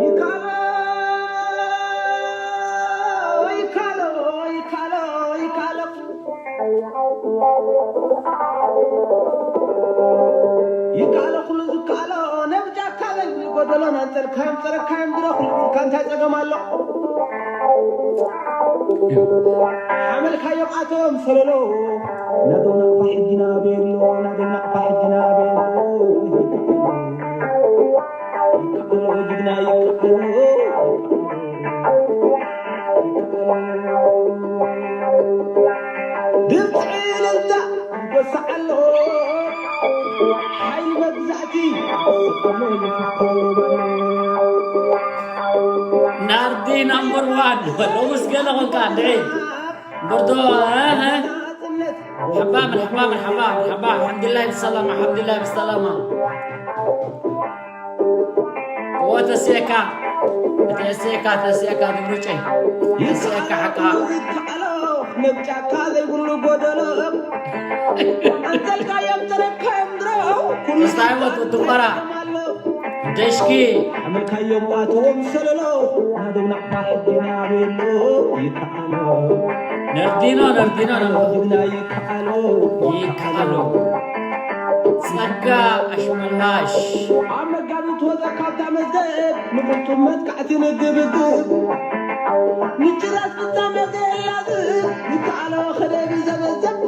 ይካሎ፣ ይካሎ፣ ይካሎ፣ ይካሎ። ይካሎ ኩሉ ዝካሎ፣ ነብጃካ በል ጎደሎ፣ ናንጸልካዮም ጸረካዮም ድሮ ኩሉ ብልካ እንታይ ጸገም ኣሎ? ሓመልካዮም ኣቶም ሰለሎ፣ ናደው ናቕፋ ሕጂ ናበሎ፣ ናደው ናቕፋ ሕጂ ናበሎ። ይካሎ ጅግና ይካሎ። ድምፂ እልልታ ይጎስዕ ኣሎ፣ ሓይሊ መግዛእቲ። ናርዲ ናምበር ዋን። ሎምስ ገለ ኾንካ እንድዒ። እምበር ዶ፣ እህ። ሓባ መርሓባ፣ መርሓባ፣ መርሓባ። ኣልሓምዱሊላህ ብሰላማ፣ ኣልሓምዱሊላህ ብሰላማ። እዎ ተስኤካ፣ ተስኤካ፣ ተስኤካ ድምሩጨይ። ተስኤካ ሓቃ። ይከኣሎ፣ ነብጫካ ዘይብሉ ጎደሎ። ኣንተልካዮም ተረካዮም ድሮ፣ ኩሉ እስታይ ወጡ ትንበራ። ደሽኪ። ሓመልካዮም ኣትዎም ሰለሎ፣ ናደው ናቕፋ ሕጂ ናበሎ። ይከኣሎ። ነርዲኖ፣ ነርዲኖ፣ ነርዲኖ። ጅግና ይከኣሎ። ይከኣሎ። ጸጋ ኣሽመላሽ። ኣብ መጋቢት ወጻ ካብታ መዝገብ፣ ንቁልጡም መጥቃዕቲ ንግብግብ። ንጭራስ ፍጻመ ዘየላዝብ፣ ይከኣሎ ክደብ ዘበዘብ።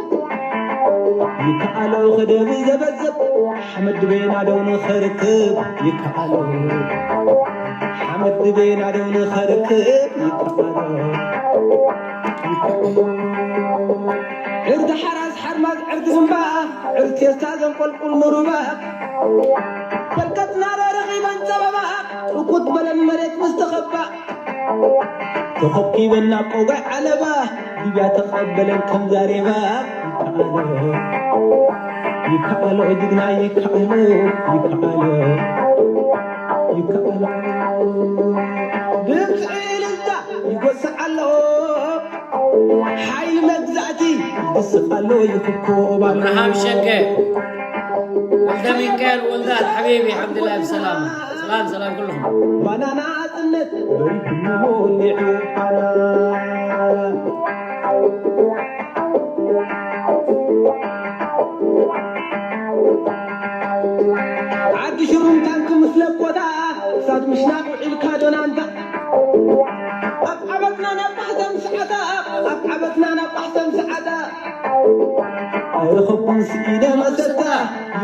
ይከኣሎ ክደብ ዘበዘብ። ሓመድ ድቤ ናደው ንኸርክብ ይከኣሎ። ሓመድ ድቤ ናደው ንኸርክብ ይከኣሎ። ዕርዲ ሓራስ ሓርማዝ ዕርዲ እምባ፣ ዕርዲ ቴስታ ዘንቆልቁል ንሩባ። ፈልቀትና ዶ ረኺበን ጸበባ፣ እኩት በለን መሬት ምስ ተኸባ። ተኸብኪበን ናብ ቆጋይ ዓለባ፣ ሊብያ ተቐበለን ከም ዛሬባ። ይከኣሎ፣ ይከኣሎ፣ ጅግና ይከኣሎ፣ ይከኣሎ፣ ይከኣሎ። ድምፂ እልልታ ይጎስዕ ኣሎ፣ ሓይሊ መግዛእቲ ይድስቕ ኣሎ፣ ይኽኮብ ኣሎ። ኣብርሃም ሸገ፣ ወልደ ሚካኤል ወልደ ሓቢቢ፣ ሓምድላህ ብሰላም። ሰላም፣ ሰላም ኩልኹም። ባናና ናጽነት በሪኹ ሞሊዑ ፋና። ዓዲ ሽሩም ታንክ ምስ ለኮታ፣ ክሳድ ምሽናቕ ውዒልካ ዶናንታ። ኣብ ዓበትና ናብ ባሕተን ሰዓታ፣ ኣብ ዓበትና ናብ ባሕተን ሰዓታ። ኣይረኸብኩን ስኢነ መሰታ።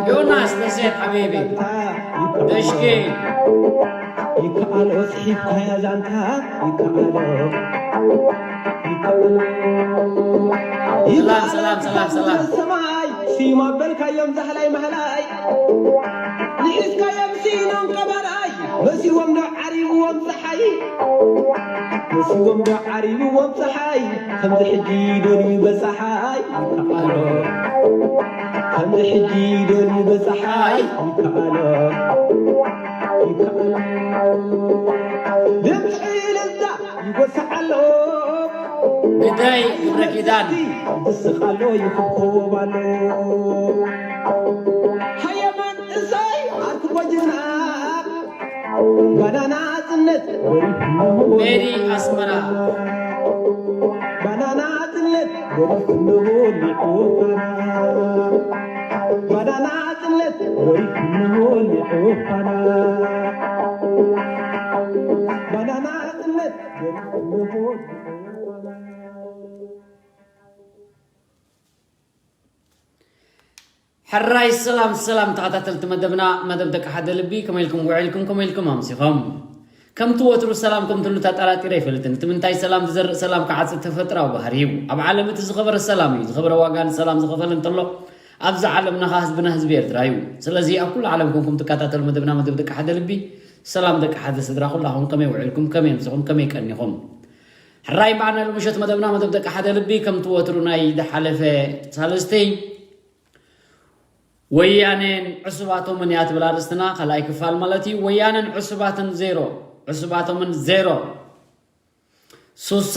ዮናስ ተስየት ሓቢቢ። ደሽኪ። ይከኣሎ፣ ጽሒፍካያ ዛንታ፣ ይከኣሎ። ይከኣሎ። ሰላም፣ ሰላም፣ ሰላም፣ ሰላም። ሰማይ፣ ስዩም ኣበልካዮም ዛህላይ ማህላይ። ንሒዝካዮም ስኢኖም ቀባራይ፣ መሲዎም ዶ ዓሪብዎም ጸሓይ? መሲዎም ዶ ዓሪብዎም ጸሓይ? ከምዚ ሕጂ ዶ ንበጻሓይ? ይከኣሎ። ከምዚ ሕጂ ዶ ንበጻሓይ? ይከኣሎ። ይከኣሎ። ድምፂ እልልታ ይጎስዕ ኣሎ። ግዳይ ግብረ ኪዳን። ይስቕ ኣሎ፣ ይኹብኮብ ኣሎ። ሃየማን እሰይ፣ ኣርክቦ ጅግና። ባናና ናጽነት ሜሪ ኣስመራ። ባናና ናጽነት ወሪስንዎ ሊዑ ፋና። ባናና ናጽነት ወሪስንዎ ሊዑ ፋና። ባናና ናጽነት ወሪስንዎ ሊዑ ፋና። ሕራይ ሰላም ሰላም ተኸታተልቲ መደብና፣ መደብ ደቂ ሓደ ልቢ፣ ከመይ ኢልኩም ውዒልኩም፣ ከመይ ኢልኩም ኣምሲኹም? ከምቲ ወትሩ ሰላም ከም ትብሉ ተጠራጢረ ኣይፈልጥን። እቲ ምንታይ ሰላም ዝዘርእ ሰላም ክዓጽድ ተፈጥራዊ ባህሪ እዩ። ኣብ ዓለም እቲ ዝኸበረ ሰላም እዩ። ዝኸበረ ዋጋ ንሰላም ዝኸፈለ እንተሎ፣ ኣብዚ ዓለምና ኸኣ ህዝብና ህዝቢ ኤርትራ እዩ። ስለዚ ኣብ ኩሉ ዓለም ኮንኩም ትከታተሉ መደብና፣ መደብ ደቂ ሓደ ልቢ፣ ሰላም ደቂ ሓደ ስድራ ኩላኹም ከመይ ውዒልኩም፣ ከመይ ኣምሲኹም፣ ከመይ ቀኒኹም? ሕራይ በዓና ሎምሸት መደብና፣ መደብ ደቂ ሓደ ልቢ፣ ከምቲ ወትሩ ናይ ዝሓለፈ ሳልስቲ፣ ወያኔን ዕሱባቶምን እያ ትብል ኣርእስትና፣ ካልኣይ ክፋል ማለት እዩ። ወያኔን ዕሱባትን ዜሮ፣ ዕሱባቶምን ዜሮ። ሱሳ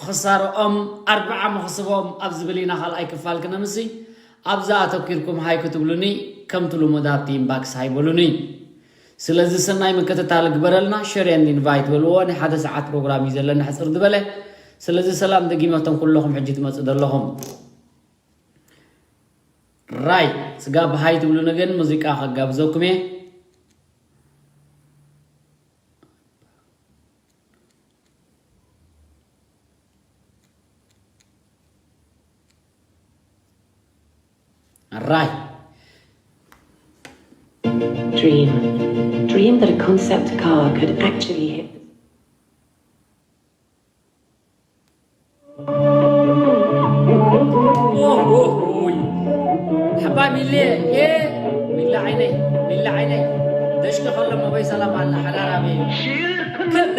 ክሳርኦም ኣርብዓ መኽስቦም ኣብ ዝብል ኢና ካልኣይ ክፋል ክነምሲ። ኣብዛ ኣተኪርኩም ሃይ ክትብሉኒ፣ ከምቲ ልሙድ ኣብቲ ኢንባክስ ሃይ በሉኒ። ስለዚ ሰናይ ምክትታል ግበረልና፣ ሸር ኤንድ ኢንቫይት በልዎ። ናይ ሓደ ሰዓት ፕሮግራም እዩ ዘለና ሕፅር ዝበለ። ስለዚ ሰላም ደጊመ እቶም ኩለኹም ሕጂ ትመፁ ዘለኹም። ራይ ስጋብ ሃይ ትብሉኒ ግን ሙዚቃ ከጋብዘኩም እየ። ራይ Dream. Dream that a concept car could actually hit the ኦሆሆይ። ሓባ ሚሌ ኤ ሚላ ዓይነይ ሚላ ዓይነይ ደሽኪ ከሎ መበይ ሰላም ኣላ ሓዳር ኣበይ ክነት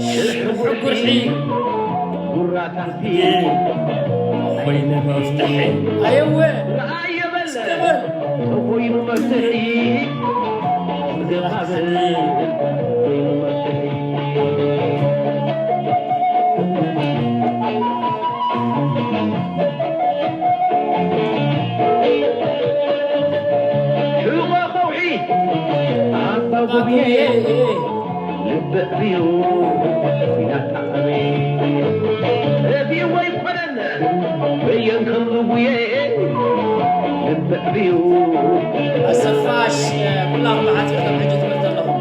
ሽሕጉርሒ ጉራ ታሕቲ ኮይኑ መፍትሒ ኣየወ ረኣየ በለ እስከበል ተኮይኑ መፍትሒ ገባበል ኮይኑ መፍትሒ ሕቖ ከውሒ ኣባ ጉብየ ልቢ ዕብዩ ኲናት ኣዕብዩ ጠፊኡ ኣይኮነን በየን ከም ዝጉየ ልቢ ዕብዩ ኣሰፋሽ ኩላኹም ብሓፂር ከም ሕጂ ትምህርቲ ኣለኹም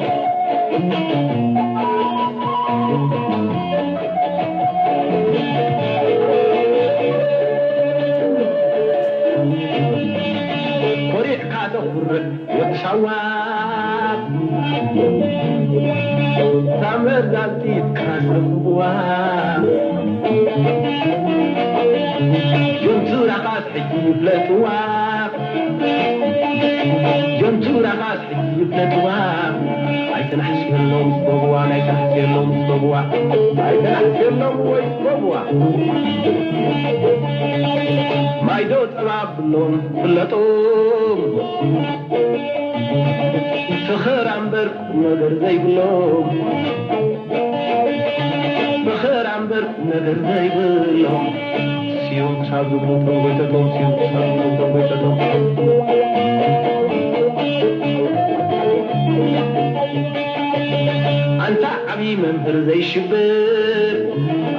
ኮሪዕካ ተኹርዕ ወዲ ሳዋ ታመዛዚትካ ሰብዋ ጆንቱራኻስ ሕጂ ይፍለጥዋ ጆንቱራኻስ ሕጂ ይፍለጥዋ ኣይተናሕስየሎም ስበብዋ ኣይተናሕስየሎም ስበብዋ ኣይተናሕስየሎም ወይ ስበብዋ ማይዶ ጠባብሎም ፍለጦም ፈኸራ እምበር ቁምነገር ዘይብሎም ፈኸራ እምበር ቁምነገር ዘይብሎም ስዮም ክሳብ ዝብሉ ተንጎይተቶም ስዮም ክሳብ ዝብሉ ተንጎይተቶም ኣንታ ዓብዪ መምህር ዘይሽበር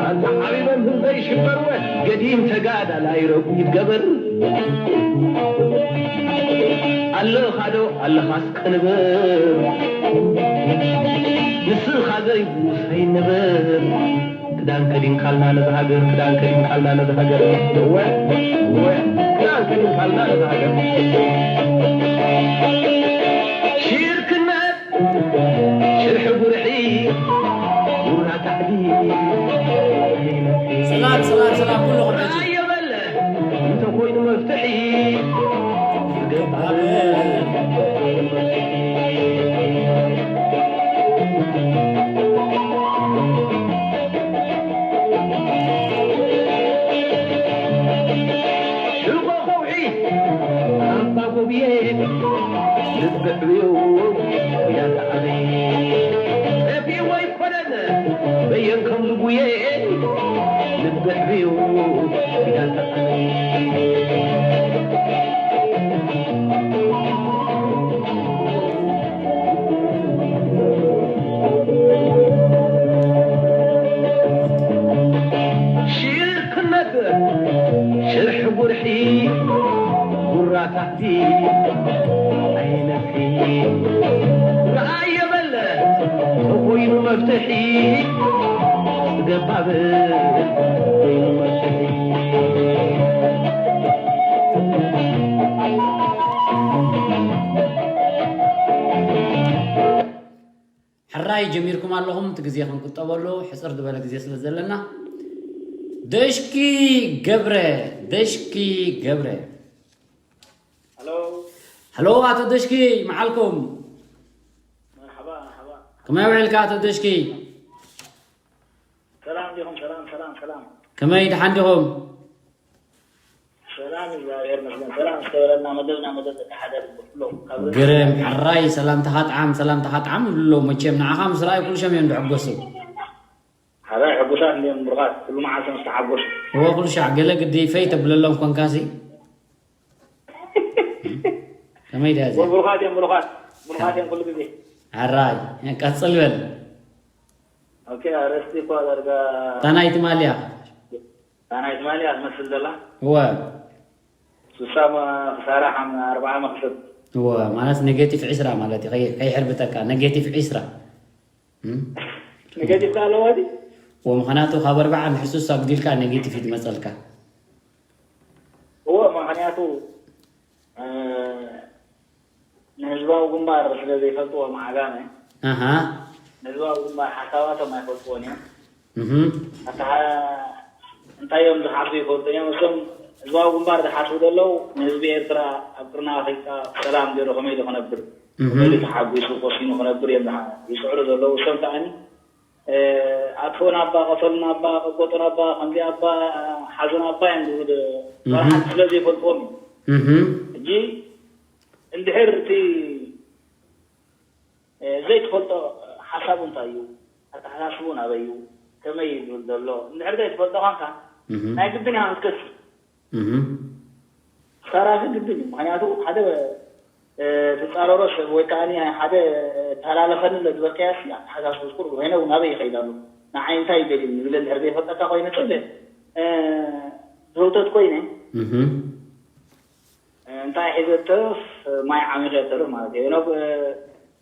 ኣንታ ዓብዪ መምህር ዘይሽበር ወ ገዲም ተጋዳላይ ረጉድ ገበር ኣለኻዶ ኣለኻስ ቅንብር ንስኻ ዘይብሉ ሰይንብር ክዳን ከዲንካልና ነዚ ሃገር ክዳን ከዲንካልና ነዚ ሃገር እወ እወ ክዳን ከዲንካልና ነዚ ሃገር ሽርክነት ሽርሒ ጉርሒ ጉራ ታሕቲ ሰላም ሰላም ሰላም ኩልኹም ሕጂ ኣየበለ እንተኮይኑ መፍትሒ ዝገባበ ሽቆ ከውሒ ኣባ ጎብየ ልቢ ዕብዩ ያተዓበይ ጠፊኡ ኣይኮነን በየን ከም ዝጉየ ልቢ ዕብዩ ያተዓበይ ሽርክነት ሽርሒ ጉርሒ ጉራ ታሕቲ ኣይነፍሒ ረኣየ በለ ተኮይኑ መፍትሒ ገባብ ኮይኑ መፍትሒ ሕራይ ጀሚርኩም ኣለኹም፣ እቲ ግዜ ክንቁጠበሉ ሕፅር ዝበለ ግዜ ስለ ዘለና። ደሽኪ ገብረ፣ ደሽኪ ገብረ። ሄሎ ሄሎ ኣቶ ደሽኪ፣ መዓልኩም መርሓባ መርሓባ ከመይ ውዒልካ ኣቶ ደሽኪ? ሰላም ዲኹም ሰላም ሰላም ሰላም ከመይ ደሓን ዲኹም? ሰላም እግዚኣብሔር ይመስገን ሰላም ዝተበለና መደብና መደብ ተሓደር ብፍሎ ካብ ርእ ግርም ሕራይ ሰላምታኻ ጣዓም ሰላምታኻ ጣዓም ይብሉ ኣለዉ። መቸም ንዓኻ ምስ ረኣዩ ኩሉ ሸም እዮም ዝሕጎሱ። ሓራይ ሕጉሳት እንዲኦም ብሩኻት፣ ኩሉ መዓልቶም ዝተሓጎሱ። እወ፣ ኩሉ ሻዕ ገለ ግዲ ፈይ ተብለሎም ኮንካሲ። ከመይ ድያ እዚኣ? ብሩኻት እዮም፣ ብሩኻት፣ ብሩኻት እዮም ኩሉ ግዜ። ዓራይ፣ ቀጽል በል። ኦኬ፣ ኣርእስቲ እኮ ዳርጋ እታ ናይ ትማሊ እያ። እታ ናይ ትማሊ እያ ትመስል ዘላ። እወ። ስሳ መ-፣ ክሳራ ሓም-፣ ኣርብዓ መኽሰብ። እወ፣ ማለት ኔጌቲቭ ዕስራ ማለት እዩ። ከይ-፣ ከይሕርብተካ፣ ኔጌቲቭ ዕስራ። እም? ኔጌቲቭ ከ ኣለዋ ድዩ? እወ፣ ምኽንያቱ ካብ ኣርብዓ እንድሕር ስሳ ኣጉዲልካ ኔጌቲቭ እዩ ዝመጸልካ። እወ፣ ምኽንያቱ፣ እ፣ ንህዝባዊ ግንባር ስለ ዘይፈልጥዎም ዓጋመ፣ ኣሃ። ንህዝባዊ ግንባር ሓሳባቶም ኣይፈልጥዎን እዮም። እህ። ኣታ እንታይ እዮም ዝሓስቡ ይፈልጡ እዮም። እዞም ህዝባዊ ግንባር ዝሓስቡ ዘለዉ ንህዝቢ ኤርትራ ኣብ ቅርኒ ኣፍሪቃ ሰላም ገይሩ ከመይ ኢሉ ክነብር፣ እህ። ከመይ ኢሉ ተሓጒሱ ቆሲኑ ክነብር እዮም ዝሓ-፣ ዝጽዕሩ ዘለዉ። እሶም ከኣኒ፣ እ፣ ኣትፎ ናባ፣ ቀተሉ ናባ፣ ቀጎጦ ናባ፣ ከምዚ ኣባ፣ ሓዞ ናባ እዮም ዝብል እህ። መርሓት ስለ ዘይፈልጥዎም እዩ። እህ። ሕጂ እንድሕር እቲ እ፣ ዘይትፈልጦ ሓሳቡ እንታይ እዩ፣ ኣተሓሳስቡ ናበይ እዩ፣ ከመይ እዩ ዝብል ዘሎ እንድሕር ዘይትፈልጦ ኳንካ እህ። ናይ ግድን ኢኻ ክትከሲ። እህ። ክሳራ ግን ግድን እዩ። ምኽንያቱ ሓደ፣ እ፣ ትጻረሮ ሰብ ወይ ከኣ ሓደ ተላለኸኒ ኣሎ ዝበልካዮ ሲ ኣተሓሳስቡ ቁሩብ ሄነው ናበይ ይኸይድ ኣሎ፣ ንዓይ እንታይ ይደልዩኒ ዝብል እንድሕር ዘይፈልጠካ ኮይነ ጽለ፣ እ፣ ዝህውተት ኮይነ እህ። እንታይ ሒዘ ተርፍ፣ ማይ ዓሚኸ ተርፍ ማለት እዩ። ሄኖክ፣ እ፣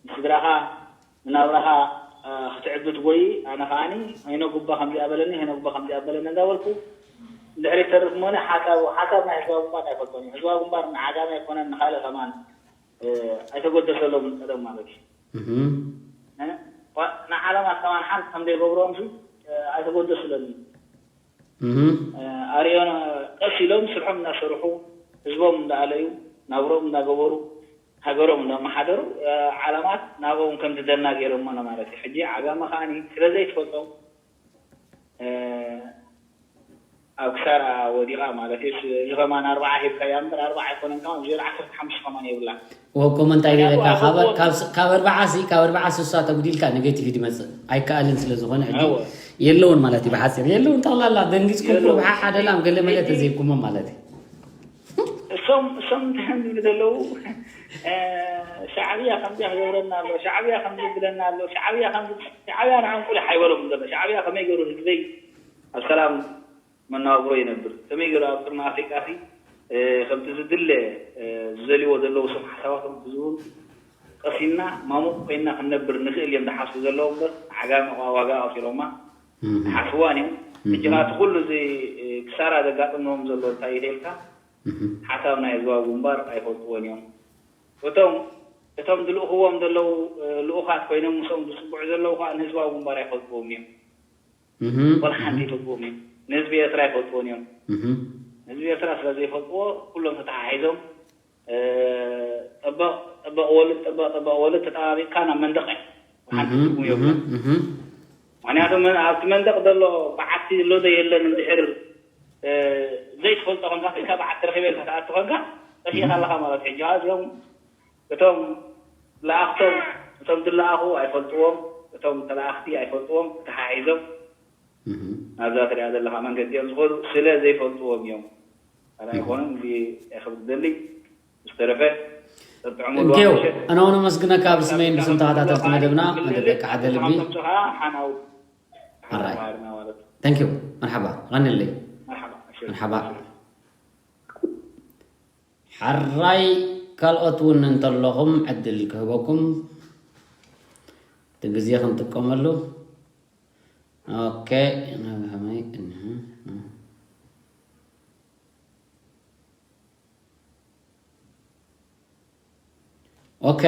ንስድራኻ ንናብራኻ፣ እ፣ ክትዕብት ጎይ ኣነ ከዓኒ ሄኖክ ጉባ ከምዚኣ በለኒ፣ ሄኖክ ጉባ ከምዚኣ በለኒ እንዳበልኩ እንድሕር ይተርፍ እሞነ ሓሳብ፣ ሓሳብ ናይ ህዝባዊ ግንባር ኣይፈልጦን እዩ። ህዝባዊ ግንባር ንዓጋመ ኣይኮነን ንኻልእ ከማን፣ እ፣ ኣይተጎደሰሎም ቀደም ማለት እዩ። እህ። እ፣ ዋ-፣ ንዓለማት ከማን ሓንቲ ከም ዘይገብሮም ሲ፣ እ፣ ኣይተጎደሱለን እዩ። እህ። እ፣ ኣርእዮና ቀስ ኢሎም ስርሖም እናሰርሑ፣ ህዝቦም እንዳኣለዩ፣ ናብሮም እንዳገበሩ፣ ሃገሮም እንዳመሓደሩ፣ እ፣ ዓለማት ናብኦም ከም ዝደና ገይሮሞና ማለት እዩ። ሕጂ ዓጋመ ከዓኒ ስለ ዘይትፈልጦም፣ እ፣ ኣብ ክሳራ ወዲቓ ማለት እዩ። እዚ ከማን ኣርባዓ ሂብካያ እምበር ኣርባዓ ኣይኮነን ከማን፣ ዜሮ ዓሰርተ ሓሙሽተ ከማን የብላ። ወኮመ እንታይ ምክንያቱ ገለካ? ካብ ኣይፈልጥዎን። ካብ ካብ ኣርባዓ ሲ፣ ካብ ኣርባዓ ስሳ ተጉዲልካ ኔጌቲቭ ድመጽእ ኣይከኣልን ስለ ዝኾነ ሕጂ እወ። የለውን ማለት እዩ። ብሓጺር የለውን፣ ጠቕላላ ደንጊጽኩም የለውን። ብሓ-፣ ሓደ ላም ገለ መለ ሕጂ ተዘይኩሞም ማለት እዩ። እሶም፣ እሶም እንታይ እዮም ዝብሉ ዘለዉ? እ፣ ሻዕብያ ከምዚ ክገብረና ኣሎ፣ ሻዕብያ ከምዚ ይብለና ኣሎ፣ ሻዕብያ ከምዚ፣ ሻዕብያ ንዕንቁል ኣይበሎም ዘሎ። ሻዕብያ ከመይ ገይሩ ህዝበይ ኣብ ሰላም መነባብሮ ይነብር። ከመይ ገይሩ ኣብ ቅርኒ ኣፍሪቃ ሲ፣ እ፣ ከምቲ ዝድለ፣ እ፣ ዝደልይዎ ዘለዉ ሰብ ሓሳባቶም ክዝውን ቀሲንና ማሙቕ ኮይንና ክንነብር ንኽእል እዮም ዝሓስቡ ዘለዉ እምበር፣ ዓጋመ ዋ-፣ ዋጋ ኣውሲሮማ እህ። ዝሓስብዋን እዮም። እህ። ሕጂ ኸኣ እቲ ኩሉ እዚ፣ እ፣ ክሳራ ዘጋጥሞም ዘሎ እንታይ እዩ ተልካ? እህ። ሓሳብ ናይ ህዝባዊ ግንባር ኣይፈልጥዎን እዮም። እቶም፣ እቶም ዝልእኽዎም ዘለዉ፣ እ፣ ልኡኻት ኮይኖም ምስኦም ዝጽግዑ ዘለዉ ኸኣ ንህዝባዊ ግንባር ኣይፈልጥዎም እዮም። እህ። ወላ ሓንቲ ኣይፈልጥዎም እዮም። ንህዝቢ ኤርትራ ኣይፈልጥዎን እዮም። እህ። ንህዝቢ ኤርትራ ስለ ዘይፈልጥዎ ኩሎም ተተሓሒዞም፣ እ፣ ጠበቕ፣ ጠበቕ ወልድ፣ ጠበቕ፣ ጠበቕ ወልድ ተጠባቢቕካ ናብ መንደቕ ሓንቲ እህ፣ ትርጉም እህ፣ የብሉን። እህ። ምኽንያቱ መን-፣ ኣብቲ መንደቕ ዘሎ በዓቲ ኣሎ ዶ የለን እንድሕር፣ እ፣ ዘይትፈልጦ ኮንካ፣ ኢልካ በዓቲ ረኺበ ኢልካ ትኣቱ ኮንካ፣ ጠፊእካ እህ። ኣለኻ ማለት እዩ። ሕጂ እዚኦም እቶም ለኣኽቶም፣ እቶም ዝለኣኹ ኣይፈልጥዎም፣ እቶም ተለኣኽቲ ኣይፈልጥዎም፣ ተተሓሒዞም እህ። ናብዛ ትሪኣ ዘለኻ መንገዲ እዮም ዝኸዱ፣ ስለ ዘይፈልጥዎም እዮም። ካልእ እህ። ኣይኮኑን፣ እዚ ክብል ዝደሊ። ዝተረፈ፣ ጠጥዕሙሉ እንቴው፣ ኣምሸት። ኣነ እውን ኣመስግነካ ብስመይን ብስም ተኸታተልቲ መደብና፣ መደብ ደቂ ሓደ ልቢ። ከምጽኻ ሓናው ኣራይ። ሓናዋርና ማለት። Thank you። መርሓባ። ቐንለይ። መርሓባ። እሺ። መርሓባ። እሺ። ሓራይ ካልኦት እውን እንተለኹም ዕድል ክህበኩም እቲ ግዜ ክንጥቀመሉ። ኦኬ። ከመይ? ኦኬ።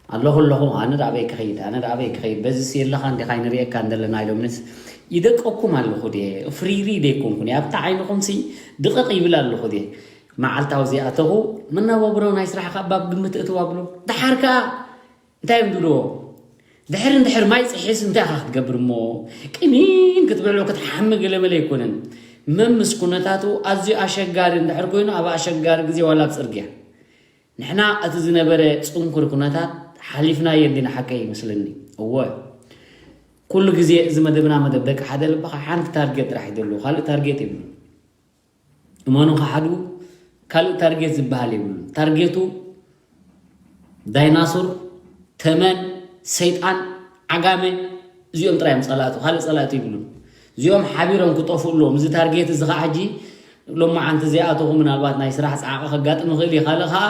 ኣለኹ ኣለኹ፣ ኣነ ደኣ ኣበይ ክኸይድ፣ ኣነ ደኣ ኣበይ ክኸይድ፣ በዚስ የለኻን ዲኻ ኣይንርእየካን ዘለና ኢሎምንስ ይደቀኩም ኣለኹ ድየ? ፍሪሪ ደይኮንኩን እየ፣ ኣብታ ዓይንኹምሲ ድቕቕ ይብል ኣለኹ ድየ? መዓልታዊ ዘይኣተኹ መነባብሮ ናይ ስራሕ ካብ ባብ ግምት እትው ኣብሎ። ደሓር ከኣ እንታይ እዮም ዝብልዎ? ድሕር እንድሕር ማይ ጽሒስ እንታይ ኢኻ ክትገብር እሞ? ቅኒን ክትብዕሎ ክትሓሚ ገለመለ ኣይኮነን። መምስ ኩነታቱ ኣዝዩ ኣሸጋሪ እንድሕር ኮይኑ፣ ኣብ ኣሸጋሪ ግዜ ዋላ ኣብ ጽርግያ። ንሕና እቲ ዝነበረ ጽንኩር ኩነታት ሓሊፍናዮ እንዲና ሓቀይ ይመስለኒ። እወ። ኩሉ ግዜ እዚ መደብና መደብ ደቂ ሓደ ልብኻ ሓንቲ ታርጌት ጥራሕ ይደሉ፣ ካልእ ታርጌት የብሉ። እመኑ፣ ከሓዱ ካልእ ታርጌት ዝበሃል የብሉ። ታርጌቱ ዳይናሶር፣ ተመን፣ ሰይጣን፣ ዓጋመ፣ እዚኦም ጥራይ እዮም ጸላእቱ፣ ካልእ ጸላእቱ ይብሉን። እዚኦም ሓቢሮም ክጠፍኡ ኣለዎም። እዚ ታርጌት እዚ ኸዓ ሕጂ ሎማዓንቲ ዘይኣተኹ ምናልባት ናይ ስራሕ ጻዕቂ ከጋጥም ይኽእል እዩ። ካልእ ኸዓ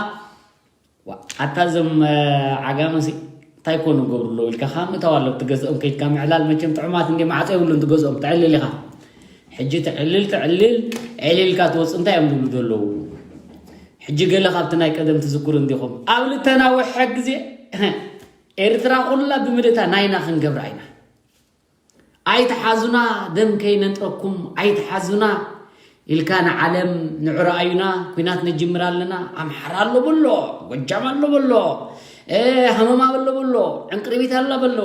ዋ፣ ኣታ እዞም ዓጋመ ሲ እንታይ ኮኑ ገብሩ ኣለዉ ኢልካ ካብ ምእታው ኣሎ ትገዝኦም ከይድካ ምዕላል መቸም ጥዑማት እንዲ ማዕጾ የብሉን ትገዝኦም ተዕልል ኢኻ። ሕጂ ተዕልል ተዕልል ዕልልካ ትወጽእ እንታይ እዮም ዝብሉ ዘለዉ? ሕጂ ገለ ካብቲ ናይ ቀደም ትዝክሩ እንዲኹም ኣብ ልተናውሐ ግዜ ኤርትራ ኩላ ብምልእታ ናይና ክንገብራ ኢና። ኣይትሓዙና ደም ከይነንጥረኩም ኣይትሓዙና ኢልካ ንዓለም ንዑ ረኣዩና። ኲናት ነጅምር ኣለና። ኣምሓራ ኣሎ በሎ፣ ጎጃም ኣሎ በሎ፣ እ፣ ሃመማ በሎ በሎ፣ ዕንቅርቢት ኣላ በሎ።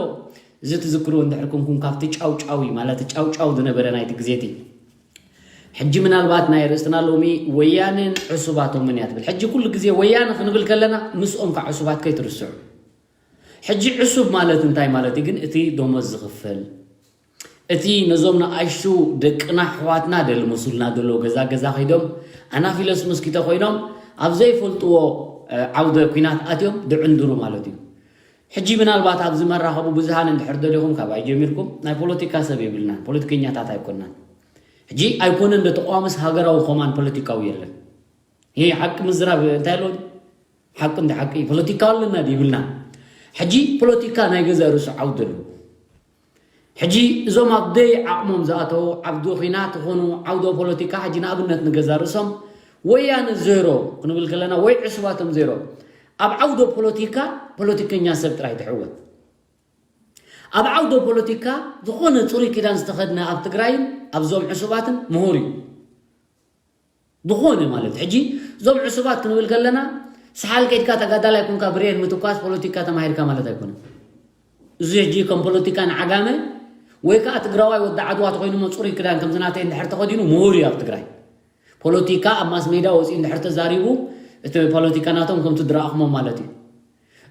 እዚ ትዝክርዎ እንድሕር ኮንኩም ካብቲ ጫውጫዊ ማለት ጫውጫው ዝነበረ ናይቲ ግዜ እቲ ሕጂ ምናልባት ናይ ርእስትና ሎሚ ወያንን ዕሱባቶምን እያ ትብል። ሕጂ ኩሉ ግዜ ወያነ ክንብል ከለና ምስኦም ከዓ ዕሱባት ከይትርስዑ። ሕጂ ዕሱብ ማለት እንታይ ማለት እዩ ግን? እቲ ደሞዝ ዝኽፈል፣ እቲ ነዞም ንኣሽቱ ደቅና ኣሕዋትና ደልመሱልና ደሎ ገዛ ገዛ ከይዶም ኣናፊለስ መስኪተ ኮይኖም ኣብ ዘይፈልጥዎ ዓውደ ኲናት ኣትዮም ድዕንድሩ ማለት እዩ። ሕጂ ምናልባት ኣብዚ መራኸቡ ብዙሃን እንድሕር ደሊኹም ካባይ ጀሚርኩም ናይ ፖለቲካ ሰብ የብልናን፣ ፖለቲከኛታት ኣይኮናን። ሕጂ ኣይኮነን ዶ ተቃዋምስ ሃገራዊ ኮማን ፖለቲካዊ የለን። ይሄ ሓቂ ምዝራብ እንታይ ኣሎ? ሓቂ እንደ ሓቂ ፖለቲካ ኣለና ይብልና። ሕጂ ፖለቲካ ናይ ገዛ ርእሱ ዓውዲ ኣሎ። ሕጂ እዞም ኣብ ደይ ዓቕሞም ዝኣተው ዓብዲ ኹናት ዝኾኑ ዓውዶ ፖለቲካ ሕጂ ንኣብነት ንገዛ ርእሶም ወያነ ዜሮ ክንብል ከለና ወይ ዕሱባቶም ዜሮ። ኣብ ዓውዶ ፖለቲካ ፖለቲከኛ ሰብ ጥራይ ትዕወት። ኣብ ዓውዶ ፖለቲካ ዝኾነ ጽሩይ ኪዳን ዝተኸድነ ኣብ ትግራይን ኣብዞም ዕሱባትን ምሁር እዩ። ዝኾነ ማለት ሕጂ እዞም ዕሱባት ክንብል ከለና ሰሓል ከይድካ ተጋዳላይ ኮንካ ብሬን ምትኳስ ፖለቲካ ተማሂርካ ማለት ኣይኮነን። እዚ ሕጂ ከም ፖለቲካ ንዓጋመ ወይ ከዓ ትግራዋይ ወዲ ዓድዋ ተኮይኑ እሞ ጽሩይ ክዳን ከምዚ ናተይ እንድሕር ተኸዲኑ ምሁር እዩ ኣብ ትግራይ። ፖለቲካ ኣብ ማስ ሜዳ ወፂኡ እንድሕር ተዛሪቡ እቲ ፖለቲካ ናቶም ከምቲ ድረኣኹሞ ማለት እዩ።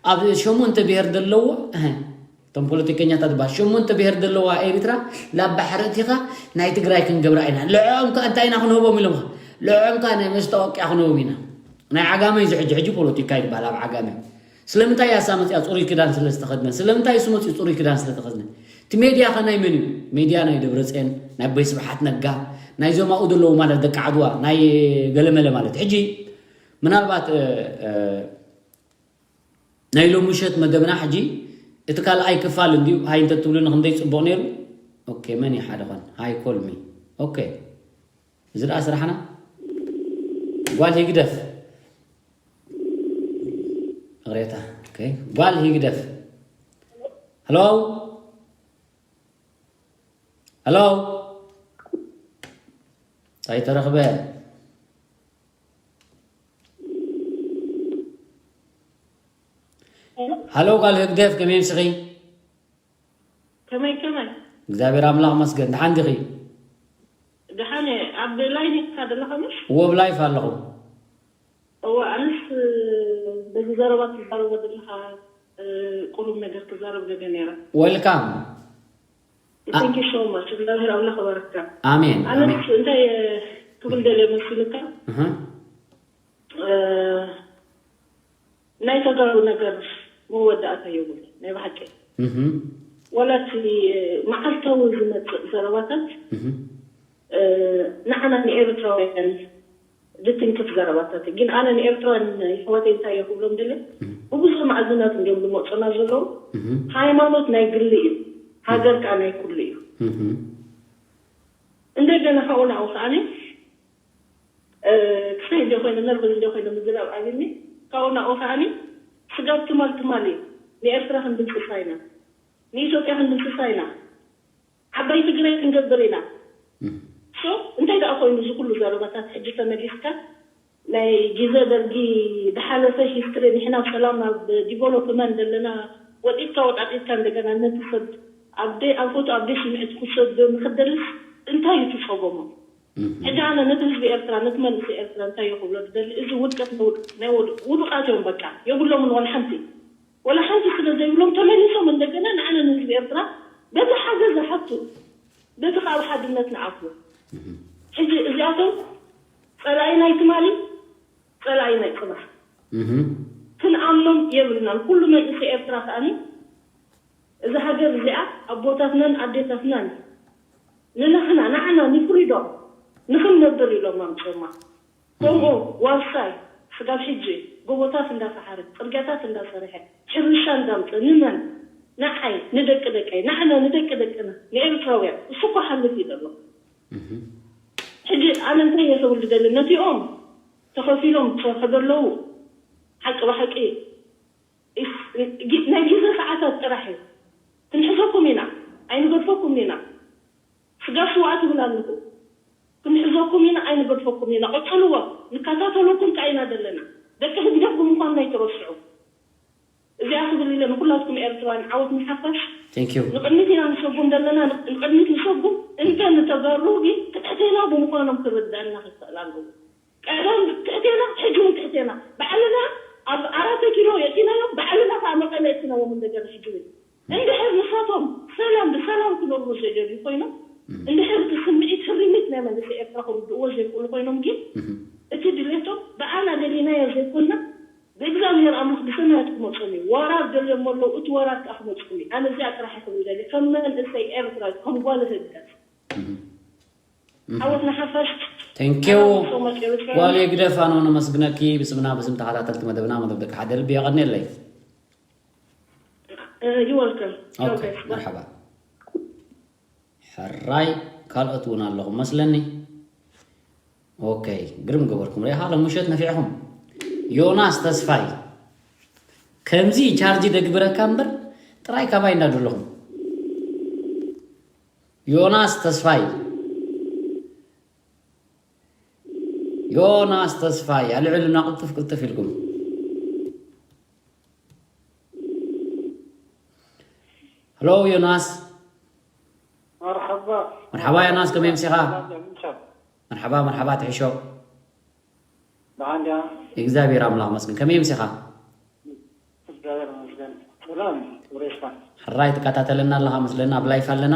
ኣብ ሸሞንተ ብሄር ዘለዎ እህ፣ እቶም ፖለቲከኛታት ባ ሸሞንተ ብሄር ዘለዋ ኤሪትራ ናብ ባሕሪ እቲኻ ናይ ትግራይ ክንገብራ ኢና። ልዕኦም ከ እንታይ ኢና ክንህቦም ኢሎም ከ ልዕኦም ከ ናይ መስታወቅያ ክንህቦም ኢና። ናይ ዓጋመ እዩ ሕጂ ሕጂ ፖለቲካ ይበሃል ኣብ ዓጋመ። ስለምንታይ እያ እሳ መፅያ ፅሩይ ክዳን ስለ ዝተኸድነ? ስለምንታይ እሱ መፅዩ ፅሩይ ክዳን ስለ ተኸድነ? እቲ ሜድያ ከ ናይ መን እዩ? ሜድያ ናይ ደብረፅዮን፣ ናይ ኣቦይ ስብሓት ነጋ፣ ናይ ዞማኡ ዘለዉ ማለት ደቂ ዓድዋ ናይ ገለመለ ማለት። ሕጂ ምናልባት እ፣ እ፣ ናይ ሎሚ ምሸት መደብና ሕጂ እቲ ካልኣይ ክፋል እንድዩ። ሃይ እንተትብሉ ንክንደይ ፅቡቕ ነይሩ። ኦኬ፣ መን እዩ ሓደ ኾን? ሃይ ኮልሚ። ኦኬ፣ እዚ ደኣ ስራሕና። ጓል ህግደፍ ቅሬታ። ኦኬ፣ ጓል ህግደፍ። ሄሎ፣ ሄሎ፣ እንታይ ተረኽበ? ሃሎ ጓል ህግደፍ፣ ከመይ ምስኺ? ከመይ ከመይ? እግዚኣብሔር ኣምላኽ መስገን። ደሓን ዲኺ? ደሓን እየ። ኣብ ላይፍ ኢኻ ዘለኻ ምሽ? እዎ፣ ኣብ ላይፍ ኣለኹ። እዎ፣ ኣነስ በዚ ዘረባ ትዛረቦ ዘለኻ፣ እ፣ ቁሩብ ነገር ክዛረብ ደልየ ነይረ። ዌልካም። Thank you so much። እግዚኣብሔር ኣምላኽ ይባርካ። ኣሜን፣ ኣነስ ኣሜን። እንታይ፣ እ፣ ክብል ደልየ መሲልካ? እህ። እ፣ ናይ ተጋሩ ነገር መወዳእታ የብሉ። ናይ ብሓቂ። እህ። ዋላ እቲ መዓልታዊ ዝመጽእ ዘረባታት፣ እህ። እ፣ ንዓና ንኤርትራውያን ዝትንክፍ ዘረባታት እዩ። ግን ኣነ ንኤርትራውያን የሕዋተይ እንታይ እየ ክብሎም ደለ? እህ። ብብዙሕ መኣዝናት እንዲዮም ዝመጹና ዘለዉ። እህ። ሃይማኖት ናይ ግሊ እዩ። ሃገር ከኣ ናይ ኩሉ እዩ። እህ። እንደገና ካብኡ ናብኡ ከኣኒ እ፣ ክሳይ እንደ ኮይነ፣ ነርቨስ እንደ ኮይነ፣ ምዝራብ ኣብኒ፣ ካብኡ ናብኡ ከኣኒ ስጋብ ትማል ትማል እዩ። ንኤርትራ ክንድምስሳ ኢና። ንኢትዮጵያ ክንድምስሳ ኢና። ዓባይ ትግራይ ክንገብር ኢና። እም። ሶ፣ እንታይ ደኣ ኮይኑ እዚ ኩሉ ዘረባታት ሕጂ ተመሊስካ ናይ ግዜ ደርጊ ዝሓለፈ ሂስትሪ፣ ንሕና ኣብ ሰላም ኣብ ዲቨሎፕመንት ዘለና፣ ወጢጥካ ወጣጢጥካ እንደገና ነቲ ሰብ ኣብ ደይ ኣንፈቱ ኣብ ደይ ስምዒት ክሰዶ ንክደልስ እንታይ እዩ እቲ ጸገሙ? እህ። ሕጂ ኣነ ነቲ ህዝቢ ኤርትራ፣ ነቲ መንእሰይ ኤርትራ እንታይ እየ ክብሎ ዝደሊ? እዚ ውድቀት ናይ ውድ-፣ ናይ ውድ-፣ ውዱቃት እዮም በቃ። የብሎምን ዋላ ሓንቲ። ዋላ ሓንቲ ስለ ዘይብሎም ተመሊሶም እንደገና ንዓና ንህዝቢ ኤርትራ በዚ ሓዘን በቲ ካብ ሓድነት ንኣቱ። ሕጂ እዚኣቶም ጸላኢ ናይ ትማሊ፣ ጸላኢ ናይ ጽባሕ ክንኣምኖም የብልናን። ኩሉ መንእሰይ ኤርትራ ከኣኒ እዛ ሃገር እዚኣ ኣቦታትናን ኣዴታትናን ንንሕና ንዓና ንፍሪዶም ንክንነብር ኢሎም ኣምፅኦማ። ከምኡ ዋርሳይ ስጋብ ሕጂ ጎቦታት እንዳፈሓረ፣ ፅርግያታት እንዳሰርሐ፣ ሕርሻ እንዳምፀ፣ ንመን? ንዓይ፣ ንደቂ ደቀይ፣ ንዓና ንደቂ ደቅና ንኤርትራውያን እሱ እኮ ሓልፍ እዩ ዘሎ። ሕጂ ኣነ እንታይ እየ ክብል ዝደሊ፣ ነቲኦም ተኸፊሎም ዝሰርሑ ዘለዉ ሓቂ ብሓቂ ናይ ግዜ ሰዓታት ጥራሕ እዩ። ክንሕዘኩም ኢና፣ ኣይንገድፈኩም ኢና። ስጋ ስዋኣ ትብል ኣለኹ። ክንሕዘኩም ኢና፣ ኣይንገድፈኩም ኢና። ቀጽልዎ፣ ንከታተለኩም ከኣ ኢና ዘለና። ደቂ ህግደፍ ብምዃንና ኣይትረስዑ። እዚኣ ክብል ኢለ ንኩላትኩም ኤርትራውያን ዓወት ንሓፋሽ። Thank you። ንቕድሚት ኢና ንሰጉም ዘለና፣ ንቕድሚት ንሰጉም። እንተ ንተጋሩ ግን ትሕቴና ብምዃኖም ክርዳእና ክኽእል ኣለዎ። ቀደም ትሕቴና፣ ሕጂ እውን ትሕቴና። ባዕልና ኣብ ኣራት ኪሎ የእቲናዮም፣ ባዕልና ከዓ መቐለ የእቲናዮም። እንደገና ሕጂ እውን እንድሕር ንሳቶም ሰላም ብሰላም ክነብሩ ዘይደልዩ ኮይኖም፣ እንድሕር እቲ ስምዒት ህርሚት ናይ መንግስቲ ኤርትራ ክርድእዎ ዘይክእሉ ኮይኖም፣ ግን እቲ ድሌቶም ብኣና ደሊናዮ ዘይኮና ብእግዚኣብሔር ኣምላኽ ብሰማያት ክመጾም እዩ። ወራር ደልዮም ኣለዉ፣ እቲ ወራር ከዓ ክመጾም እዩ። ኣነ እዚኣ ጥራሕ ክብል ደልየ ከም መንእሰይ ኤርትራ፣ ከም ጓል ህግደፍ። ዓወት ንሓፋሽ። Thank you። So much ኤርትራ። ጓል ህግደፍ ኣነ እውን ኣመስግነኪ ብስምና ብስም ተኸታተልቲ መደብና መደብ ደቂ ሓደ ልቢ የቐንየለይ። You welcome. Okay፣ መርሓባ። ሕራይ ካልኦት እውን ኣለኹም መስለኒ። Okay፣ ግርም ገበርኩም። ሪኢኻ ሎም ምሸት ነፊዕኹም። ዮናስ ተስፋይ ከምዚ ቻርጅ ደግብረካ እምበር ጥራይ ካባይ እንዳደለኹም። ዮናስ ተስፋይ፣ ዮናስ ተስፋይ ኣልዕሉና ቅልጥፍ ቅልጥፍ ኢልኩም። ሄሎ ዮናስ። መርሓባ። መርሓባ ዮናስ፣ ከመይ ምሲኻ? መርሓባ፣ መርሓባ ትሕሾ። ደሓን ድያ? እግዚኣብሔር ኣምላኽ መስግን። ከመይ ምሲኻ? እግዚኣብሔር ይመስገን። ሰላም፣ ክብሪ ይስፋ። ሕራይ ትከታተለና ኣለኻ መስለና፣ ኣብ ላይፍ ኣለና።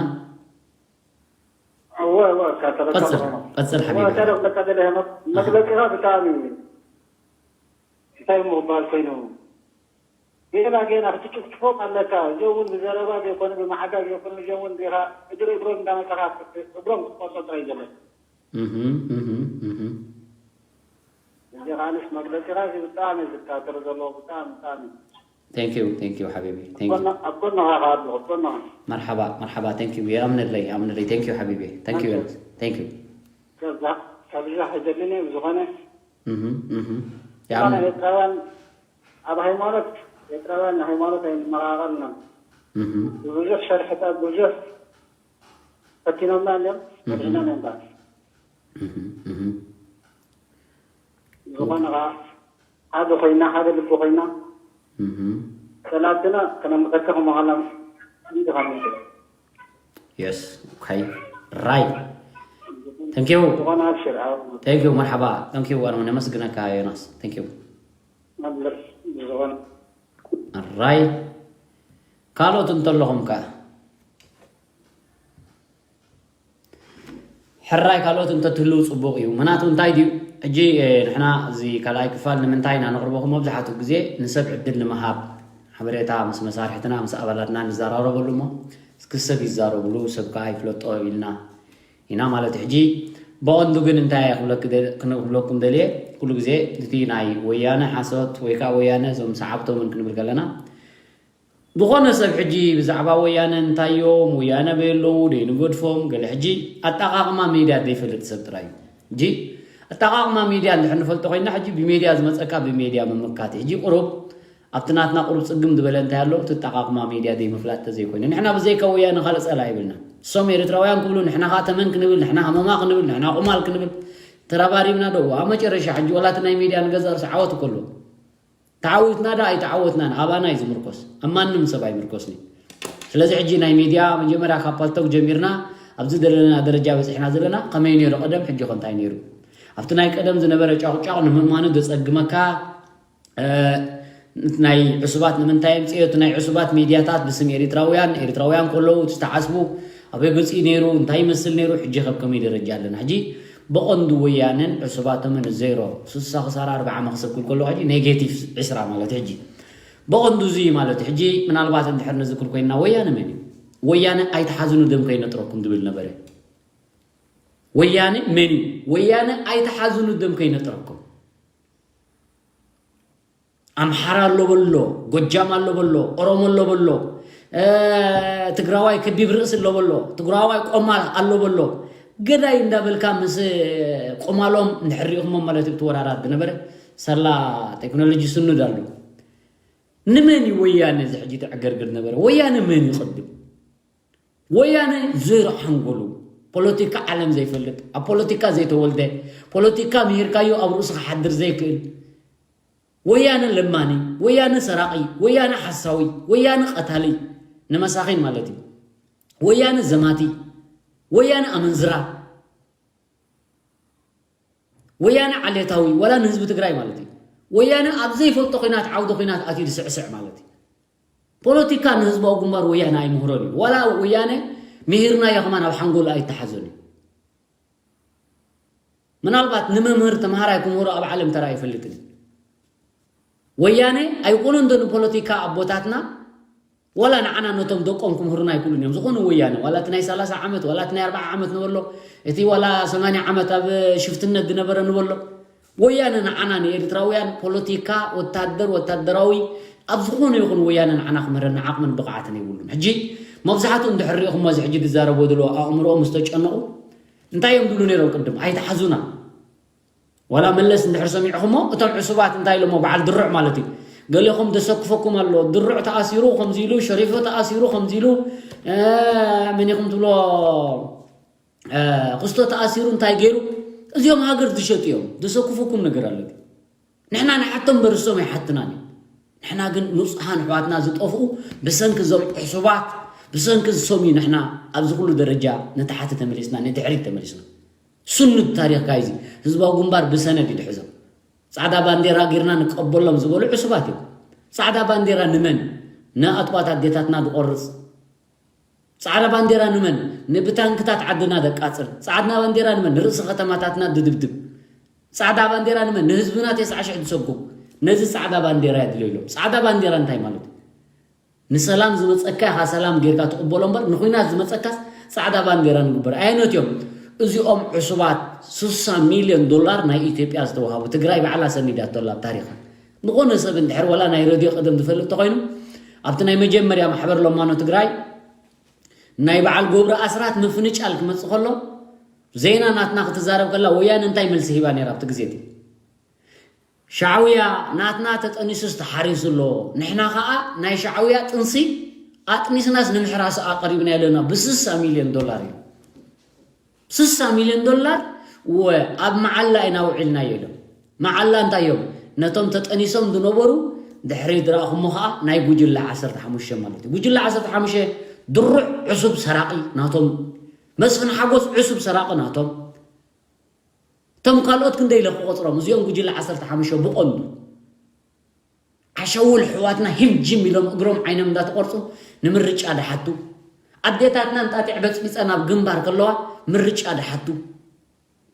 እወ፣ እወ፣ እከታተለካ ቀጽል፣ ኣለኹ። ቀጽል እወ፣ ሓቢቢ። ቀደም ቀደም ቀደም መግለጺኻ ብጣዕሚ እንታይ ምቕባል ኮይኑ ጌና ጌና ክትጭፍጭፎም ኣለካ። እዚኦም እውን ብዘረባ ዘይኮነ ብመሓዛ ዘይኮነ እዚኦም እውን ዲኻ እግሪ እግሮም እንዳመጻኻ እግሮም ክትቆርጾ ጥራይ ዘለካ። እህ፣ እህ፣ እህ። እዚ ከዓንስ መግለጺኻ እዚ ብጣዕሚ ዝካተር ዘሎ ብጣዕሚ ብጣዕሚ Thank you፣ thank you ሓቢቢ። Thank you። ኣብ ጎንኻ ከኣ ኣለኹ፣ ኣብ ጎንኻ። መርሓባ፣ መርሓባ። Thank you። የኣምነለይ፣ የኣምነለይ። Thank you ሓቢቢ። Thank you። Thank you። ከብዛ ከብዛ ኣይደልን እየ ብዝኾነ እህ፣ እህ። ዝኾነ የኣምነ ኤርትራውያን ኣብ ሃይማኖት ኤርትራውያን ንሃይማኖት ኣይንመራረቕን ኢና። እህ፣ ብዙሕ ሸርሕታት ብዙሕ ፈቲኖምና እዮም መድሒኖም እዮም። እህ፣ እህ። ዝኾነ ከዓ ሓደ ኮይና ሓደ ልቢ ኮይና እህ። ሰላትና ከነምልከካ ከመሃላ እንዲኻ ምንድን Yes። Okay። Right። Thank you። ዝኾነ ኣብሽር ኣብ Thank you። መርሓባ። Thank you። ኣነ እውን የመስግነካ ዮናስ። Thank you። መብልዕ ዝኾነ ራይ ካልኦት እንተለኹም ከ ሕራይ ካልኦት እንተትህልው ጽቡቕ እዩ። ምክንያቱ እንታይ ድዩ ሕጂ ንሕና እዚ ካልኣይ ክፋል ንምንታይ ኢና ነቕርበኹም? መብዛሕትኡ ግዜ ንሰብ ዕድል ንምሃብ ሓበሬታ ምስ መሳርሕትና ምስ ኣባላትና ንዘራረበሉ እሞ እስኪ ሰብ ይዛረብሉ፣ ሰብ ከዓ ይፍለጦ ኢልና ኢና ማለት እዩ። ሕጂ ብቐንዱ ግን እንታይ እየ ክብለኩም ደልየ፣ ኩሉ ግዜ እቲ ናይ ወያነ ሓሶት ወይ ከዓ ወያነ እዞም ሰዓብቶምን ክንብል ከለና ዝኾነ ሰብ ሕጂ ብዛዕባ ወያነ እንታይ እዮም፣ ወያነ በይ ኣለዉ ደይ ንገድፎም ገለ ሕጂ ኣጠቓቕማ ሚድያ ዘይፈልጥ ሰብ ጥራይ እዩ። ሕጂ ኣጠቓቕማ ሚድያ እንድሕር ንፈልጦ ኮይና ሕጂ ብሚድያ ዝመፀካ ብሚድያ ምምካት እዩ። ሕጂ ቁሩብ ኣብቲ ናትና ቁሩብ ፅግም ዝበለ እንታይ ኣሎ እቲ ኣጠቓቕማ ሚድያ ዘይምፍላጥ ተዘይኮይኑ ንሕና ብዘይካ ወያነ ካልእ ፀላ የብልና። እሶም ኤርትራውያን ክብሉ ንሕና ከዓ ተመን ክንብል ንሕና ሃመማ ክንብል ንሕና ቁማል ክንብል ተራባሪብና ዶ ኣብ መጨረሻ ሕጂ ወላ እቲ ናይ ሚድያ ንገዛ ርሱ ዓወት እኮ ኣሎ። ተዓዊትና ዶ ኣይተዓወትናን ኣባና እዩ ዝምርኮስ፣ ኣብ ማንም ሰብ ኣይምርኮስን እዩ። ስለዚ ሕጂ ናይ ሚድያ መጀመርያ ካብ ፓልቶክ ጀሚርና ኣብዚ ዘለና ደረጃ በፂሕና ዘለና ከመይ ነይሩ ቀደም ሕጂ ከ እንታይ ነይሩ? ኣብቲ ናይ ቀደም ዝነበረ ጫቑጫቑ ንምእማኑ ዘፀግመካ ናይ ዕሱባት ንምንታይ ኣምፅኦ እቲ ናይ ዕሱባት ሚድያታት ብስም ኤሪትራውያን ኤሪትራውያን ከለዉ እቲ ዝተዓስቡ ኣበይ ገፂኡ ነይሩ፣ እንታይ ይመስል ነይሩ፣ ሕጂ ከብ ከመይ ደረጃ ኣለና? ሕጂ ብቐንዱ ወያነን ዕሱባቶምን ዜሮ፣ ስሳ ክሳራ ኣርብዓ መኽሰብ ክብል ከለኹ ሕጂ ኔጌቲቭ ዕስራ ማለት ሕጂ ብቐንዱ እዚ ማለት ሕጂ ምናልባት እንድሕር ንዝክር ኮይና ወያነ መን እዩ? ወያነ ኣይትሓዝኑ ደም ከይነጥረኩም ዝብል ነበረ። ወያነ መን እዩ? ወያነ ኣይትሓዝኑ ደም ከይነጥረኩም። ኣምሓራ ኣሎ በሎ፣ ጎጃም ኣሎ በሎ፣ ኦሮሞ ኣሎ በሎ፣ ትግራዋይ ከቢብ ርእሲ ኣሎ በሎ፣ ትግራዋይ ቆማል ኣሎ በሎ፣ ገዳይ እንዳበልካ ምስ ቆማሎም እንድሕር ሪኢኹሞም ማለት እዩ። እቲ ወራራት ዝነበረ ሳላ ቴክኖሎጂ ስኑድ ኣሎ። ንመን እዩ ወያነ እዚ ሕጂ ተዕገርግር ነበረ? ወያነ መን እዩ ቅድም? ወያነ ዜሮ ሓንጎሉ፣ ፖለቲካ ዓለም ዘይፈልጥ፣ ኣብ ፖለቲካ ዘይተወልደ፣ ፖለቲካ ምሂርካዮ ኣብ ርእሱ ክሓድር ዘይክእል፣ ወያነ ለማኒ፣ ወያነ ሰራቒ፣ ወያነ ሓሳዊ፣ ወያነ ቀታሊ፣ ንመሳኺን ማለት እዩ። ወያነ ዘማቲ፣ ወያነ ኣመንዝራ፣ ወያነ ዓሌታዊ፣ ዋላ ንህዝቢ ትግራይ ማለት እዩ። ወያነ ኣብ ዘይፈልጦ ኹናት፣ ዓውዲ ኹናት ኣትዩ ዝስዕስዕ ማለት እዩ። ፖለቲካ ንህዝባዊ ግንባር ወያነ ኣይምህሮን እዩ። ዋላ ወያነ ምሂርናዮ ከማን ኣብ ሓንጎሉ ኣይተሓዞን እዩ። ምናልባት ንመምህር ተምሃራይ ክምህሮ ኣብ ዓለም ተራ ኣይፈልጥን እዩ። ወያነ ኣይኮነን ዶ ንፖለቲካ ኣቦታትና፣ ዋላ ንዓና ነቶም ደቆም ክምህሩና ኣይክእሉን እዮም። ዝኾኑ ወያነ፣ ዋላ እቲ ናይ ሰላሳ ዓመት፣ ዋላ እቲ ናይ ኣርብዓ ዓመት ንበሎ፣ እቲ ዋላ ሰማንያ ዓመት ኣብ ሽፍትነት ዝነበረ ንበሎ፣ ወያነ ንዓና ንኤርትራውያን ፖለቲካ፣ ወታደር፣ ወታደራዊ፣ ኣብ ዝኾነ ይኹን ወያነ ንዓና ክምህረና ዓቕምን ብቕዓትን የብሉን። ሕጂ መብዛሕትኡ እንድሕር ሪኢኹሞ፣ እዚ ሕጂ ዝዛረብዎ ዘለዎ ኣእምሮኦም ዝተጨነቑ እንታይ እዮም ዝብሉ ነይሮም ቅድም? ኣይትሓዙና። ዋላ መለስ እንድሕር ሰሚዕኹሞ፣ እቶም ዕሱባት እንታይ ኢሎሞ? በዓል ድሩዕ ማለት እዩ። ገሌኹም ዘሰክፈኩም ኣሎ፣ ድሩዕ ተኣሲሩ ከምዚ ኢሉ፣ ሸሪፎ ተኣሲሩ ከምዚ ኢሉ፣ እ፣ መን ኢኹም ትብሎ፣ እ፣ ክስቶ ተኣሲሩ እንታይ ገይሩ? እዚኦም ሃገር ዝሸጡ እዮም። ዘሰክፈኩም ነገር ኣሎ ድዩ? ንሕና ንሓቶም እምበር እሶም ኣይሓትናን እዮም። ንሕና ግን ንጹሃን ኣሕዋትና ዝጠፍኡ ብሰንኪ እዞም ዕሱባት፣ ብሰንኪ እሶም እዩ ንሕና ኣብዚ ኩሉ ደረጃ ንታሕቲ ተመሊስና፣ ንድሕሪት ተመሊስና። ስኑድ ታሪኽካ እዩ እዚ። ህዝባዊ ግንባር ብሰነድ እዩ ዝሕዞ። ጻዕዳ ባንዴራ ጌርና ንቀበሎም ዝበሉ ዕሱባት እዮም። ጻዕዳ ባንዴራ ንመን? ንኣጥባት ኣዴታትና ዝቆርጽ። ጻዕዳ ባንዴራ ንመን? ንብታንክታት ዓድና ዘቃጽል። ጻዕዳ ባንዴራ ንመን? ንርእሲ ከተማታትና ዝድብድብ። ጻዕዳ ባንዴራ ንመን? ንህዝብና ተስዓ ሽሕ ዝሰጉግ። ነዚ ጻዕዳ ባንዴራ የድልዮ ኢሎም። ጻዕዳ ባንዴራ እንታይ ማለት እዩ? ንሰላም ዝመጸካ ኢኻ ሰላም ጌርካ ትቕበሎ እምበር፣ ንኹናት ዝመጸካስ ጻዕዳ ባንዴራ ንግበር። ኣየኖት እዮም እዚኦም ዕሱባት? ስሳ ሚልዮን ዶላር ናይ ኢትዮጵያ ዝተዋሃቡ፣ ትግራይ ባዕላ ሰኒዳቶ ኣላ ኣብ ታሪኻ። ዝኾነ ሰብ እንድሕር ዋላ ናይ ሬድዮ ቀደም ዝፈልጥ ተኾይኑ፣ ኣብቲ ናይ መጀመርያ ማሕበር ለማኖ ትግራይ ናይ በዓል ገብረ ኣስራት ምፍንጫል ክመጽእ ከሎ፣ ዜና ናትና ክትዛረብ ከላ፣ ወያነ እንታይ መልሲ ሂባ ነይራ ኣብቲ ግዜ እቲ? ሻዕውያ ናትና ተጠኒሱስ ተሓሪሱ ኣሎ። ንሕና ኸኣ ናይ ሻዕውያ ጥንሲ ኣጥኒስናስ ንምሕራሱ ኣቐሪብና ኣለና ብስሳ ሚልዮን ዶላር እዩ። ስሳ ሚልዮን ዶላር ወ-፣ ኣብ መዓላ ኢና ውዒልናዮ ኢሎም። መዓላ እንታይ እዮም? ነቶም ተጠኒሶም ዝነበሩ ድሕሪ ዝረኣኹሞ ኸኣ ናይ ጉጅለ ዓሰርተ ሓሙሽተ ማለት እዩ። ጉጅለ ዓሰርተ ሓሙሽተ ድሩዕ ዕሱብ ሰራቒ ናቶም። መስፍን ሓጎስ ዕሱብ ሰራቒ ናቶም። እቶም ካልኦት ክንደይ ኢለ ክቆጽሮም? እዚኦም ጉጅለ ዓሰርተ ሓሙሽተ ብቐንዱ ዓሻውል ኣሕዋትና ሂም ጂም ኢሎም እግሮም ዓይኖም እንዳተቆርጹ ንምርጫ ድሓቱ፣ ኣዴታትና እንጣጢዕ በጽቢጸን ኣብ ግንባር ከለዋ ምርጫ ድሓቱ፣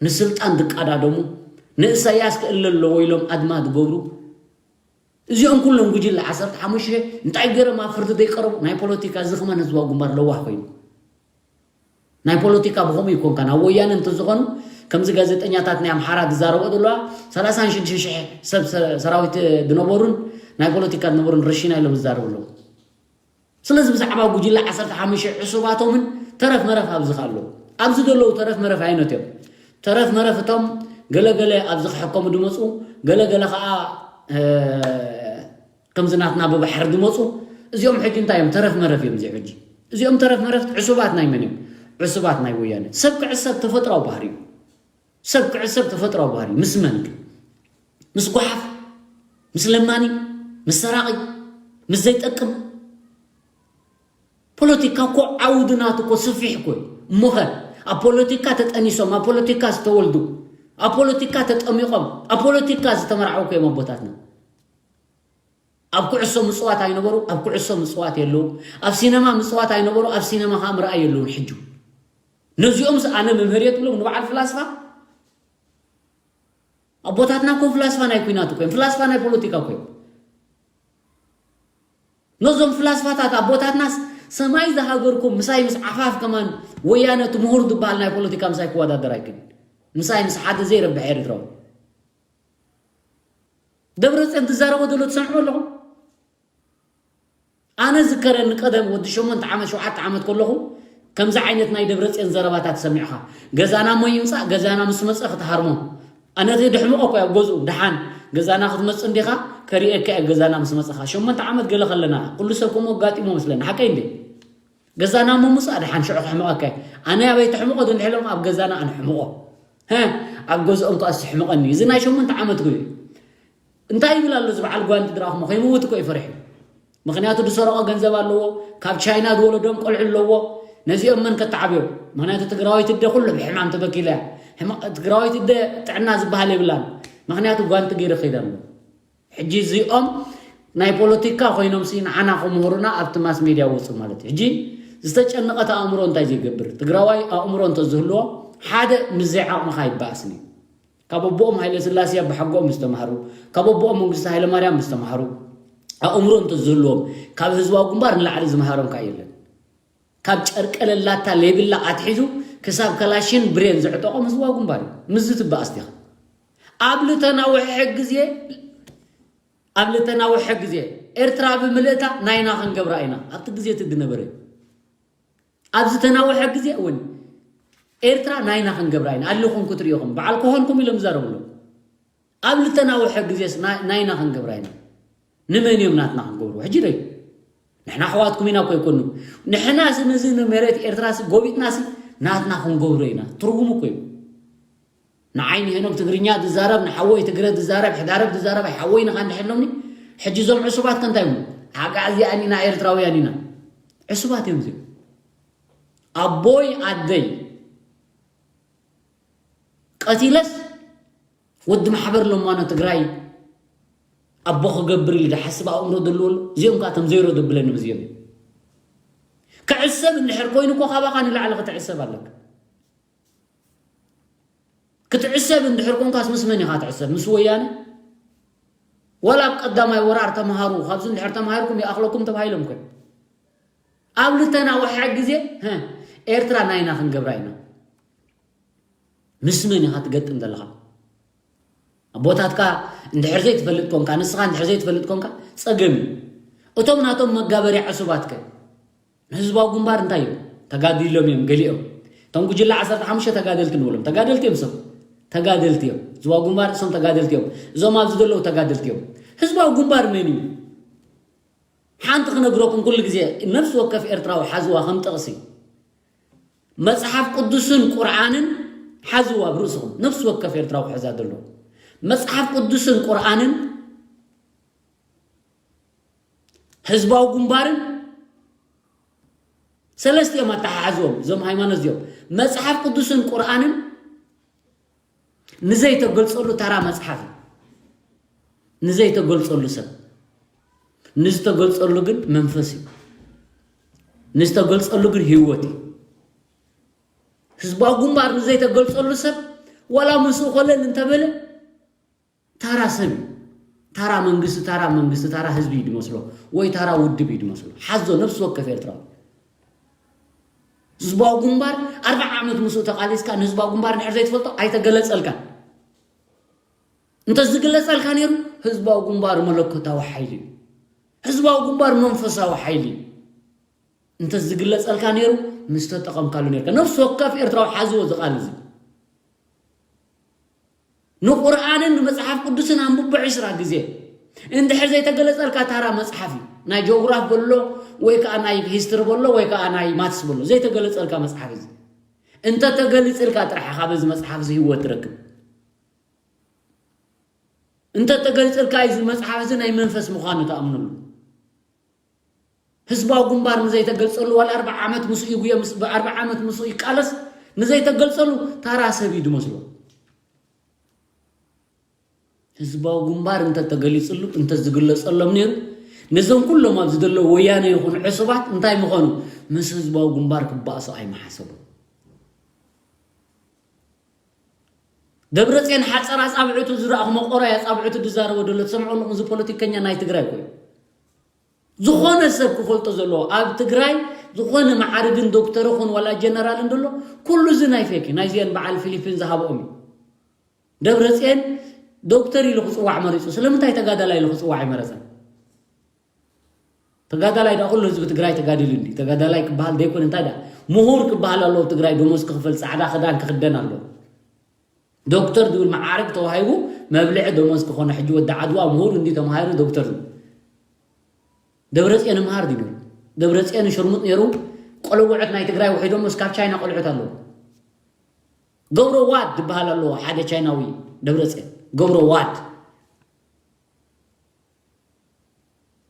ንስልጣን ድቃዳደሙ፣ ንእሳያስ ክእለ ኣለዎ ኢሎም ኣድማ ዝገብሩ፣ እዚኦም ኩሎም ጉጅለ ዓሰርተ ሓሙሽተ እንታይ ገይሮም ኣብ ፍርዲ ዘይቀረቡ? ናይ ፖለቲካ፣ እዚ ከማን ህዝባዊ ግንባር ለዋህ ኮይኑ ናይ ፖለቲካ ብኸምኡ ይኮንካ። ናብ ወያነ እንተዝኾኑ፣ ከምዚ ጋዜጠኛታት ናይ ኣምሓራ ዝዛረቦ ዘለዋ፣ ሰላሳን ሽዱሽተ ሽሕ ሰብ ሰ-፣ ሰራዊት ዝነበሩን ናይ ፖለቲካ ዝነበሩን ረሺና ኢሎም ዝዛረቡ ኣለዉ። ስለዚ ብዛዕባ ጉጅለ ዓሰርተ ሓሙሽተ ዕሱባቶምን ተረፍ መረፍ ኣብዚ ኣሎ። ኣብዚ ዘለዉ ተረፍ መረፍ ኣይነት እዮም። ተረፍ መረፍ እቶም ገለገለ ኣብዚ ክሕከሙ ዝመፁ፣ ገለገለ ከዓ፣ እ፣ ከምዚ ናትና ብባሕሪ ዝመፁ፣ እዚኦም ሕጂ እንታይ እዮም? ተረፍ መረፍ እዮም። እዚ ሕጂ እዚኦም ተረፍ መረፍ ዕሱባት ናይ መን እዮም? ዕሱባት ናይ ወያነ። ሰብ ክዕሰብ ተፈጥራዊ ባህሪ እዩ። ሰብ ክዕሰብ ተፈጥራዊ ባህሪ እዩ። ምስ መን ግን? ምስ ጓሓፍ? ምስ ለማኒ? ምስ ሰራቒ? ምስ ዘይጠቅም? ፖለቲካ እኮ ዓውዲ ናቱ እኮ ስፊሕ እኮ እዩ። እሞኸ ኣብ ፖለቲካ ተጠኒሶም፣ ኣብ ፖለቲካ ዝተወልዱ፣ ኣብ ፖለቲካ ተጠሚቖም፣ ኣብ ፖለቲካ ዝተመርዓው እኮ እዮም ኣቦታትና። ኣብ ኩዕሶ ምጽዋት ኣይነበሩ፣ ኣብ ኩዕሶ ምጽዋት የለዉ። ኣብ ሲነማ ምጽዋት ኣይነበሩ፣ ኣብ ሲነማ ኸኣ ምርኣይ የለዉን። ሕጂ ነዚኦምስ ኣነ መምህር እየ ትብሎም ንበዓል ፍላስፋ? ኣቦታትና እኮ ፍላስፋ ናይ ኲናት እኮ እዮም፣ ፍላስፋ ናይ ፖለቲካ እኮ እዮም። ነዞም ፍላስፋታት ኣቦታትናስ ሰማይ ዝሃገርኩም ምሳይ ምስ ዓፋፍ ከማን ወያነ እቲ ምሁር ዝበሃል ናይ ፖለቲካ ምሳይ ክወዳደር ኣይክእልን። ምሳይ ምስ ሓደ ዘይረብሕ ኤርትራዊ። ደብረፅዮን ትዛረቦ ዘሎ ትሰምዑ ኣለኹም? ኣነ ዝከረኒ ቀደም ወዲ ሸሞንተ ዓመት ሸውዓተ ዓመት ከለኹ ከምዚ ዓይነት ናይ ደብረፅዮን ዘረባታት ሰሚዕኻ፣ ገዛና እሞ ይምፃእ፣ ገዛና ምስ መፀ ክትሃርሞ። ኣነ እቲ ድሕምቆ እኮ ኣብ ገዝኡ ደሓን ገዛና ክትመፅእ እንዲኻ ከርእየካ እየ፣ ገዛና ምስ መፀኻ። ሸሞንተ ዓመት ገለ ከለና ኩሉ ሰብ ከምኡ ኣጋጢሞ መስለኒ። ሓቀይ እንዴ? ገዛና እሞ ምፃእ ደሓን ሽዑ ክሕምቐካ እየ። ኣነ ኣበይ ትሕምቆ ድንድሕሎም ኣብ ገዛና ኣነ ሕምቆ። ሀ፣ ኣብ ገዝኦም ከኣስ ሕምቐኒ። እዚ ናይ ሸሞንተ ዓመት እኮ እዩ። እንታይ ይብል ኣሎ እዚ በዓል ጓንቲ ድራኹሞ? ከይምውት እኮ ይፈርሕ እዩ። ምኽንያቱ ዝሰረቆ ገንዘብ ኣለዎ፣ ካብ ቻይና ዝወለዶም ቆልዑ ኣለዎ። ነዚኦም መን ከተዓብዮም? ምኽንያቱ ትግራወይቲ እደ ኩሉ ብሕማም ተበኪላ እያ። ሕማ-፣ ትግራወይቲ እደ ጥዕና ዝበሃል የብላን። ምኽንያቱ ጓንቲ ገይሩ ከይደ ኣሎ። ሕጂ እዚኦም ናይ ፖለቲካ ኮይኖም ሲ ንዓና ክምህሩና ኣብቲ ማስ ሜድያ ወፁ ማለት እዩ። ሕጂ ዝተጨነቐት ኣእምሮ እንታይ ዘይገብር? ትግራዋይ ኣእምሮ እንተዝህልዎ ሓደ ምስ ዘይዓቕምኻ ይበኣስን እዩ። ካብ ኣቦኦም ሃይለ ስላሴ ኣባሓጎኦም ምስ ተማሃሩ፣ ካብ ኣቦኦም መንግስቲ ሃይለ ማርያም ምስ ተማሃሩ፣ ኣእምሮ እንተዝህልዎም ካብ ህዝባዊ ግንባር ንላዕሊ ዝመሃሮም ከኣ የለን። ካብ ጨርቀ ለላታ ሌብላ ኣትሒዙ ክሳብ ከላሽን ብሬን ዝዕጠቖም ህዝባዊ ግንባር እዩ። ምስዚ ትበኣስ ዲኻ? ኣብ ልተናውሐ ግዜ፣ ኣብ ልተናውሐ ግዜ ኤርትራ ብምልእታ ናይና ክንገብራ ኢና። ኣብቲ ግዜ እቲ ዝነበረ እዩ። ኣብ ዝተናውሐ ግዜ እውን ኤርትራ ናይና ክንገብራ ኢና ኣለኹም ክትሪኦኹም በዓል ኮሆንኩም ኢሎም ዝዛረቡ ኣለዉ። ኣብ ልተናውሐ ግዜስ ናይ-፣ ናይና ክንገብራ ኢና። ንመን እዮም ናትና ክንገብሩ? ሕጂ ዶ እዩ? ንሕና ኣሕዋትኩም ኢና እኮ ኣይኮኑ። ንሕና ሲ ነዚ ንመሬት ኤርትራ ሲ ጎቢጥና ሲ ናትና ክንገብሮ ኢና። ትርጉሙ እኮ እዩ። ንዓይ ንሄኖም ትግርኛ ዝዛረብ፣ ንሓወይ ትግረ ዝዛረብ፣ ሕዳረብ ዝዛረብ ኣይሓወይ ንኻ እንድሕሎምኒ። ሕጂ እዞም ዕሱባት ከ እንታይ ይብሉ? ኣግኣዝያን ኢና፣ ኤርትራውያን ኢና። ዕሱባት እዮም እዚኦም። ኣቦይ ኣደይ ቀቲለስ ወዲ ማሕበር ለማኖ ትግራይ ኣቦ ክገብር ኢሉ ዝሓስብ ኣእምሮ ዘለዎ ኣሎ። እዚኦም ከዓ ከም ዜሮ ዘብለኒ እዚኦም እዮም። ክዕሰብ እንድሕር ኮይኑ እኮ ካባኻ ንላዕሊ ክትዕሰብ ኣለካ። ክትዕሰብ እንድሕር ኮንካስ ምስ መን ኢኻ ትዕሰብ? ምስ ወያነ? ዋላ ኣብ ቀዳማይ ወራር ተምሃሩ፣ ካብዚ እንድሕር ተምሃርኩም ይኣኽለኩም ተባሂሎም እኮ እዮም። ኣብ ልተናውሐ ግዜ፣ ሀ፣ ኤርትራ ናይና ክንገብራ ኢና። ምስ መን ኢኻ ትገጥም ዘለኻ? ኣቦታትካ እንድሕር ዘይትፈልጥ ኮንካ፣ ንስኻ እንድሕር ዘይትፈልጥ ኮንካ፣ ጸገም እዩ። እቶም ናቶም መጋበርያ ዕሱባትከ? ንህዝባዊ ግንባር እንታይ እዮም? ተጋዲሎም እዮም ገሊኦም። እቶም ጉጅለ ዓሰርተ ሓሙሽተ ተጋደልቲ ንብሎም። ተጋደልቲ እዮም እሶም። ተጋደልቲ እዮም። ህዝባዊ ግንባር እሶም ተጋደልቲ እዮም። እዞም ኣብዚ ዘለዉ ተጋደልቲ እዮም። ህዝባዊ ግንባር መን እዩ? ሓንቲ ክነግረኩም ኩሉ ግዜ ነፍሲ ወከፍ ኤርትራዊ ሓዝዋ ከም ጥቕሲ። መጽሓፍ ቅዱስን ቁርኣንን ሓዝዋ ኣብ ርእስኹም። ነፍሲ ወከፍ ኤርትራዊ ክሕዛ ዘለዎ። መጽሓፍ ቅዱስን ቁርኣንን ህዝባዊ ግንባርን ሰለስቲኦም ኣተሓሓዝዎም። እዞም ሃይማኖት እዚኦም መጽሓፍ ቅዱስን ቁርኣንን ንዘይተገልጸሉ ተራ መጽሓፍ እዩ። ንዘይተገልጸሉ ሰብ። ንዝተገልጸሉ ግን መንፈስ እዩ። ንዝተገልጸሉ ግን ህይወት እዩ። ህዝባዊ ግንባር ንዘይተገልጸሉ ሰብ ዋላ ምስኡ ኮለል እንተበለ ታራ ሰብ እዩ። ታራ መንግስቲ፣ ታራ መንግስቲ፣ ታራ ህዝቢ እዩ ዝመስሎ፣ ወይ ታራ ውድብ እዩ ዝመስሎ። ሓዞ ነፍሲ ወከፍ ኤርትራዊ። ህዝባዊ ግንባር ኣርብዓ ዓመት ምስኡ ተቓሊስካ ንህዝባዊ ግንባር እንድሕር ዘይትፈልጦ ኣይተገለጸልካን። እንተ ዝግለጸልካ ነይሩ ህዝባዊ ግንባር መለኮታዊ ሓይሊ እዩ። ህዝባዊ ግንባር መንፈሳዊ ሓይሊ እዩ። እንተ ዝግለጸልካ ነይሩ ምስ ተጠቐምካሉ ነይርካ። ነፍሲ ወከፍ ኤርትራዊ ሓዝዎ እዚ ቃል እዚ። ንቁርኣንን ንመጽሓፍ ቅዱስን ኣንብቦ ዕስራ ግዜ። እንድሕር ዘይተገለጸልካ ታራ መጽሓፍ እዩ። ናይ ጂኦግራፍ በሎ ወይ ከኣ ናይ ሂስትሪ በሎ ወይ ከኣ ናይ ማትስ በሎ ዘይተገለጸልካ መጽሓፍ እዚ። እንተ ተገሊጽልካ ጥራሕ ኢኻ በዚ መጽሓፍ እዚ ህይወት ትረክብ። እንተ ተገሊጽልካ እዚ መጽሓፍ እዚ ናይ መንፈስ ምዃኑ ትኣምነሉ። ህዝባዊ ግንባር ንዘይተገልጸሉ ዋላ ኣርብዓ ዓመት ምስኡ ይጉየ፣ ምስ-፣ ብኣርብዓ ዓመት ምስኡ ይቃለስ፣ ንዘይተገልጸሉ ታራ ሰብ እዩ ዝመስሎ። ህዝባዊ ግንባር እንተ ተገሊጽሉ፣ እንተ ዝግለጸሎም ነይሩ፣ ነዞም ኩሎም ኣብዚ ዘለዉ ወያነ ይኹኑ ዕሱባት እንታይ ምኾኑ? ምስ ህዝባዊ ግንባር ክባእሱ ኣይምሓሰቡን። ደብረፅዮን ሓፀር ኣፃብዕቱ ዝረኣኹ መቆራይ ኣፃብዕቱ ዝዛረቦ ዘሎ ትሰምዑ ኣለኹም። እዚ ፖለቲከኛ ናይ ትግራይ ኮይኑ ዝኾነ ሰብ ክፈልጦ ዘለዎ ኣብ ትግራይ ዝኾነ መዓርግን ዶክተር ይኹን ዋላ ጀነራል እንደሎ ኩሉ እዚ ናይ ፌክ እዩ። ናይዚአን በዓል ፊሊፒን ዝሃብኦም እዩ። ደብረፅዮን ዶክተር ኢሉ ክፅዋዕ መሪፁ። ስለምንታይ ተጋዳላይ ኢሉ ክፅዋዕ ኣይመረፀን? ተጋዳላይ ዳ ኩሉ ህዝቢ ትግራይ ተጋዲሉ እንዲ ተጋዳላይ ክበሃል ዘይኮነ እንታይ ዳ ምሁር ክበሃል ኣለዎ። ትግራይ ደሞዝ ክኽፈል ፃዕዳ ክዳን ክኽደን ኣለዎ። ዶክተር ዝብል መዓርግ ተዋሂቡ መብልዒ ደሞዝ ክኾነ ሕጂ ወዲ ዓድዋ ምሁር እንዲ ተማሂሩ ዶክተር ዝብል ደብረፅዮን መሃር ድዩ ነሩ? ደብረፅዮን ሽርሙጥ ነሩ። ቆለውዕት ናይ ትግራይ ውሒዶም እስካብ ቻይና ቆልዑት ኣለዉ። ገብረ ዋድ ዝበሃል ኣለዎ ሓደ ቻይናዊ ደብረፅዮን ገብረ ዋድ።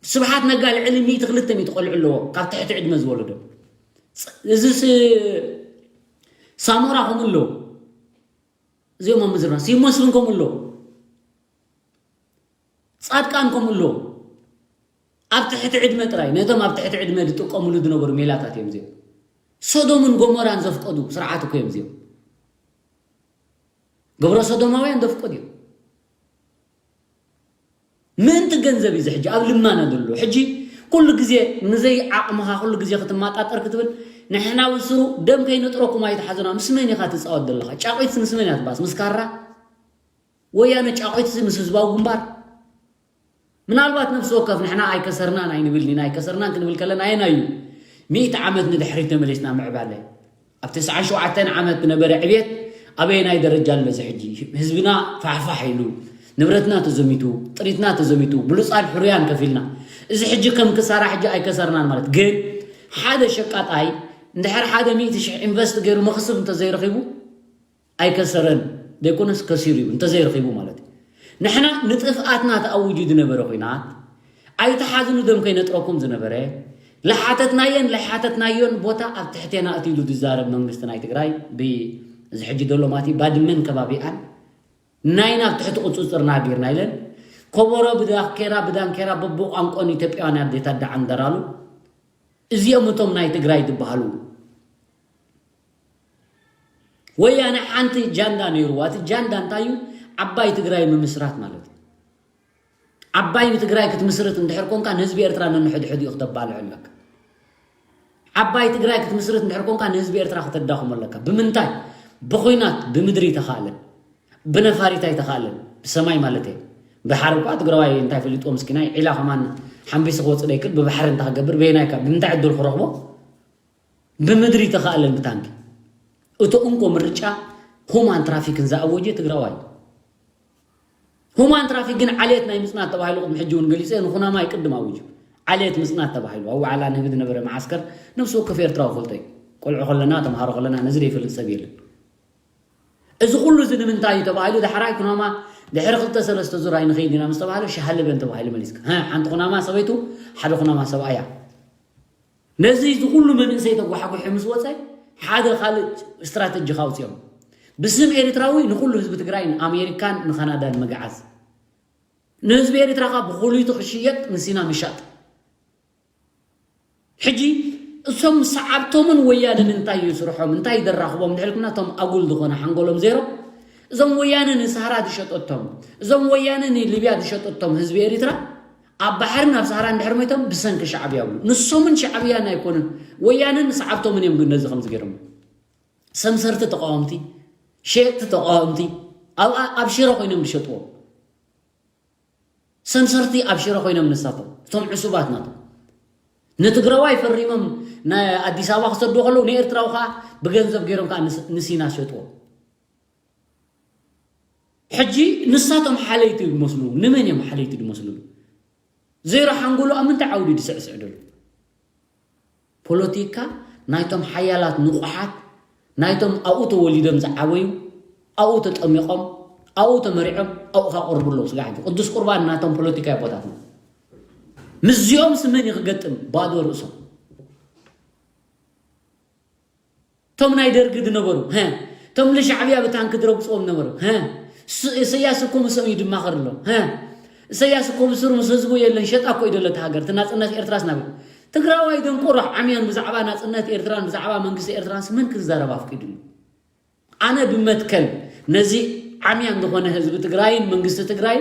ስብሓት ነጋ ልዕሊ ሚእቲ ክልተ ሚእቲ ቆልዑ ኣለዎ ካብ ትሕቲ ዕድመ ዝወለዶ። እዚ ሳሞራ ከምኡ ኣለዎ። እዚኦም ኣብ ምዝርና ሲሞስን ከምኡ ኣለዎ። ፃድቃን ከምኡ ኣለዎ። ኣብ ትሕቲ ዕድመ ጥራይ ነቶም ኣብ ትሕቲ ዕድመ ዝጥቀምሉ ዝነበሩ ሜላታት እዮም እዚኦም። ሶዶምን ጎሞራን ዘፍቀዱ ስርዓት እኮ እዮም እዚኦም። ግብረ ሶዶማውያን ዘፍቀዱ እዮም። ምእንቲ ገንዘብ እዩ እዚ ሕጂ ኣብ ልማና ዘሎ። ሕጂ ኩሉ ግዜ ንዘይ ዓቕምኻ ኩሉ ግዜ ክትመጣጠር ክትብል ንሕና ብስሩ ደም ከይነጥረኩም ኣይትሓዙና። ምስ መን ኢኻ ትፃወት ዘለኻ? ጫቒት ምስ መን እያ ትባስ? ምስ ካራ ወያነ ጫቒት ምስ ህዝባዊ ግንባር ምናልባት ነፍሲ ወከፍ ንሕና ኣይከሰርናን ኣይንብልን ኢና። ኣይከሰርናን ክንብል ከለና ኣየናይ እዩ? ሚእቲ ዓመት ንድሕሪት ተመሊስና ምዕባለ ኣብ ተስዓን ሸውዓተን ዓመት ዝነበረ ዕብየት ኣበየናይ ደረጃ ኣሎ? እዚ ሕጂ ህዝብና ፋሕፋሕ ኢሉ ንብረትና ተዘሚቱ ጥሪትና ተዘሚቱ ብሉፃት ሕሩያን ከፊልና እዚ ሕጂ ከም ክሳራ ሕጂ ኣይከሰርናን ማለት ግን ሓደ ሸቃጣይ እንድሕር ሓደ ሚእቲ ሽሕ ኢንቨስት ገይሩ መኽስብ እንተዘይረኺቡ ኣይከሰረን ዘይኮነስ ከሲሩ እዩ እንተዘይረኺቡ ማለት እዩ። ንሕና ንጥፍኣትና ተኣውጁ ዝነበረ ኹናት ኣይተሓዝኑ ደም ከይነጥረኩም ዝነበረ ለሓተትናየን ለሓተትናዮን ቦታ ኣብ ትሕቴና እቲ ኢሉ ዝዛረብ መንግስቲ ናይ ትግራይ ብዚ ሕጂ ዘሎ ማለት እዩ ባድመን ከባቢኣን ናይ ናብ ትሕቲ ቁፅፅርና ቢርና ኢለን ኮቦሮ ብዳንኬራ ብዳንኬራ በብቋንቋን ኢትዮጵያውያን ኣዴታት ዳዓንደራሉ እዚኦም እቶም ናይ ትግራይ ዝበሃሉ ወያነ ሓንቲ ጃንዳ ነይርዋ። እቲ ጃንዳ እንታይ እዩ? ዓባይ ትግራይ ምምስራት ማለት እዩ። ዓባይ ትግራይ ክትምስርት እንድሕር ኮንካ ንህዝቢ ኤርትራ ነንሕድሕድ እዩ ክተባልዖ ኣለካ። ዓባይ ትግራይ ክትምስርት እንድሕር ኮንካ ንህዝቢ ኤርትራ ክተዳኽሞ ኣለካ። ብምንታይ? ብኹናት ብምድሪ ተኻእለን ብነፋሪት ኣይተኻእለን ብሰማይ ማለት እየ። ብሓር እኳ ትግራዋይ እንታይ ፈሊጥዎ ምስኪናይ ዒላ ከማን ሓንቢሱ ክወፅእ ደይክል ብባሕሪ እንታይ ክገብር በየናይ ካብ ብምንታይ ዕድል ክረኽቦ ብምድሪ ተኻእለን ብታንኪ እቶ እንኮ ምርጫ ሁማን ትራፊክን ዝኣወጀ ትግራዋይ። ሁማን ትራፊክ ግን ዓሌት ናይ ምፅናት ተባሂሉ ቅድሚ ሕጂ እውን ገሊፀ ንኹናማ ይቅድም ኣውጁ ዓሌት ምፅናት ተባሂሉ ኣብ ዋዕላ ንህቢ ዝነበረ መዓስከር ነብሲ ወከፍ ኤርትራዊ ፈልጦ እዩ። ቆልዑ ከለና ተምሃሮ ከለና ነዚ ዘይፈልጥ ሰብ የለን። እዚ ኩሉ እዚ ንምንታይ እዩ ተባሂሉ ዳሕራይ ኩናማ ድሕሪ ክልተ ሰለስተ ዙር ኣይንኸይድ ኢና ምስ ተባሃለ ሻሃልበን ተባሂሉ መሊስካ ሓንቲ ኩናማ ሰበይቱ ሓደ ኩናማ ሰብኣያ ነዚ እዚ ኩሉ መንእሰይ ተጓሓጒሑ ምስ ወፀ ሓደ ካልእ ስትራተጂ ካውፅኦም ብስም ኤርትራዊ ንኩሉ ህዝቢ ትግራይ ንኣሜሪካን ንካናዳን ምግዓዝ ንህዝቢ ኤርትራ ካ ብኩሊቱ ክሽየጥ ንሲና ምሻጥ ሕጂ እሶም ሰዓብቶምን ወያንን እንታይ እዩ ስርሖም እንታይ ደራኽቦም ድሕልኩና እቶም ኣጉል ዝኾነ ሓንጎሎም ዜሮ እዞም ወያነ ንሳህራ ዝሸጠቶም እዞም ወያነ ንሊብያ ዝሸጠቶም ህዝቢ ኤርትራ ኣብ ባሕርን ኣብ ሳህራ እንድሕር ሞይቶም ብሰንኪ ሻዕብያ ብሉ ንሶምን ሻዕብያን ኣይኮኑን ወያነን ሰዓብቶምን እዮም ግን ነዚ ከምዚ ገይሮም ሰምሰርቲ ተቃወምቲ ሸየጥቲ ተቃወምቲ ኣብ ሽረ ኮይኖም ዝሸጥዎም ሰምሰርቲ ኣብ ሽረ ኮይኖም ንሳቶም እቶም ዕሱባት ናቶም ንትግራዋይ ፈሪሞም ኣዲስ ኣበባ ክሰዱ ከለዉ ንኤርትራዊ ከዓ ብገንዘብ ገይሮም ከዓ ንሲና ሸጥዎ ሕጂ ንሳቶም ሓለይቲ ዝመስሉ ንመን እዮም ሓለይቲ ዝመስሉ ዜሮ ሓንጎሉ ኣብ ምንታይ ዓውዲ ዝስዕስዕ ደሎ ፖለቲካ ናይቶም ሓያላት ንቑሓት ናይቶም ኣብኡ ተወሊዶም ዝዓበዩ ኣብኡ ተጠሚቖም ኣብኡ ተመሪዖም ኣብኡ ካቆርቡ ኣለዉ ስጋ ሕጂ ቅዱስ ቁርባን ናቶም ፖለቲካ ኣቦታትና ምስዚኦም ስመን ይክገጥም ባዶ ርእሶም እቶም ናይ ደርጊ ዝነበሩ እቶም ልሻዕብያ ብታንኪ ዝረግፅዎም ነበሩ እሰያስ እኮ ምስኦም ይድማኸር ኣሎ እሰያስ እኮ ብስሩ ምስ ህዝቡ የለን ሸጣ እኮ እዩ ዘሎ እቲ ሃገር እቲ ናፅነት ኤርትራስ ናብ ትግራዋይ ደንቆሮ ዓምያን ብዛዕባ ናፅነት ኤርትራን ብዛዕባ መንግስቲ ኤርትራንስ መን ክዛረብ ኣፍቂድሉ ኣነ ብመትከል ነዚ ዓምያን ዝኾነ ህዝቢ ትግራይን መንግስቲ ትግራይ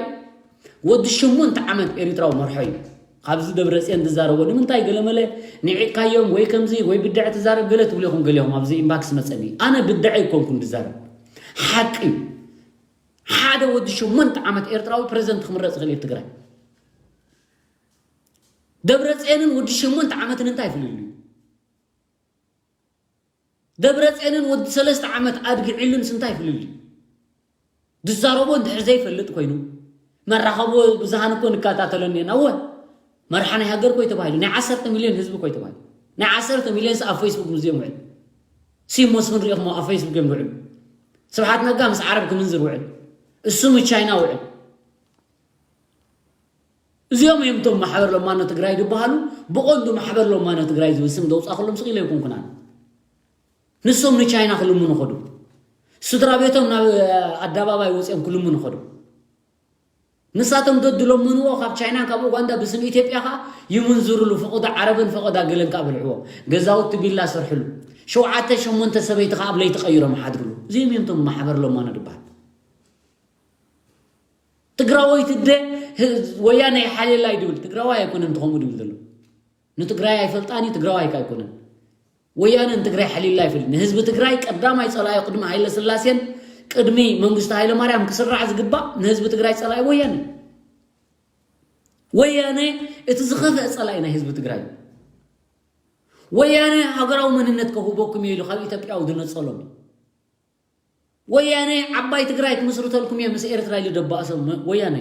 ወዲ ሸሞንተ ዓመት ኤሪትራዊ መርሖ እዩ። ካብዚ ደብረፅዮን ዝዛረቦ ንምንታይ ገለመለ ንዒቕካዮም ወይ ከምዚ ወይ ብድዐ ትዛረብ ገለ ትብሉ ኢኹም ገሊኹም ኣብዚ ኢንባክስ መፀኒ። ኣነ ብድዐ ኣይኮንኩን ዝዛረብ፣ ሓቂ እዩ። ሓደ ወዲ ሸሞንተ ዓመት ኤርትራዊ ፕሬዝደንት ክምረፅ ይኽእል እዩ ትግራይ። ደብረፅዮንን ወዲ ሸሞንተ ዓመትን እንታይ ፍልልዩ? ደብረፅዮንን ወዲ ሰለስተ ዓመት ኣድጊ ዒሉን እንታይ ፍልልዩ? ዝዛረቦ እንድሕር ዘይፈልጥ ኮይኑ መራኸቦ ብዙሃን እኮ ንከታተሎ እኒአና። እወ፣ መርሓ ናይ ሃገር ኮይ ተባሂሉ፣ ናይ ዓሰርተ ሚልዮን ህዝቢ ኮይ ተባሂሉ፣ ናይ ዓሰርተ ሚልዮን ኣብ ፌስቡክ ምስ እዮም ውዕል። ሲሞስ ክንሪኦኹም ኣብ ፌስቡክ እዮም ውዕል። ስብሓት ነጋ ምስ ዓረብ ክምንዝር ውዕል፣ እሱ ምስ ቻይና ውዕል። እዚኦም እዮም እቶም ማሕበር ለማኖ ትግራይ ዝበሃሉ። ብቐንዱ ማሕበር ለማኖ ትግራይ ዝብል ስም ዘውፃእኩሎም ስቕ ኢለ ኣይኮንኩን ኣነ። ንሶም ንቻይና ክልምኑ ኸዱ፣ ስድራ ቤቶም ናብ ኣደባባይ ወፂኦም ክልምኑ ኸዱ። ንሳቶም ደድለምንዎ ካብ ቻይናን ካብ ኡጋንዳ ብስም ኢትዮጵያ ከዓ ይምንዝርሉ። ፈቐዶ ዓረብን ፈቐዶ ገለን ከዓ በልዕዎ። ገዛውቲ ቢላ ሰርሕሉ። ሸውዓተ ሸሞንተ ሰበይቲ ከዓ ኣብ ለይቲ ቀይሮም ሓድርሉ። እዚኦም እዮም እቶም ማሕበር ለማኖ ዝበሃል። ትግራወይቲ ደ ወያነ ይሓልየላ እዩ ድብል። ትግራዋይ ኣይኮነን ተኸምኡ ድብል ዘሎ። ንትግራይ ኣይፈልጣን እዩ፣ ትግራዋይ ኣይኮነን። ወያነ ንትግራይ ሓልየላ ኣይፈልጥ። ንህዝቢ ትግራይ ቀዳማይ ፀላኢ ቅድሚ ሃይለ ስላሴን ቅድሚ መንግስቲ ሃይለ ማርያም ክስራዕ ዝግባእ ንህዝቢ ትግራይ ፀላኢ ወያነ። ወያነ እቲ ዝኸፍአ ፀላኢ ናይ ህዝቢ ትግራይ። ወያነ ሃገራዊ መንነት ከህበኩም እዩ ኢሉ ካብ ኢትዮጵያዊ ዝነፀሎም እዩ። ወያነ ዓባይ ትግራይ ክምስርተልኩም እየ ምስ ኤርትራ ኢሉ ደባእሶም ወያነ።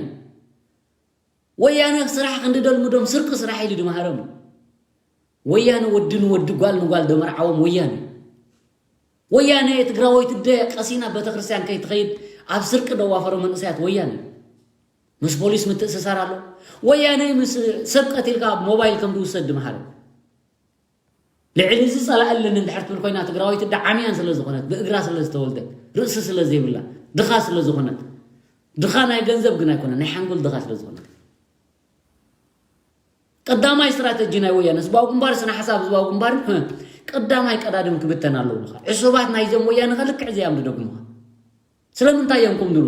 ወያነ ስራሕ ክንዲ ደልምዶም ስርቂ ስራሕ ኢሉ ድመሃሮም። ወያነ ወዲ ንወዲ ጓል ንጓል ደመርዓዎም ወያነ። ወያነ ትግራወይቲ ደ ቀሲና ቤተክርስትያን ከይትኸይድ ኣብ ስርቂ ደዋፈሮ መንእሰያት ወያነ። ምስ ፖሊስ ምትእስሳር ኣሎ። ወያነ ምስ ሰብ ቀቲልካ ሞባይል ከም ዝውሰድ ድመሃረ። ልዕሊ እዚ ጸላእ ኣለኒ እንድሕር ትብል ኮይና ትግራወይቲ ደ ዓምያን ስለ ዝኾነት ብእግራ ስለ ዝተወልደት ርእሲ ስለ ዘይብላ ድኻ ስለ ዝኾነት ድኻ ናይ ገንዘብ ግን ኣይኮነ ናይ ሓንጎል ድኻ ስለ ዝኾነት ቀዳማይ ስትራተጂ ናይ ወያነ ህዝባዊ ግንባር ስነ ሓሳብ ህዝባዊ ግንባር ቀዳማይ ቀዳድም ክብተን ኣለዎ። ዕሱባት ናይዞም ወያነ ከልክዕ ዘያም ድደግሙኻ ስለምንታይ እዮም ክምድሩ?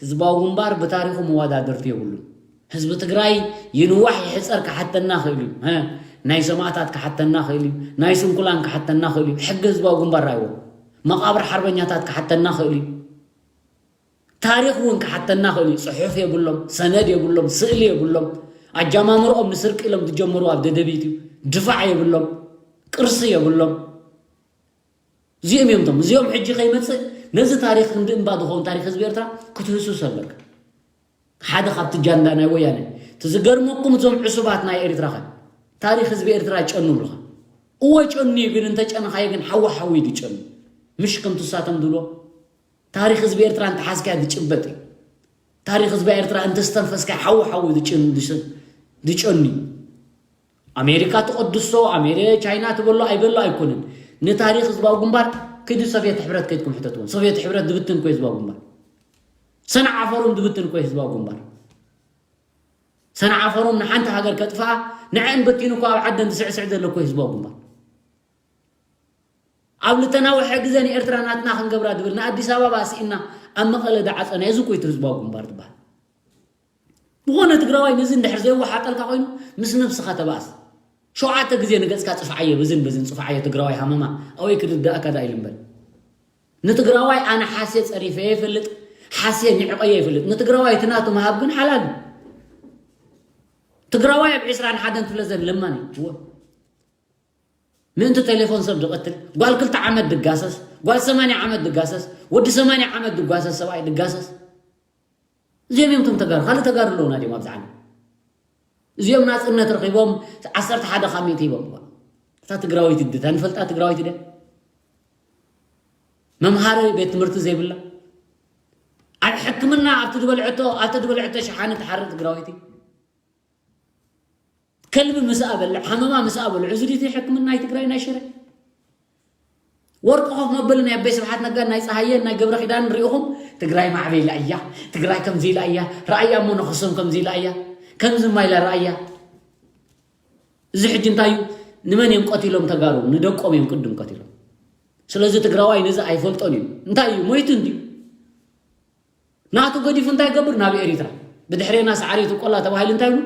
ህዝባዊ ግንባር ብታሪኹ መወዳድርቲ የብሉን። ህዝቢ ትግራይ ይንዋሕ ይሕፀር ክሓተና ክእል እዩ። ናይ ሰማእታት ክሓተና ክእል እዩ። ናይ ስንኩላን ክሓተና ክእል እዩ። ሕጊ ህዝባዊ ግንባር ራይዎ መቃብር ሓርበኛታት ክሓተና ክእል እዩ። ታሪኽ እውን ክሓተና ክእል እዩ። ፅሑፍ የብሎም፣ ሰነድ የብሎም፣ ስእሊ የብሎም። ኣጃማምርኦም ንስርቂ ኢሎም ዝጀመሩ ኣብ ደደቢት እዩ። ድፋዕ የብሎም፣ ቅርሲ የብሎም። እዚኦም እዮም እቶም እዚኦም ሕጂ ከይመፅእ ነዚ ታሪክ ክንዲ እምባ ዝኸውን ታሪክ ህዝቢ ኤርትራ ክትህሱስ ኣለካ። ሓደ ካብቲ ጃንዳ ናይ ወያነ እቲ ዝገርመኩም እዞም ዕሱባት ናይ ኤርትራ ከ ታሪክ ህዝቢ ኤርትራ ጨኑ ብሉካ። እወ ጨኑ እዩ፣ ግን እንተጨንኻዮ ግን ሓዊ ሓዊ እዩ ዝጨኑ። ምሽ ከምቲ እሳቶም ዝብሎ ታሪክ ህዝቢ ኤርትራ እንተሓዝካዮ ዝጭበጥ እዩ። ታሪክ ህዝቢ ኤርትራ እንተስተንፈስካዮ ሓዊ ሓዊ ዝጭን- ዝጭን- ዝጨኑ እዩ። ኣሜሪካ ትቐድሶ ኣሜሪ ቻይና ትበሎ ኣይበሎ ኣይኮንን። ንታሪኽ ህዝባዊ ግንባር ክዲ ሶቪየት ሕብረት ከይድኩም ሕተትዎም። ሶቪየት ሕብረት ድብትን ኮ ህዝባዊ ግንባር ሰንዓፈሮም ድብትን ኮ ህዝባዊ ግንባር ሰንዓፈሮም ንሓንቲ ሃገር ከጥፍኣ ንዐን በቲኑ ኮ ኣብ ዓደን ዝስዕስዕ ዘሎ ኮ ህዝባዊ ግንባር ኣብ ልተናውሐ ግዜ ንኤርትራ ናትና ክንገብራ ድብል ንኣዲስ ኣበባ ስኢና ኣብ መቐለ ዳዓፀና እዚ ኮ ህዝባዊ ግንባር ትበሃል። ብኾነ ትግራዋይ ነዚ እንድሕር ዘይወሓጠልካ ኮይኑ ምስ ነብስኻ ተባእስ። ሸውዓተ ግዜ ንገፅካ ፅፍዓዮ ብዝን ብዝን ፅፍዓዮ ትግራዋይ ሃመማ ኣወይ ክርዳእካ ዳ ኢሉ እምበር ንትግራዋይ ኣነ ሓስየ ፀሪፈ ይፈልጥ ሓስየ ንዕቐዮ ይፈልጥ ንትግራዋይ እቲ ናቱ ምሃብ ግን ሓላል እዩ። ትግራዋይ ኣብ ዕስራን ሓደን ክፍለ ዘን ለማኒ እወ ምእንቲ ቴሌፎን ሰብ ድቐትል ጓል ክልተ ዓመት ድጋሰስ ጓል ሰማንያ ዓመት ድጋሰስ ወዲ ሰማንያ ዓመት ድጓሰስ ሰብኣይ ድጋሰስ እዚኦም እዮም እቶም ተጋሩ ካልእ ተጋሩ ኣለውና ድዮም ኣብዚ ዓለም እዚኦም ናፅነት ረኺቦም ዓሰርተ ሓደ ካብ ሚእቲ ሂቦም እኳ እታ ትግራወይቲ ድታ ንፈልጣ ትግራወይቲ ደ መምሃሪ ቤት ትምህርቲ ዘይብላ ኣብ ሕክምና ኣብቲ ዝበልዐቶ ኣብቲ ዝበልዐቶ ሸሓኒ ትሓርእ ትግራወይቲ ከልቢ ምስ ኣበልዕ ሓመማ ምስ ኣበልዑ እዚ ድዩ ሕክምና ናይ ትግራይ ናይ ሽረ ወርቂ ኮፍ መበሊ ናይ ኣበይ ስብሓት ነጋን ናይ ፀሃየን ናይ ገብረ ኪዳንን ሪኢኹም ትግራይ ማዕበ ኢላ እያ ትግራይ ከምዚ ኢላ እያ ረኣያ እሞ ነኽሶም ከምዚ ኢላ እያ ከምዚ ማይላ ረኣያ እዚ ሕጂ እንታይ እዩ ንመን እዮም ቀቲሎም ተጋሩ ንደቆም እዮም ቅድም ቀቲሎም ስለዚ ትግራዋይ ነዚ ኣይፈልጦን እዩ እንታይ እዩ ሞይቱ እንድዩ ናቱ ገዲፉ እንታይ ገብር ናብ ኤሪትራ ብድሕሬና ሰዓሪቱ ቆላ ተባሂሉ እንታይ ብሉ?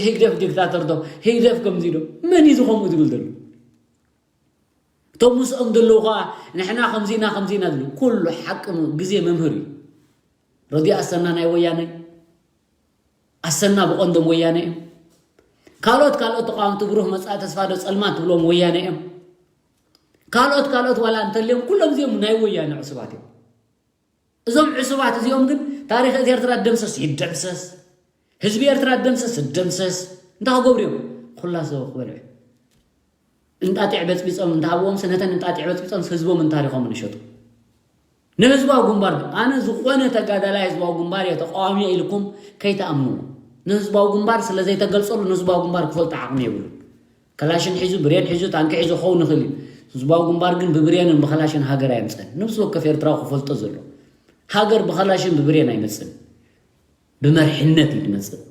ህግደፍ ዲክታተር ዶ ህግደፍ ከምዚ ዶ? መን እዩ ዝኸምኡ ዝብል ዘሎ? እቶም ምስኦም ዘለዉ ከዓ ንሕና ከምዚና ከምዚና ዝብሉ ኩሉ ሓቂ ግዜ መምህር እዩ። ረዲ ኣሰና ናይ ወያነ ኣሰና ብቐንዶም ወያነ እዮም። ካልኦት ካልኦት ተቃወምቲ ብሩህ መጻኢ ተስፋ ዶ ጸልማት ትብሎም ወያነ እዮም። ካልኦት ካልኦት ዋላ እንተልዮም ኩሎም እዚኦም ናይ ወያነ ዕሱባት እዮም። እዞም ዕሱባት እዚኦም ግን ታሪኽ እቲ ኤርትራ ደምሰስ ይደምሰስ፣ ህዝቢ ኤርትራ ደምሰስ ደምሰስ እንታይ ክገብሩ እዮም? ኩላ ሰው ክበልዑ እንጣጢዕ በጽቢጾም እንተሃብዎም ስነተን እንጣጢዕ በጽቢጾም ህዝቦምን ታሪኾምን ይሸጡ። ንህዝባዊ ግንባር ኣነ ዝኾነ ተጋዳላይ ህዝባዊ ግንባር እየ ተቃዋሚ ኢልኩም ከይተኣምኑ። ንህዝባዊ ግንባር ስለ ዘይተገልጸሉ ንህዝባዊ ግንባር ክፈልጦ ዓቕሚ የብሉን። ከላሽን ሒዙ ብሬን ሒዙ ታንኪ ሒዙ ክኸውን ይኽእል እዩ። ህዝባዊ ግንባር ግን ብብሬንን ብኸላሽን ሃገር ኣየምፀን። ነብሲ ወከፍ ኤርትራዊ ክፈልጦ ዘሎ ሃገር ብኸላሽን ብብሬን ኣይመፅን። ብመርሕነት እዩ ዝመፅእ።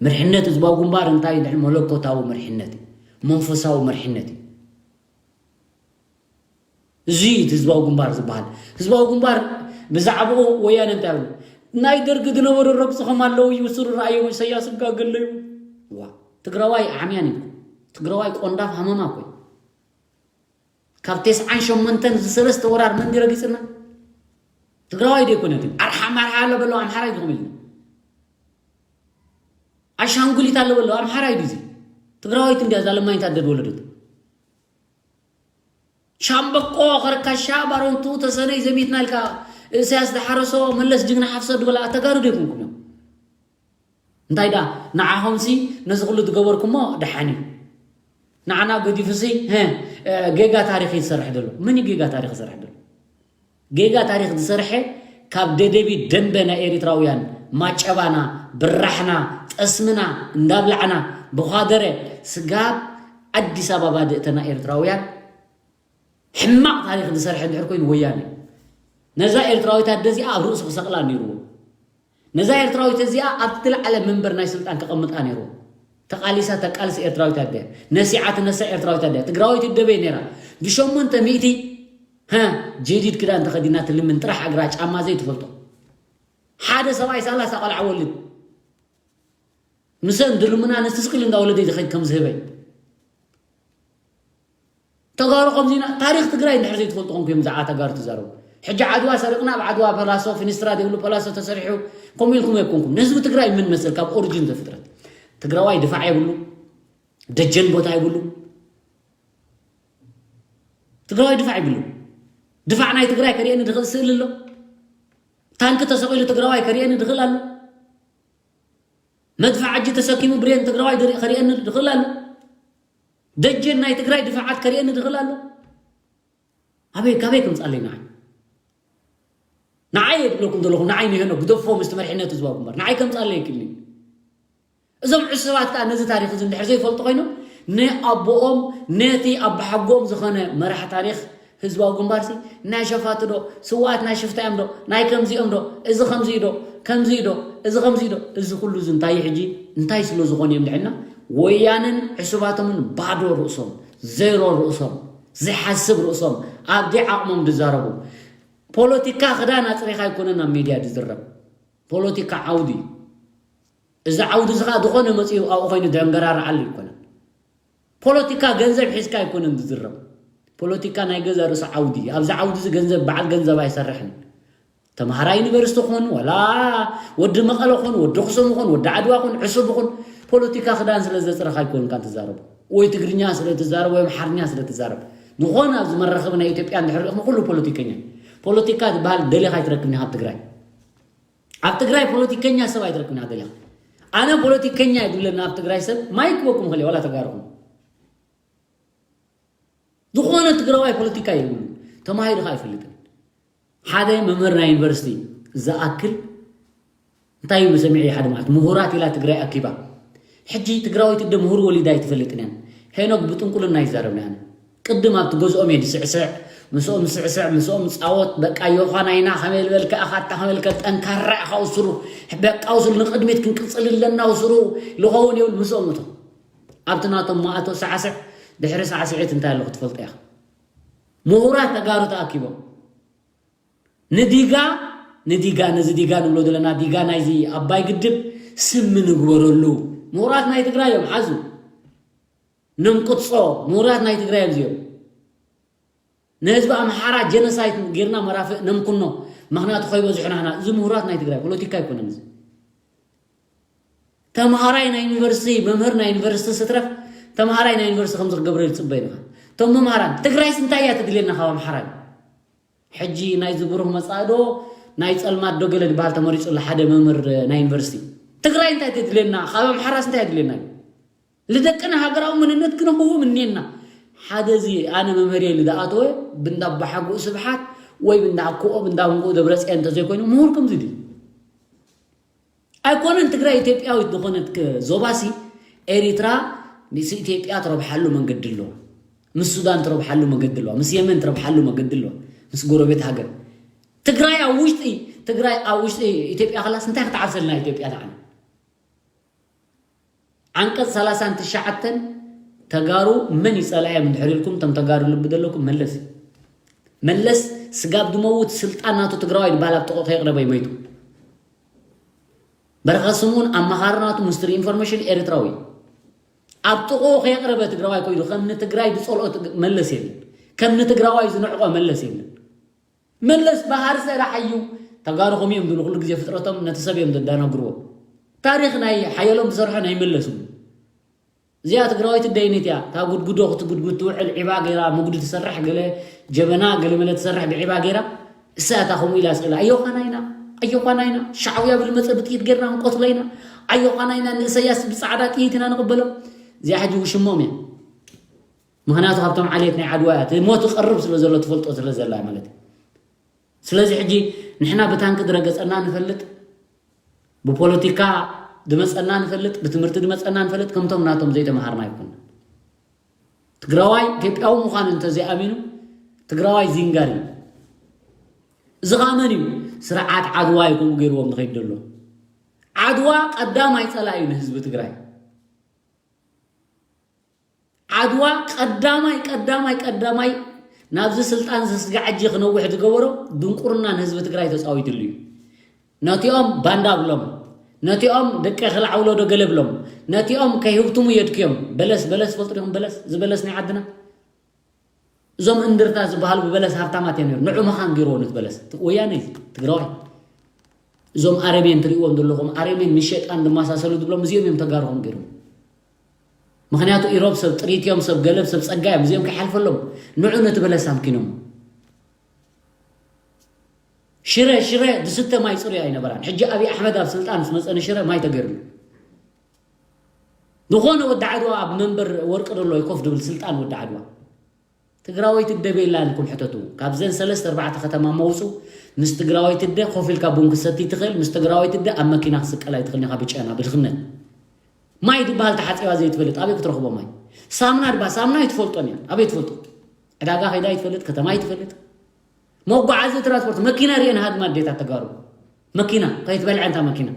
መርሕነት ህዝባዊ ግንባር እንታይ ድሕን መለኮታዊ መርሕነት እዩ። መንፈሳዊ መርሕነት እዩ። እዚ እቲ ህዝባዊ ግንባር ዝበሃል ህዝባዊ ግንባር ብዛዕባኡ ወያነ እንታይ ብሉ ናይ ደርጊ ዝነበሩ ረግፅኹም ኣለዉ ይብስሩ ረኣዮም ኢሰያስ ጋገለዩ ዋ ትግራዋይ ዓምያን እዩ ትግራዋይ ቆንዳፍ ሃመማ ኮይ ካብ ተስዓን ሸሞንተን ዝሰለስተ ወራር መን ረጊፅና ትግራዋይ ዶ ይኮነ ግን ኣርሓ ማርሓ ኣሎ በሎ ኣምሓራይ ዝኹም ኢልና ኣሻንጉሊት ኣሎ በሎ ኣምሓራይ ድዚ ትግራዋይት እንዲያ ዛለማኝት ኣደድ ወለደት ሻምበቆ ከርካሻ ባሮንቱ ተሰነይ ዘሚትና ኢልካ እሳያስ ዝሓረሶ መለስ ጅግና ሓፍሰ ድበላ ተጋሩ ዶ ይኮንኩም እዮም እንታይ ዳ ንዓኹምሲ ነዚ ኩሉ ዝገበርኩሞ ደሓን እዩ ንዓና ገዲፉሲ ጌጋ ታሪክ ይሰርሕ ዘሎ ምን ጌጋ ታሪክ ይሰርሕ ዘሎ ጌጋ ታሪክ ዝሰርሐ ካብ ደደቢት ደንበ ናይ ኤሪትራውያን ማጨባና ብራሕና ጠስምና እንዳብላዕና ብኳደረ ስጋብ ኣዲስ ኣበባ ድእተና ኤርትራውያን ሕማቕ ታሪክ ዝሰርሐ እንድሕር ኮይኑ ወያነ ነዛ ኤርትራዊት ኣደ እዚኣ ኣብ ርእሱ ክሰቕላ ነይርዎ ነዛ ኤርትራዊት እዚኣ ኣብቲ ዝለዓለ መንበር ናይ ስልጣን ከቐምጣ ነይርዎ ተቓሊሳ ተቃልስ ኤርትራዊት ኣደ ነሲዓ ትነሳ ኤርትራዊት ኣደ ትግራዊት ደበይ ነይራ ብሸሞንተ ሚእቲ ጀዲድ ክዳን ተኸዲና ትልምን ጥራሕ እግራ ጫማ ዘይትፈልጦ ሓደ ሰብኣይ ሰላሳ ቆልዓ ወልድ ምሰን ድልምና ነቲ ስቅል እንዳወለደ ይኸድ ከም ዝህበይ ተጋሩ ከምዚና ታሪክ ትግራይ እንድሕር ዘይትፈልጡ ኮንኩም እዮም ብዛዕባ ተጋሩ ትዛረቡ ሕጂ ዓድዋ ሰሪቕና ኣብ ዓድዋ ፐላሶ ፊኒስትራ ዘይብሉ ፐላሶ ተሰሪሑ ከምኡ ኢልኩም ኣይኮንኩም ንህዝቢ ትግራይ ምን መስል ካብ ኦሪጂን ዘፍጥረት ትግራዋይ ድፋዕ የብሉ ደጀን ቦታ የብሉ ትግራዋይ ድፋዕ ይብሉ ድፋዕ ናይ ትግራይ ከርእየኒ ድኽእል ስእል ኣሎ ታንኪ ተሰቒሉ ትግራዋይ ከርእየኒ ድኽእል ኣሎ መድፋዕ እጂ ተሰኪሙ ብሬን ትግራዋይ ከርእየኒ ድኽእል ኣሎ ደጀን ናይ ትግራይ ድፋዓት ከርእየኒ ድኽእል ኣሎ ኣበይ ካበይ ክምፃለይ ንዓይ ንዓይ የብለኩም ዘለኹ ንዓይ ንሄኖ ግደፎ ምስቲ መርሕነት ህዝባዊ ግንባር ንዓይ ከምፃለይ ይክልኒ እዞም ዕሱባት ከዓ ነዚ ታሪክ እዚ እንድሕር ዘይፈልጡ ኮይኖም ንኣቦኦም ነቲ ኣባሓጎኦም ዝኾነ መራሕ ታሪክ ህዝባዊ ግንባርሲ ናይ ሸፋቱ ዶ ስውኣት ናይ ሽፍታ እዮም ዶ ናይ ከምዚኦም ዶ እዚ ከምዚ ዶ ከምዚ ዶ እዚ ከምዚ ዶ እዚ ኩሉ እዚ እንታይ ሕጂ እንታይ ስለ ዝኾኑ እዮም ድሕና ወያንን ዕሱባቶምን ባዶ ርእሶም ዜሮ ርእሶም ዘይሓስብ ርእሶም ኣብ ዓቕሞም ዝዛረቡ ፖለቲካ ክዳን ኣፅሪኻ ኣይኮነን ኣብ ሚድያ ዝዝረብ ፖለቲካ ዓውዲ እዩ እዚ ዓውዲ እዚ ከዓ ዝኾነ መፅኡ ኣብኡ ኮይኑ ደንገራርዓሉ ኣይኮነን ፖለቲካ ገንዘብ ሒዝካ ኣይኮነን ዝዝረብ ፖለቲካ ናይ ገዛ ርእሱ ዓውዲ ኣብዚ ዓውዲ እዚ ገንዘብ በዓል ገንዘብ ኣይሰርሕን ተምሃራይ ዩኒቨርሲቲ ኹን ወላ ወዲ መቐለ ኹን ወዲ ኣኽሱም ኹን ወዲ ዓድዋ ኹን ዕሱብ ኹን ፖለቲካ ክዳን ስለ ዘፅረኻ ኣይኮንካ ትዛረቡ ወይ ትግርኛ ስለ ትዛረብ ወይ ኣምሓርኛ ስለ ትዛረብ ዝኾነ ኣብዚ መራኸቢ ናይ ኢትዮጵያ እንድሕር ርኢኹም ኩሉ ፖለቲከኛ ፖለቲካ ዝበሃል ደሊኻ ኣይትረክብን ኢኻ ኣብ ትግራይ ኣብ ትግራይ ፖለቲከኛ ሰብ ኣይትረክብን ኢኻ ደሊኻ ኣነ ፖለቲከኛ እየ ዝብለና ኣብ ትግራይ ሰብ ማይክ በኩም ኸሊ ዋላ ተጋርኹም ዝኾነ ትግራዋይ ፖለቲካ የብሉ ተማሂሩ ካ ኣይፈልጥን ሓደ መምህር ናይ ዩኒቨርሲቲ ዝኣክል እንታይ ይብሉ ሰሚዐ ሓደ ማለት ምሁራት ኢላ ትግራይ ኣኪባ ሕጂ ትግራወይቲ ደ ምሁር ወሊዳ ኣይትፈልጥን እያን ሄኖክ ብጥንቁልና ይዛረብና ያነ ቅድም ኣብቲ ገዝኦም እየ ዝስዕስዕ ምስኦም ዝስዕስዕ ምስኦም ዝፃወት በቃ ዮኻ ናይና ከመይ ልበልካ ኢኻ ኣታ ከመይ ልከ ጠንካራ ኢኻ ውስሩ በቃ ውስሩ ንቅድሚት ክንቅፅል ኣለና ውስሩ ልኸውን የብል ምስኦም እቶ ኣብቲ ናቶም ማእቶ ሳዕስዕ ድሕሪ ሳዕስዒት እንታይ ኣሎ ክትፈልጦ ኢኻ ምሁራት ተጋሩ ተኣኪቦም ንዲጋ ንዲጋ፣ ነዚ ዲጋ ንብሎ ዘለና፣ ዲጋ ናይዚ ኣባይ ግድብ ስም ንግበረሉ። ምሁራት ናይ ትግራይ እዮም፣ ሓዙ። ነንቅጾ፣ ምሁራት ናይ ትግራይ እዮም እዚኦም። ንህዝቢ ኣምሓራ ጀኖሳይድ ጌርና መራፍእ ነምኩኖ። ምኽንያቱ ከይበዝሑ ናህና። እዚ ምሁራት ናይ ትግራይ ፖለቲካ ኣይኮነን እዚ። ተምሃራይ ናይ ዩኒቨርሲቲ፣ መምህር ናይ ዩኒቨርሲቲ ስትረፍ፣ ተምሃራይ ናይ ዩኒቨርሲቲ ከምዚ ክገብረሉ ይጽበ ኢኻ። እቶም መምሃራን፣ ትግራይስ እንታይ እያ ትድልየና ካብ ኣምሓራይ? ሕጂ ናይዚ ብሩህ መጻኢ ዶ ናይ ጸልማት ዶ ገለ ዝበሃል ተመሪጹ ኣሎ ሓደ መምህር ናይ ዩኒቨርሲቲ። ትግራይ እንታይ ትድልየና? ካብ ኣምሓራስ እንታይ ትድልየና? ልደቅና ሃገራዊ መንነት ክነህዎም እኔና። ሓደ እዚ ኣነ መምህር እየ ኢሉ ዝኣተወ ብንዳ ኣባሓጎኡ ስብሓት ወይ ብንዳ ኣኮኦም እንዳ መንጎኡ ደብረፅዮን እንተዘይኮይኑ ምሁር ከምዚ ድዩ? ኣይኮነን ትግራይ ኢትዮጵያዊት ዝኾነት ዞባሲ ኤሪትራ ምስ ኢትዮጵያ ትረብሓሉ መንገዲ ኣለዋ። ምስ ሱዳን ትረብሓሉ መንገዲ ኣለዋ። ምስ የመን ትረብሓሉ መንገዲ ኣለዋ። ምስ ጎረቤት ሃገር ትግራይ ኣብ ውሽጢ ትግራይ ኣብ ውሽጢ ኢትዮጵያ ከላስ እንታይ ክትዓብሰልና ኢትዮጵያ ተዓነ? ዓንቀፅ ሰላሳን ትሽዓተን ተጋሩ መን ይፀላእዮም እንድሕር ኢልኩም እቶም ተጋሩ ልቢ ዘለኩም መለስ እዩ። መለስ ስጋብ ድመውት ስልጣን ናቱ ትግራዋይ ድባል ኣብ ጥቕኡ ከየቕረበ ይመይቱ። በረኸ ስምኡን ኣመኻሪ ናቱ ሚኒስትሪ ኢንፎርሜሽን ኤርትራዊ እዩ። ኣብ ጥቕኡ ከየቕረበ ትግራዋይ ኮይዱ ከም ንትግራይ ዝፀልኦ ትግ- መለስ የለን። ከም ንትግራዋይ ዝንዕቆ መለስ የለን። መለስ ባህር ሰራሕ እዩ። ተጋሩ ከምኡ እዮም ዝብሉ ኩሉ ግዜ ፍጥረቶም ነቲ ሰብ እዮም ዘዳናግርዎ። ታሪኽ ናይ ሓየሎም ዝሰርሖ ናይ መለስ እዩ። እዚኣ ትግራወይቲ ደይኒት እያ። እታ ጉድጉዶ ክትጉድጉድ ትውዕል ዒባ ገይራ መጉዲ ትሰርሕ ገለ ጀበና ገለ መለ ትሰርሕ ብዒባ ገይራ እሳ እታ ከምኡ ኢላ ስኢላ ኣዮኻና ኢና ኣዮኻና ኢና ሻዕውያ ብልመፀ ብጥይት ገይርና ክንቆትሎ ኢና ኣዮኻና ኢና ንእሰያስ ብፃዕዳ ጥይት ኢና ንቕበሎ። እዚኣ ሕጂ ውሽሞም እያ። ምኽንያቱ ካብቶም ዓሌት ናይ ዓድዋ እያ እቲ ሞት ቀርብ ስለ ዘሎ ትፈልጦ ስለ ዘላ ማለት እዩ። ስለዚ ሕጂ ንሕና ብታንኪ ድረገፀና ንፈልጥ፣ ብፖለቲካ ድመፀና ንፈልጥ፣ ብትምህርቲ ድመፀና ንፈልጥ፣ ከምቶም ናቶም ዘይተምሃርና ኣይኮንና። ትግራዋይ ኢትዮጵያዊ ምዃኑ እንተዘይኣሚኑ ትግራዋይ ዚንጋር እዩ። እዚ ከዓ መን እዩ? ስርዓት ዓድዋ እዩ ከምኡ ገይርዎም ዝኸይድ ዘሎ። ዓድዋ ቀዳማይ ፀላኢ እዩ ንህዝቢ ትግራይ። ዓድዋ ቀዳማይ ቀዳማይ ቀዳማይ ናብዚ ስልጣን ዝስጋዕ እጂ ክነውሕ ዝገበሮ ድንቁርና ንህዝቢ ትግራይ ተፃዊትሉ እዩ። ነቲኦም ባንዳ ብሎም፣ ነቲኦም ደቂ ክልዓውሎ ዶ ገለ ብሎም፣ ነቲኦም ከይህብትሙ የድክዮም። በለስ በለስ ፈልጡ ዲኹም? በለስ እዚ በለስ ናይ ዓድና እዞም እንድርታ ዝበሃሉ ብበለስ ሃብታማት እዮም ነይሩ። ንዑ መኻን ገይርዎ ነት በለስ ወያነ እዩ ትግራዋይ። እዞም ኣረሜን ትሪእዎም ዘለኹም ኣረሜን ምስ ሸጣን ዝመሳሰሉ ዝብሎም እዚኦም እዮም ተጋርኹም ገይሮም። ምኽንያቱ ኢሮብ ሰብ ጥሪት እዮም ሰብ ገለብ ሰብ ጸጋ እዮም እዚኦም ከይሓልፈሎም ንዑ ነቲ በለስ ኣምኪኖም። ሽረ ሽረ ዝስተ ማይ ፅሩይ ኣይነበራን። ሕጂ ኣብይ ኣሕመድ ኣብ ስልጣን ምስ መፀ ንሽረ ማይ ተገይርሉ። ዝኾነ ወዲ ዓድዋ ኣብ መንበር ወርቂ ደሎ ኮፍ ድብል ስልጣን ወዲ ዓድዋ ትግራወይቲ ደበ ኢላ ኢልኩም ሕተቱ። ካብዘን ሰለስተ ኣርባዕተ ከተማ መውፁ ምስ ትግራወይቲ ደ ኮፍ ኢልካ ቡን ክሰቲ ትኽእል፣ ምስ ትግራወይቲ ደ ኣብ መኪና ክስቀል ኣይትኽእል ኢኻ ብጨና ብድኽነት። ማይ ዝበሃል ተሓፂባ ዘይትፈልጥ ኣበይ ክትረኽቦ ማይ? ሳምና ድባ ሳምና ኣይትፈልጦን እያ። ኣበይ ትፈልጦ? ዕዳጋ ከይዳ ኣይትፈልጥ፣ ከተማ ኣይትፈልጥ። መጓዓዚ ትራንስፖርት መኪና ሪኤን ሃድማ ኣዴታት ተጋሩ መኪና ከይትበልዐ እንታ መኪና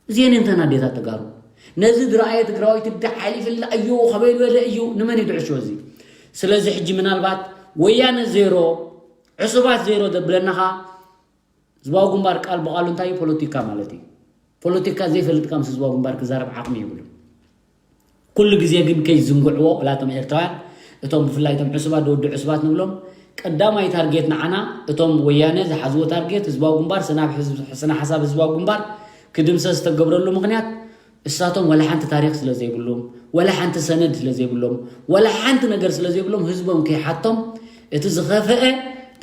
እዚአን እንተን ኣዴታት ተጋሩ ነዚ ዝረኣየ ትግራዋይ ትብዳ ሓሊፍላ እዩ ከበይ ዝበለ እዩ ንመን ይድዕሾ እዚ ስለዚ ሕጂ ምናልባት ወያነ ዜሮ ዕሱባት ዜሮ ዘብለናኻ ህዝባዊ ግንባር ቃል ብቃሉ እንታይ እዩ ፖለቲካ ማለት እዩ ፖለቲካ ዘይፈልጥ ካብ ህዝባዊ ግንባር ክዛረብ ዓቕሚ የብሉን ኩሉ ግዜ ግን ከይዝንግዕዎ እላቶም ኤርትራውያን እቶም ብፍላይ እቶም ዕሱባት ደወዲ ዕሱባት ንብሎም ቀዳማይ ታርጌት ንዓና እቶም ወያነ ዝሓዝዎ ታርጌት ህዝባዊ ግንባር ስናብ ስነ ሓሳብ ህዝባዊ ግንባር ክድምሰስ ዝተገብረሉ ምክንያት እሳቶም ወላ ሓንቲ ታሪክ ስለ ዘይብሎም ወላ ሓንቲ ሰነድ ስለ ዘይብሎም ወላ ሓንቲ ነገር ስለ ዘይብሎም ህዝቦም ከይሓቶም እቲ ዝኸፈአ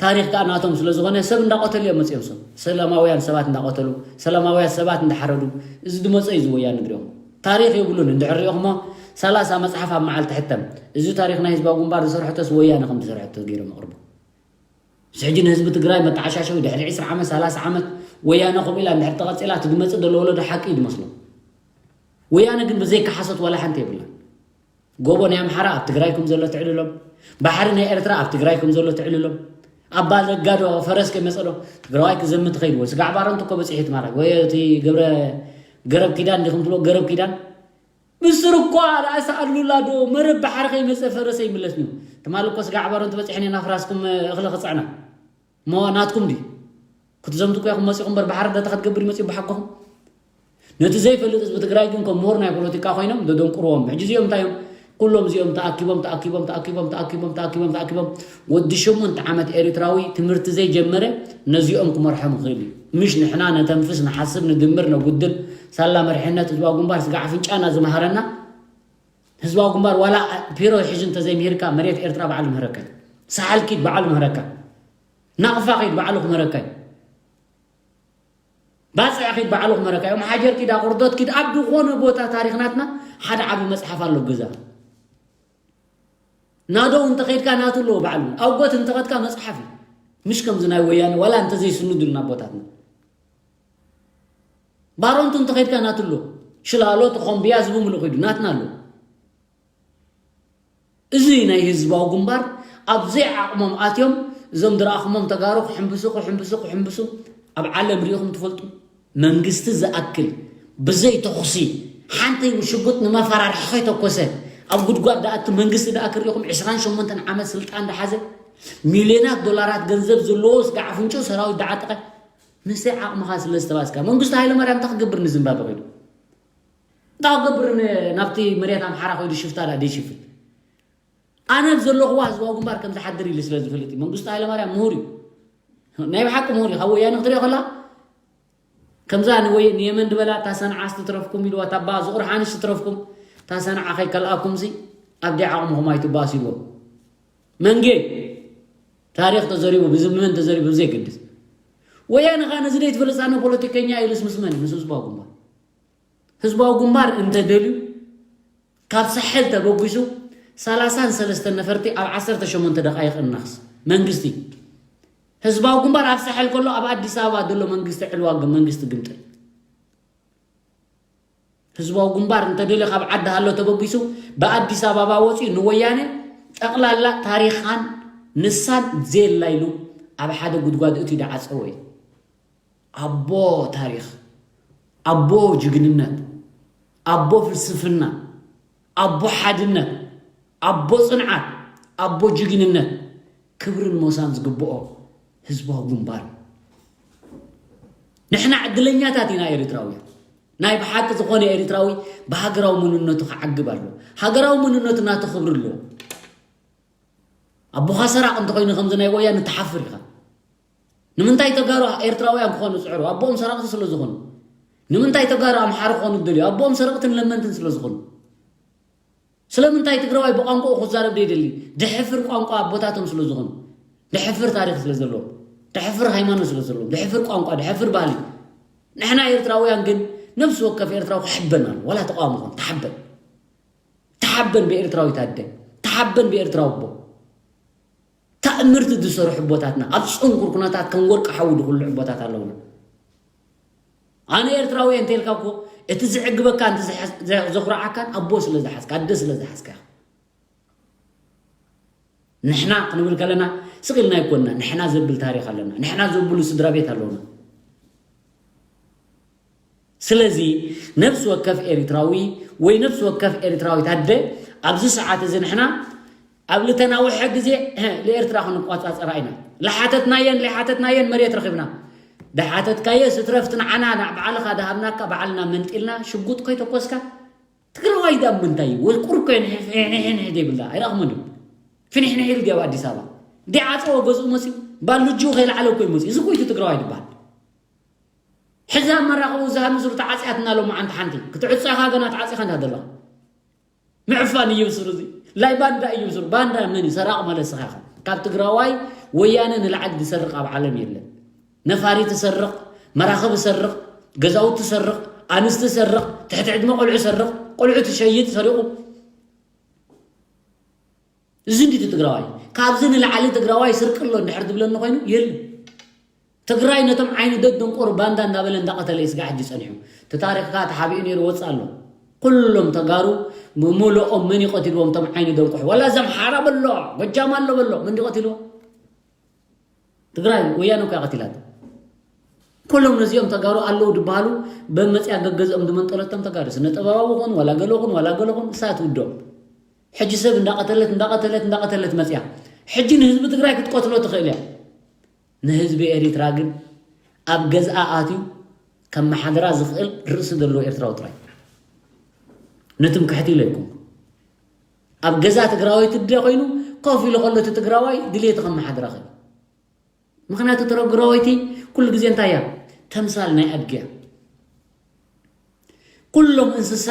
ታሪክ ከዓ ናቶም ስለ ዝኾነ ሰብ እንዳቆተሉ እዮም መፅኦም ሰብ ሰላማውያን ሰባት እንዳቆተሉ ሰላማውያን ሰባት እንዳሓረዱ እዚ ድመፀ እዩ ዝወያ ንግሪኦም ታሪኽ የብሉን እንድሕር ሪኦኽሞ ሰላሳ መፅሓፍ ኣብ መዓልቲ ሕተም እዚ ታሪኽ ናይ ህዝባዊ ግንባር ዝሰርሐቶስ ወያነ ከም ዝሰርሐቶ ገይሮም ኣቕርቡ እዚ ሕጂ ንህዝቢ ትግራይ መተዓሻሸዊ ድሕሪ ዕስራ ዓመት ሰላሳ ዓመት ወያነ ከምኡ ኢላ እንድሕር ተቐፂላ እቲ ዝመፅእ ዘሎ ወለዶ ሓቂ እዩ ዝመስሎ ወያነ ግን ብዘይካ ሓሶት ዋላ ሓንቲ የብላን ጎቦ ናይ ኣምሓራ ኣብ ትግራይ ከም ዘሎ ትዕልሎም ባሕሪ ናይ ኤርትራ ኣብ ትግራይ ከም ዘሎ ትዕልሎም ኣባ ዘጋዶ ፈረስ ከይመፀ ዶ ትግራዋይ ክዘምት ኸይድ ወይ ስጋዕ ባረንቱ እኮ በፂሒት ማለት ወይ እቲ ገብረ ገረብ ኪዳን እንዲኹም ትብሎ ገረብ ኪዳን ብስር እኳ ደኣ ሰኣሉላ ዶ መረብ ባሕሪ ከይመፀ ፈረሰ ይምለስ ኒው ትማል እኮ ስጋዕ ባረንቱ በፂሕን ኢና ፍራስኩም እኽሊ ክፅዕና እሞ ናትኩም ድዩ ክትዘምቱ እኮ ኢኹም መፂኹም እምበር፣ ባሕሪ ዳታ ክትገብር ይመፅኡ ብሓቅኹም። ነቲ ዘይፈልጥ ህዝቢ ትግራይ ግን ከም ምሁር ናይ ፖለቲካ ኮይኖም ደደንቁርዎም። ሕጂ እዚኦም እንታይ እዮም? ኩሎም እዚኦም ተኣኪቦም ተኣኪቦም ተኣኪቦም ተኣኪቦም ተኣኪቦም ተኣኪቦም ወዲ ሸሞንተ ዓመት ኤሪትራዊ ትምህርቲ ዘይጀመረ ነዚኦም ክመርሖም ይኽእል እዩ። ምሽ ንሕና ነተንፍስ፣ ንሓስብ፣ ንድምር፣ ነጉድል፣ ሳላ መርሕነት ህዝባዊ ግንባር ስጋዕ ኣፍንጫና ዝመሃረና ህዝባዊ ግንባር ዋላ ፒሮ ሒዙ እንተዘይምሂርካ መሬት ኤርትራ ባዕሉ ምህረካ እዩ። ሳሕል ኪድ ባዕሉ ምህረካ። ናቕፋ ኸይድ ባዕሉ ክምህረካ እዩ። ባጽዕ ኪድ ባዕሉ ክመረካ እዮም። ሓጀር ኪድ ኣቑርዶት ኪድ ኣብ ዝኾነ ቦታ ታሪኽ ናትና ሓደ ዓቢ መጽሓፍ ኣሎ ገዛ። ናዶ እንተኸይድካ ናቱ ኣለዎ ባዕሉ። ኣውጎት እንተኸድካ መጽሓፍ እዩ። ምሽ ከምዚ ናይ ወያነ ዋላ እንተዘይስንዱልና ኣቦታትና። ባሮንቱ እንተኸይድካ ናቱ ኣለዎ። ሽላሎ ተኾምብያ ዝቡ ምልእ ኪዱ ናትና ኣለዎ። እዚ ናይ ህዝባዊ ግንባር ኣብ ዘይዓቕሞም ኣትዮም እዞም ድረኣኹሞም ተጋሩ ክሕምብሱ ክሕምብሱ ክሕምብሱ ኣብ ዓለም ሪኢኹም ትፈልጡ? መንግስቲ ዝኣክል ብዘይ ተኹሲ ሓንቲ ሽጉጥ ንመፈራርሒ ከይተኮሰ ኣብ ጉድጓድ ደኣቱ መንግስቲ ደኣ ክሪኢኹም ዕስራን ሸሞንተን ዓመት ስልጣን ደሓዘ ሚልዮናት ዶላራት ገንዘብ ዘለዎ ስጋዕ ኣፍንጭኡ ሰራዊት ደዓጠቐ ምስቲ ዓቕምኻ ስለ ዝተባስካ መንግስቱ ሃይለማርያም እንታይ ክገብር ንዝምባበ ኸይዱ? እንታይ ክገብር ን- ናብቲ መሬት ኣምሓራ ከይዱ ሽፍታ ደኣ ደይሽፍት? ኣነ ኣብ ዘለኹዋ ህዝባዊ ግንባር ከም ዝሓድር ኢሉ ስለ ዝፈልጥ እዩ። መንግስቱ ሃይለማርያም ምሁር እዩ። ናይ ብሓቂ ምሁር እዩ። ካብ ወያነ ክትሪኦ ከላ ከምዛ ንወየ ንየመን ድበላ እታ ሰንዓ ስትረፍኩም ኢልዋ እታ ባ ዝቑርሓንሽ ስትረፍኩም እታ ሰንዓ ከይከልኣኩምሲ ኣብ ዲዓቕምኹም ኣይትባስ ኢልዎ። መንጌ ታሪኽ ተዘሪቡ ብዝመን ተዘሪቡ ብዘይገድስ ወያነ ኸዓ ነዚ ደይትፈልጥ ዛነ ፖለቲከኛ ኢሉስ ምስ መን እዩ? ምስ ህዝባዊ ግንባር። ህዝባዊ ግንባር እንተደልዩ ካብ ሳሕል ተበጒሱ ሰላሳን ሰለስተን ነፈርቲ ኣብ ዓሰርተ ሸሞንተ ደቓይቕ እናኽስ መንግስቲ ህዝባዊ ግንባር ኣብ ሳሕል ከሎ ኣብ ኣዲስ ኣበባ ዘሎ መንግስቲ ዕልዋ ግ- መንግስቲ ግምጥል ህዝባዊ ግንባር እንተደልዩ ካብ ዓዲ ሃሎ ተበጊሱ ብኣዲስ ኣበባ ወፂኡ ንወያነ ጠቕላላ ታሪኻን ንሳን ዜላ ኢሉ ኣብ ሓደ ጉድጓድ እትዩ ዳዓፀወ እዩ። ኣቦ ታሪኽ፣ ኣቦ ጅግንነት፣ ኣቦ ፍልስፍና፣ ኣቦ ሓድነት፣ ኣቦ ፅንዓት፣ ኣቦ ጅግንነት፣ ክብርን ሞሳን ዝግብኦ ህዝባዊ ግንባር። ንሕና ዕድለኛታት ኢና ኤርትራውያን። ናይ ብሓቂ ዝኾነ ኤርትራዊ ብሃገራዊ መንነቱ ክዓግብ ኣለዎ። ሃገራዊ መንነቱ ናቱ ክብሪ ኣለዎ። ኣቦኻ ሰራቕ እንተኾይኑ ከምዚ ናይ ወያነ ትሓፍር ኢኻ። ንምንታይ ተጋሩ ኤርትራውያን ክኾኑ ዝፅዕሩ? ኣቦኦም ሰረቕቲ ስለ ዝኾኑ። ንምንታይ ተጋሩ ኣምሓሩ ክኾኑ ዝደልዩ? ኣቦኦም ሰረቕትን ለመንትን ስለ ዝኾኑ። ስለምንታይ ትግራዋይ ብቋንቋኡ ክዛረብ ዘይደሊ? ድሕፍር ቋንቋ ኣቦታቶም ስለ ዝኾኑ። ድሕፍር ታሪኽ ስለ ዘለዎም። ድሕፍር ሃይማኖት ስለ ዘለዎም። ድሕፍር ቋንቋ፣ ድሕፍር ባህሊ። ንሕና ኤርትራውያን ግን ነብሲ ወከፍ ኤርትራዊ ክሕበን ኣሎ። ዋላ ተቃዋሚ ኾን ተሓበን። ተሓበን ብኤርትራዊት ኣደ። ተሓበን ብኤርትራዊ ኣቦ። ተኣምርቲ ዝሰርሑ ኣቦታትና ኣብ ጽንኩር ኩነታት ከም ወርቂ ሓዊ ዝኹልዑ ኣቦታት ኣለውና። ኣነ ኤርትራዊ እየ እንተልካ እኮ እቲ ዝዕግበካ እንተ ዘሕዝ- ዘ- ዘኹርዓካን ኣቦ ስለ ዝሓዝካ ኣደ ስለ ዝሓዝካ ኢኻ። ንሕና ክንብል ከለና ስቕ ኢልና ኣይኮንና። ንሕና ዘብል ታሪኽ ኣለና። ንሕና ዘብሉ ስድራ ቤት ኣለውና። ስለዚ ነፍሲ ወከፍ ኤሪትራዊ ወይ ነፍሲ ወከፍ ኤሪትራዊት ኣደ ኣብዚ ሰዓት እዚ ንሕና ኣብ ልተናውሐ ግዜ ንኤርትራ ክንቋጻጸራ ኢና። ለሓተትናየን ለሓተትናየን መሬት ረኺብና። ደሓተትካዮ ስትረፍቲ ንዓና ናብ ባዕልኻ ደሃብናካ ባዕልና መንጢልና ሽጉጥ ከይተኮስካ ትግራዋይ ዳ ምንታይ እዩ? ወይ ቁር እኮ ንሕንሕንሕ ዘይብላ ኣይረእኹምን ዶ? ፍንሕንሕ ኢሉ ድያው ኣዲስ ኣበባ ዲዓፀወ ገዝኡ መፅዩ ባልጅኡ ከይለዓለ እኮ እዩ መፅዩ። እዚ እኮ እዩ ትግራዋይ ዝበሃል። ሕዚ ኣብ መራኸቡ ዝሃብ ምስሉ ተዓፅያትና ሎማዓንቲ ሓንቲ ክትዕፀኻ ገና ተዓፂኻ እንዳ ዘለኻ ምዕፋን እዩ ብስሩ እዚ ላይ ባንዳ እዩ ብስሩ። ባንዳ መን እዩ ሰራቕ ማለት ስኻ ኢኻ። ካብ ትግራዋይ ወያነ ንላዕሊ ዝሰርቕ ኣብ ዓለም የለን። ነፋሪት ሰርቕ፣ መራኽብ ሰርቕ፣ ገዛውቲ ሰርቕ፣ ኣንስቲ ሰርቕ፣ ትሕቲ ዕድመ ቆልዑ ሰርቕ፣ ቆልዑ ትሸይጥ ሰሪቑ። እዚ እንዲቱ ትግራዋይ ካብዚ ንላዕሊ ትግራዋይ ስርቂ ኣሎ እንድሕር ዝብለኒ ኮይኑ የለን። ትግራይ ነቶም ዓይኒ ደደንቆሩ ባንዳ እንዳበለ እንዳቐተለ እዩ ስጋዕ ሕጂ ጸኒሑ። እቲ ታሪኽካ ተሓቢኡ ነይሩ ወፅእ ኣሎ። ኩሎም ተጋሩ ብምልኦም መን ይቐትልዎም እቶም ዓይኒ ደንቆሑ? ዋላ እዞም ሓራ በሎ፣ ጎጃም ኣሎ በሎ፣ መን ይቐትልዎም? ትግራይ ወያነ እኮ እያ ቀቲላቶ። ኩሎም ነዚኦም ተጋሩ ኣለዉ ዝበሃሉ በመፅያ ገገዝኦም ዝመንጠለቶም ተጋሩ ስነ ጥበባዊ ኹን ዋላ ገለ ኹን ዋላ ገለ ኹን እሳ ትውድኦም። ሕጂ ሰብ እንዳቐተለት እንዳቐተለት እንዳቐተለት መፅያ ሕጂ ንህዝቢ ትግራይ ክትቀትሎ ትኽእል እያ። ንህዝቢ ኤሪትራ ግን ኣብ ገዝኣ ኣትዩ ከመሓድራ ዝኽእል ርእሲ ዘለዎ ኤርትራዊ ጥራይ። ንትምክሕቲ ኢለ ኣይኮንኩ። ኣብ ገዛ ትግራዋይ ትደ ኮይኑ ኮፍ ኢሉ ከሎ እቲ ትግራዋይ ድልየቱ ከመሓድራ ክእል። ምኽንያቱ ትረግረወይቲ ኩሉ ግዜ እንታይ እያ? ተምሳል ናይ ኣድጊ እያ። ኩሎም እንስሳ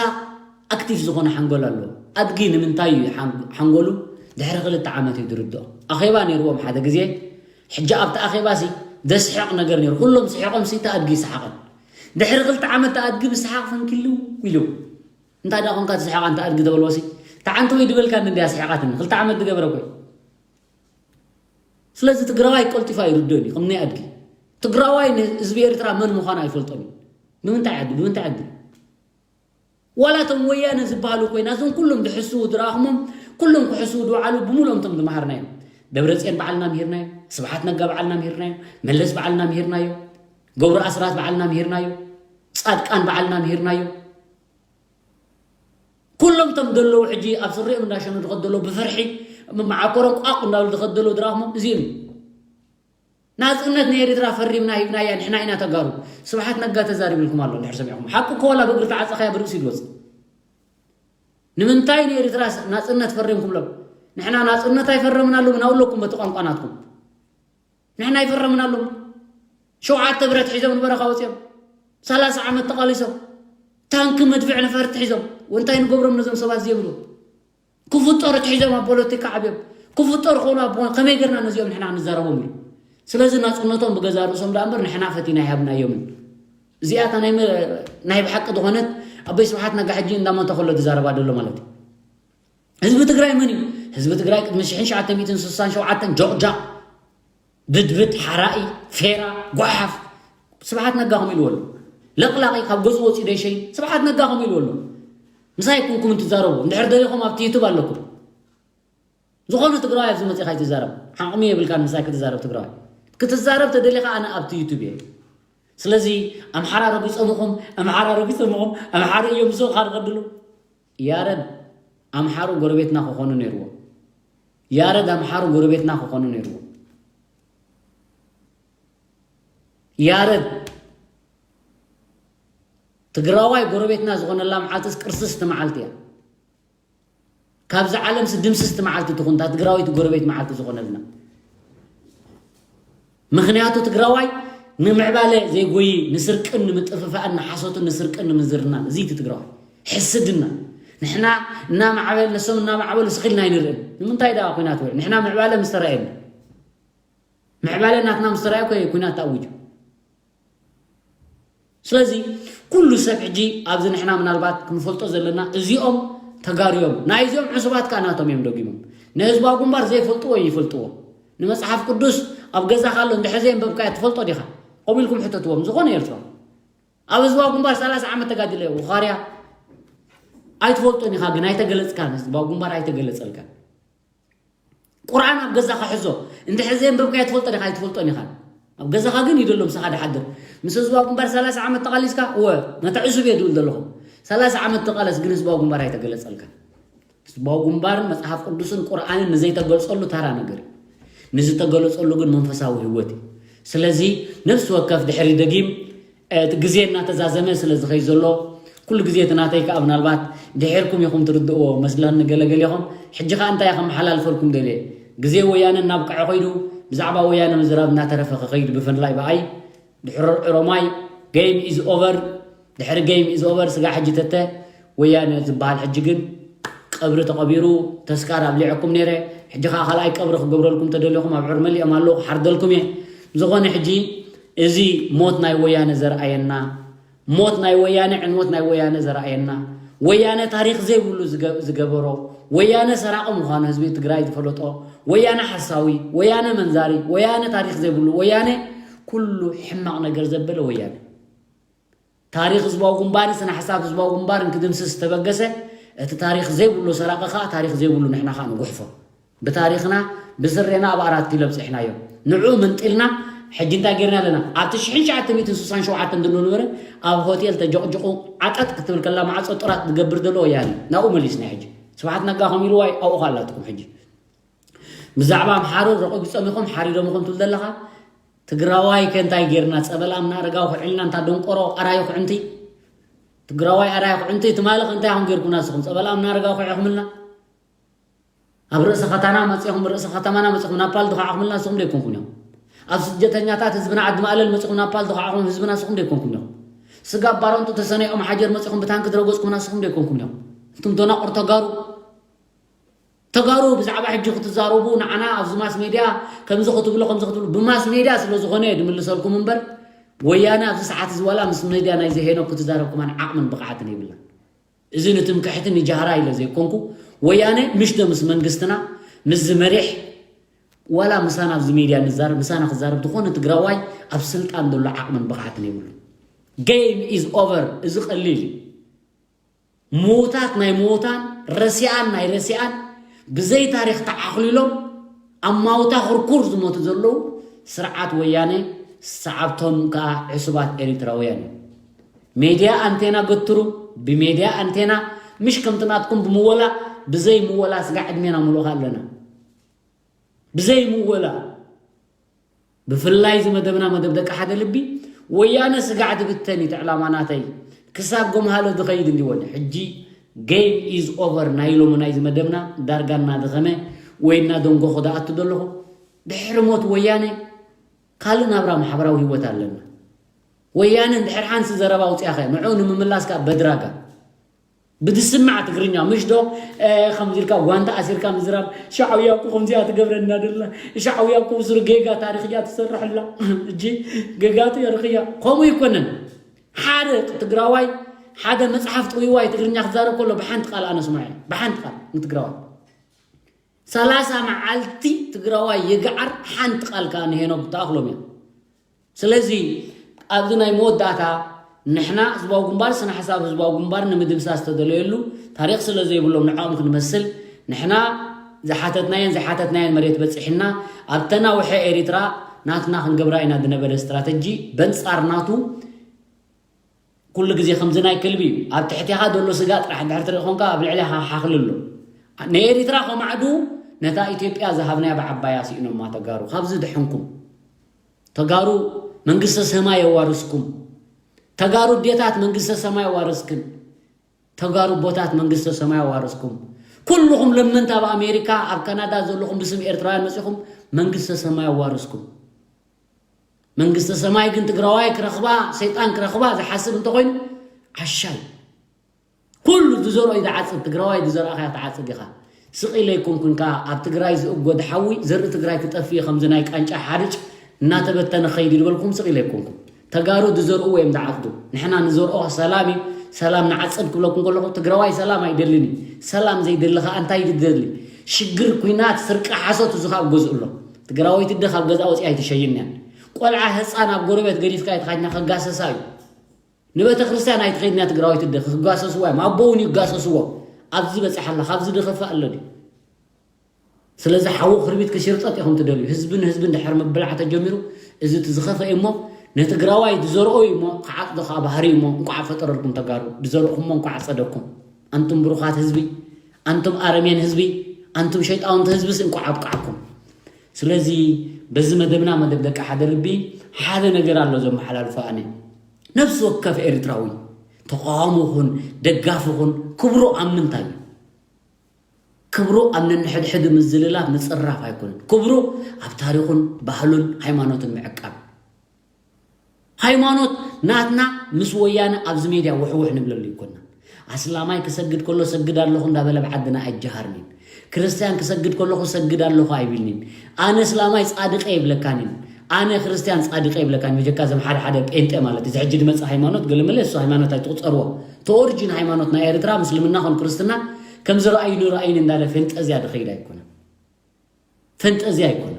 ኣክቲቭ ዝኾነ ሓንጎል ኣለዎ። ኣድጊ ንምንታይ እዩ ሓን- ሓንጎሉ ድሕሪ ክልተ ዓመት እዩ ዝርድኦ። ኣኼባ ነይርዎም ሓደ ግዜ። ሕጂ ኣብቲ ኣኼባ ሲ ዘስሕቕ ነገር ነይሩ። ኩሎም ስሒቖም ሲ እቲ ኣድጊ ይሰሓቐን። ድሕሪ ክልተ ዓመት እቲ ኣድጊ ብሰሓቕ ፈንኪሉ ኢሉ። እንታይ ዳ ኾንካ ትስሕቓ እንተ ኣድጊ ተበልዎ ሲ? ተዓንተ ወይ ድበልካ እንድያ ስሒቓትኒ። ክልተ ዓመት ዝገበረ እኮ እዩ። ስለዚ ትግራዋይ ቀልጢፋ ይርድእን እዩ ከም ናይ ኣድጊ። ትግራዋይ ንህዝቢ ኤርትራ መን ምዃኑ ኣይፈልጦን እዩ። ብምንታይ ዓዲ ብምንታይ ዓዲ? ዋላ እቶም ወያነ ዝበሃሉ ኮይና እዞም ኩሎም ድሕስዉ ድረኣኹሞም ኩሎም ክሕስዉ ድውዓሉ ብምሉኦም እቶም ዝመሃርናዮም። ደብረፅዮን በዓልና ምሂርናዮ። ስብሓት ነጋ በዓልና ምሂርናዮ። መለስ በዓልና ምሂርናዮ። ገብሩ ኣስራት በዓልና ምሂርናዮ። ፃድቃን በዓልና ምሂርናዮ። ኩሎም እቶም ዘለዉ ሕጂ ኣብ ስሪኦም እንዳሸኑ ዝኸዱ ዘለዉ ብፍርሒ መዓኮሮም ቋቕ እንዳብሉ ዝኸዱ ዘለዉ ድራኹሞም እዚኦም እዩ። ናጽነት ንኤርትራ ፈሪምና ሂብናያ ንሕና ኢና ተጋሩ። ስብሓት ነጋ ተዛሪብልኩም ኣሎ እንድሕር ሰሚዕኩም። ሓቂ እኮ ዋላ ብእግሪ ተዓጸኻያ ብርእሲ ይወጽእ። ንምንታይ ንኤርትራ ናጽነት ፈሪምኩም ሎም? ንሕና ናጽነት ኣይፈረምናሉምን፣ ኣውለኩም በቲ ቋንቋ ናትኩም። ንሕና ኣይፈረምናሉም። ሸውዓተ ብረት ሒዞም ንበረኻ ወፂኦም ሰላሳ ዓመት ተቓሊሶም ታንኪ መድፍዕ ነፈርቲ ሒዞም እንታይ ንገብሮም ነዞም ሰባት እዚኦም ኢሉ ክፍጠሩ ትሒዞም ኣብ ፖለቲካ ዓብዮም ክፍጠሩ ከሉ ኣብ ከመይ ገርና ነዚኦም ንሕና ክንዛረቦም ኢሉ። ስለዚ ናፅነቶም ብገዛ ርእሶም ዳ እምበር ንሕና ፈቲና ይሃብናዮምን። እዚኣታ ናይ መ- ናይ ብሓቂ ዝኾነት ኣቦይ ስብሓት ነጋ ሕጂ እንዳሞተ ከሎ ዝዛረባ ዘሎ ማለት እዩ። ህዝቢ ትግራይ መን እዩ? ህዝቢ ትግራይ ቅድሚ ሽሕን ሸዓተ ሚእትን ስሳን ሸውዓተን ጆቕጃቕ ብድብድ ሓራኢ ፌራ ጓሓፍ ስብሓት ነጋ ከም ኢልዎ ኣሎ። ለቕላቒ ካብ ገፁ ወፂኡ ደይሸይ ስብሓት ነጋ ከም ኢልዎ ኣሎ። ምሳይ ኩንኩም እንትዛረቡ እንድሕር ደሊኹም ኣብቲ ዩቱብ ኣለኩም። ዝኾነ ትግራዋይ ኣብዚ መፂኻ ኣይትዛረብ። ዓቕሚ የብልካን ምሳይ ክትዛረብ ትግራዋይ። ክትዛረብ ተደሊኻ ኣነ ኣብቲ ዩቱብ እየ። ስለዚ ኣምሓራ ረጊፆምኹም ኣምሓራ ረጊፆምኹም ኣምሓራ እዮም ምስኻ ንቐድሉ። ያረድ ኣምሓሩ ጎረቤትና ክኾኑ ነይርዎ። ያረድ ኣምሓሩ ጎረቤትና ክኾኑ ነይርዎ። ያረድ ትግራዋይ ጎረቤትና ዝኾነላ መዓልትስ ቅርስስቲ መዓልቲ እያ። ካብዚ ዓለምስ ድምስስቲ መዓልቲ ትኹን እታ ትግራወይቲ ጎረቤት መዓልቲ ዝኾነልና። ምኽንያቱ ትግራዋይ ንምዕባለ ዘይጎይ ንስርቅን ንምጥፍፋእን ንሓሶትን ንስርቅን ንምዝርናን እዚ እቲ ትግራዋይ ሕስድና። ንሕና እናማዕበል ነሶም እናማዕበሉ ስኺልና ኣይንርእን። ንምንታይ ደኣ ኩናት ውዒ ንሕና ምዕባለ ምስ ተራእየና ምዕባለ ናትና ምስ ተራእየ እኮ ኩናት ተኣዊጁ። ስለዚ ኩሉ ሰብ ሕጂ ኣብዚ ንሕና ምናልባት ክንፈልጦ ዘለና እዚኦም ተጋርዮም ናይ እዚኦም ዕሱባት ከዓ ናቶም እዮም ደጊሞም ንህዝባዊ ግንባር ዘይፈልጥዎ ይፈልጥዎ። ንመፅሓፍ ቅዱስ ኣብ ገዛ ካሎ እንድሕር ዘየንበብካዮ ትፈልጦ ዲኻ? ከምኡ ኢልኩም ሕተትዎም ዝኾነ ኤርትራዊ። ኣብ ህዝባዊ ግንባር ሰላሳ ዓመት ተጋዲለ ውኻርያ ኣይትፈልጦን ኢኻ ግን ኣይተገለፅካን ህዝባዊ ግንባር ኣይተገለፀልካን። ቁርኣን ኣብ ገዛኻ ሕዞ። እንድሕር ዘየንበብካዮ ትፈልጦ ዲኻ ኣይትፈልጦን ኢኻ። ኣብ ገዛኻ ግን ይደሎ ምሳኻ ድሓድር። ምስ ህዝባዊ ግንባር ሰላሳ ዓመት ተቓሊስካ እወ ነቲ ዕሱብ እየ ድብል ዘለኹ። ሰላሳ ዓመት ተቓለስ ግን ህዝባዊ ግንባር ኣይተገለጸልካ። ህዝባዊ ግንባርን መጽሓፍ ቅዱስን ቁርኣንን ንዘይተገልጸሉ ታራ ነገር እዩ። ንዝተገለጸሉ ግን መንፈሳዊ ህይወት እዩ። ስለዚ ነፍሲ ወከፍ ድሕሪ ደጊም እቲ ግዜ እናተዛዘመ ስለ ዝኸይ ዘሎ ኩሉ ግዜ እቲ ናተይ ከዓ ምናልባት ድሒርኩም ኢኹም ትርድእዎ መስለኒ ገለገሌኹም። ሕጂ ከዓ እንታይ ከመሓላልፈልኩም ደልየ ግዜ ወያነ እናብቅዐ ኮይዱ ብዛዕባ ወያነ ምዝራብ እናተረፈ ክኸይድ ብፍላይ ብኣይ ድሕሪ ኦሮማይ game is over። ድሕሪ game is over ስጋ ሕጂ ተተ ወያነ ዝበሃል ሕጂ ግን ቀብሪ ተቐቢሩ ተስካር ኣብሊዐኩም ነይረ። ሕጂ ከዓ ካልኣይ ቀብሪ ክገብረልኩም ተደሊኹም ኣብ ዑር መሊኦም ኣለዉ ክሓርደልኩም እየ። ዝኾነ ሕጂ እዚ ሞት ናይ ወያነ ዘርኣየና ሞት ናይ ወያነ ዕንወት ናይ ወያነ ዘርኣየና ወያነ ታሪክ ዘይብሉ ዝገ- ዝገበሮ ወያነ ሰራቂ ምዃኑ ህዝቢ ትግራይ ዝፈለጦ ወያነ ሓሳዊ ወያነ መንዛሪ ወያነ ታሪክ ዘይብሉ ወያነ ኩሉ ሕማቕ ነገር ዘበለ ወያነ ታሪኽ ህዝባዊ ግንባርን ስነ ሓሳብ ህዝባዊ ግንባርን ክድምስስ ዝተበገሰ እቲ ታሪኽ ዘይብሉ ሰራቂ ከዓ ታሪኽ ዘይብሉ ንሕና ከዓ ንጉሕፎ ብታሪኽና ብስሬና ኣብ ኣራት ኪሎ ኣብፂሕናዮ ንዑ መንጢልና ሕጂ እንታይ ገይርና ኣለና ኣብቲ ሽሕን ትሽዓተ ሚእትን ስሳን ሸውዓተን ድሎ ነበረ ኣብ ሆቴል ተጀቕጅቑ ዓጠጥ ክትብል ከላ ማዕፆ ጥራት ዝገብር ዘሎ ወያነ ናብኡ መሊስና ሕጂ ስብሓት ነጋ ከም ኢልዋይ ኣብኡ ካላትኩም ሕጂ ብዛዕባ ኣምሓሩ ረቂጉ ጸሚኹም ሓሪዶምኹም ትብል ዘለኻ ትግራዋይ ከ እንታይ ጌርና? ጸበል ኣምና ኣረጋዊ ኩዕልና እንታ ደንቆሮ ኣራዩ ኩዕንቲ። ትግራዋይ ኣራዩ ኩዕንቲ ትማሊ ከ እንታይ ኢኹም ጌርኩምና ንስኹም? ጸበል ኣምና ኣረጋዊ ኩዕኹምልና። ኣብ ርእሲ ከተና መጺኹም፣ ርእሲ ከተማና መጺኹም ናፓል ዝኸዓኹምልና ንስኹም ዶ ኣይኮንኩም እዮም? ኣብ ስደተኛታት ህዝብና ዓዲ ማእለል መጺኹም ናፓል ዝኸዓኹም ህዝብና ንስኹም ዶ ኣይኮንኩም እዮም? ስጋብ ባረንጡ ተሰነኦም ሓጀር መጺኹም ብታንኪ ዝረገጽኩምና ንስኹም ዶ ኣይኮንኩም እዮም? እንቱም ደናቁር ተጋሩ። ተጋሩ ብዛዕባ ሕጂ ክትዛረቡ ንዓና ኣብዚ ማስ ሜድያ ከምዚ ክትብሉ ከምዚ ክትብሉ ብማስ ሜድያ ስለ ዝኾነ እየ ድምልሰልኩም እምበር ወያነ ኣብዚ ሰዓት እዚ ዋላ ምስ ሜድያ ናይ ዘሄኖ ክትዛረብ ከማን ዓቕምን ብቕዓትን የብላን። እዚ ንትምክሕቲ ንጃህራ ኢለ ዘይኮንኩ ወያነ ምሽ ዶ ምስ መንግስትና ምስ ዝመሪሕ ዋላ ምሳና ኣብዚ ሜድያ ንዛረብ ምሳና ክዛረብ ዝኾነ ትግራዋይ ኣብ ስልጣን ዘሎ ዓቕምን ብቕዓትን የብሉ። Game is over። እዚ ቀሊል እዩ። ምዉታት ናይ ምዉታን ረሲኣን ናይ ረሲኣን ብዘይ ታሪኽ ተዓኽሊሎም ኣብ ማውታ ኩርኩር ዝሞቱ ዘለዉ ስርዓት ወያነ ሰዓብቶም ከኣ ዕሱባት ኤሪትራውያን እዮም። ሜድያ ኣንቴና ገትሩ። ብሜድያ ኣንቴና ምሽ ከምቲ ናትኩም ብምወላ ብዘይ ምወላ ስጋዕ ዕድሜና ምልኡኻ ኣለና። ብዘይ ምወላ ብፍላይ እዚ መደብና መደብ ደቂ ሓደ ልቢ ወያነ ስጋዕ ትብተን እዩ እቲ ዕላማ ናተይ። ክሳብ ጎምሃሎ ዝኸይድ እንዲወኒ ሕጂ game is over ናይ ሎሚ ናይዚ መደብና ዳርጋ እናደኸመ ወይ እናደንጎኹ ዝኣቱ ዘለኹ ድሕሪ ሞት ወያነ ካልእ ናብራ ማሕበራዊ ህይወት ኣለና። ወያነ እንድሕር ሓንሲ ዘረባ ኣውፅኣኸ ንዑ ንምምላስ ከዓ በድራጋ ብድስማዕ ትግርኛ ምሽ ዶ ከምዚ ኢልካ ጓንታ ኣሲርካ ምዝራብ ሻዕውያ እኮ ከምዚኣ ትገብረና ደላ ሻዕውያ እኮ ብስሩ ጌጋ ታሪክ እያ ትሰርሐላ እጂ ጌጋቱ የርክያ ከምኡ ይኮነን ሓደ ትግራዋይ ሓደ መፅሓፍ ጥውይዋይ ትግርኛ ክዛረብ ከሎ ብሓንቲ ቃል ኣነ ስማዕ ብሓንቲ ቃል ንትግራዋይ ሰላሳ መዓልቲ ትግራዋይ የግዓር ሓንቲ ቃል ከዓ ንሄኖክ ብትኣኽሎም እዮም ስለዚ ኣብዚ ናይ መወዳእታ ንሕና ህዝባዊ ግንባር ስነ ሓሳብ ህዝባዊ ግንባር ንምድምሳስ ዝተደለየሉ ታሪክ ስለ ዘይብሎም ንዕኦም ክንመስል ንሕና ዝሓተትናየን ዘይሓተትናየን መሬት በፂሕና ኣብ ተናውሐ ኤሪትራ ናትና ክንገብራ ኢና ዝነበረ ስትራተጂ በንፃር ናቱ ኩሉ ግዜ ከምዚ ናይ ከልቢ እዩ ኣብ ትሕቴኻ ዘሎ ስጋ ጥራሕ ድሕር ትርኢ ኮንካ ኣብ ልዕሌኻ ሓኽሊ ኣሎ ንኤሪትራ ከማዕዱ ነታ ኢትዮጵያ ዝሃብናያ ብዓባያ ስኢኖማ ተጋሩ ካብዚ ድሕንኩም ተጋሩ መንግስተ ሰማይ የዋርስኩም ተጋሩ ኣዴታት መንግስተ ሰማይ የዋርስክን ተጋሩ ኣቦታት መንግስተ ሰማይ የዋርስኩም ኩልኹም ለመንታ ኣብ ኣሜሪካ ኣብ ካናዳ ዘለኹም ብስም ኤርትራውያን መፂኹም መንግስተ ሰማይ የዋርስኩም መንግስተ ሰማይ ግን ትግራዋይ ክረኽባ ሰይጣን ክረኽባ ዝሓስብ እንተኾይኑ ዓሻይ ኩሉ ዝዘርኦ እዩ ዝዓፅድ ትግራዋይ ዝዘርኣኻ ትዓፅድ ኢኻ ስቕ ኢለ ኣይኮንኩን ከዓ ኣብ ትግራይ ዝእጎድ ሓዊ ዘርኢ ትግራይ ክጠፍእ እዩ ከምዚ ናይ ቃንጫ ሓርጭ እናተበተነ ኸይድ ዝበልኩም ስቕ ኢለ ኣይኮንኩን ተጋሩ ዝዘርእዎ እዮም ዝዓፅዱ ንሕና ንዘርኦ ሰላም እዩ ሰላም ንዓፅድ ክብለኩም ከለኹ ትግራዋይ ሰላም ኣይደልን እዩ ሰላም ዘይደሊ ከዓ እንታይ ዝደሊ ሽግር ኩናት ስርቂ ሓሶት እዚ ካብ ገዝኡ ኣሎ ትግራወይቲ ደ ካብ ገዛ ወፂኣ ኣይትሸይን እያ ቆልዓ ህፃን ኣብ ጎረቤት ገዲፍካ ይትኻኛ ከጋሰሳ እዩ ንቤተ ክርስቲያን ኣይትኸይድና ትግራዊት እንደ ክጋሰስዋ እዮም ኣቦ እውን ይጋሰስዎ ኣብዚ በፅሓ ኣላ ካብዚ ድኸፋእ ኣሎ ድዩ ስለዚ ሓዊ ክርቢት ክሽርጠጥ ኢኹም ትደልዩ ህዝቢ ንህዝቢ እንድሕር ምብላዕ ተጀሚሩ እዚ እቲ ዝኸፈ እዩ እሞ ንትግራዋይ ዝዘርኦ እዩ እሞ ክዓፅዶ ከዓ ባህሪ እዩ እሞ እንኳዕ ፈጠረልኩም ተጋሩ ዝዘርእኹሞ እንኳዕ ፀደኩም ኣንቱም ብሩኻት ህዝቢ ኣንቱም ኣረሜን ህዝቢ ኣንቱም ሸይጣውንቲ ህዝብስ እንኳዕ ኣብቃዕኩም ስለዚ በዚ መደብና መደብ ደቂ ሓደ ልቢ ሓደ ነገር ኣሎ ዘመሓላልፎ ኣነ ነብሲ ወከፍ ኤርትራዊ ተቃዋሚ ኹን ደጋፊ ኹን ክብሩ ኣብ ምንታይ እዩ ክብሩ ኣብ ነንሕድሕድ ምዝልላፍ ምፅራፍ ኣይኮነን ክብሩ ኣብ ታሪኹን ባህሉን ሃይማኖትን ምዕቃብ ሃይማኖት ናትና ምስ ወያነ ኣብዚ ሜድያ ውሕውሕ ንብለሉ ይኮና ኣስላማይ ክሰግድ ከሎ ሰግድ ኣለኹ እንዳበለ ብዓድና ኣይጀሃርኒን ክርስትያን ክሰግድ ከለኹ ሰግድ ኣለኹ ኣይብልኒን ኣነ እስላማይ ፃድቀ ይብለካኒን ኣነ ክርስትያን ፃድቀ ይብለካኒ መጀካ ዘም ሓደ ሓደ ጴንጤ ማለት እዚ ሕጂ ድመፅእ ሃይማኖት ገለመለ እሱ ሃይማኖት ኣይትቁፀርዎ ተኦርጅን ሃይማኖት ናይ ኤርትራ ምስልምና ኾን ክርስትና ከም ዝረኣዩ ንረኣዩን እንዳለ ፈንጠዝያ ድኸይድ ኣይኮነ ፈንጠዝያ ኣይኮነ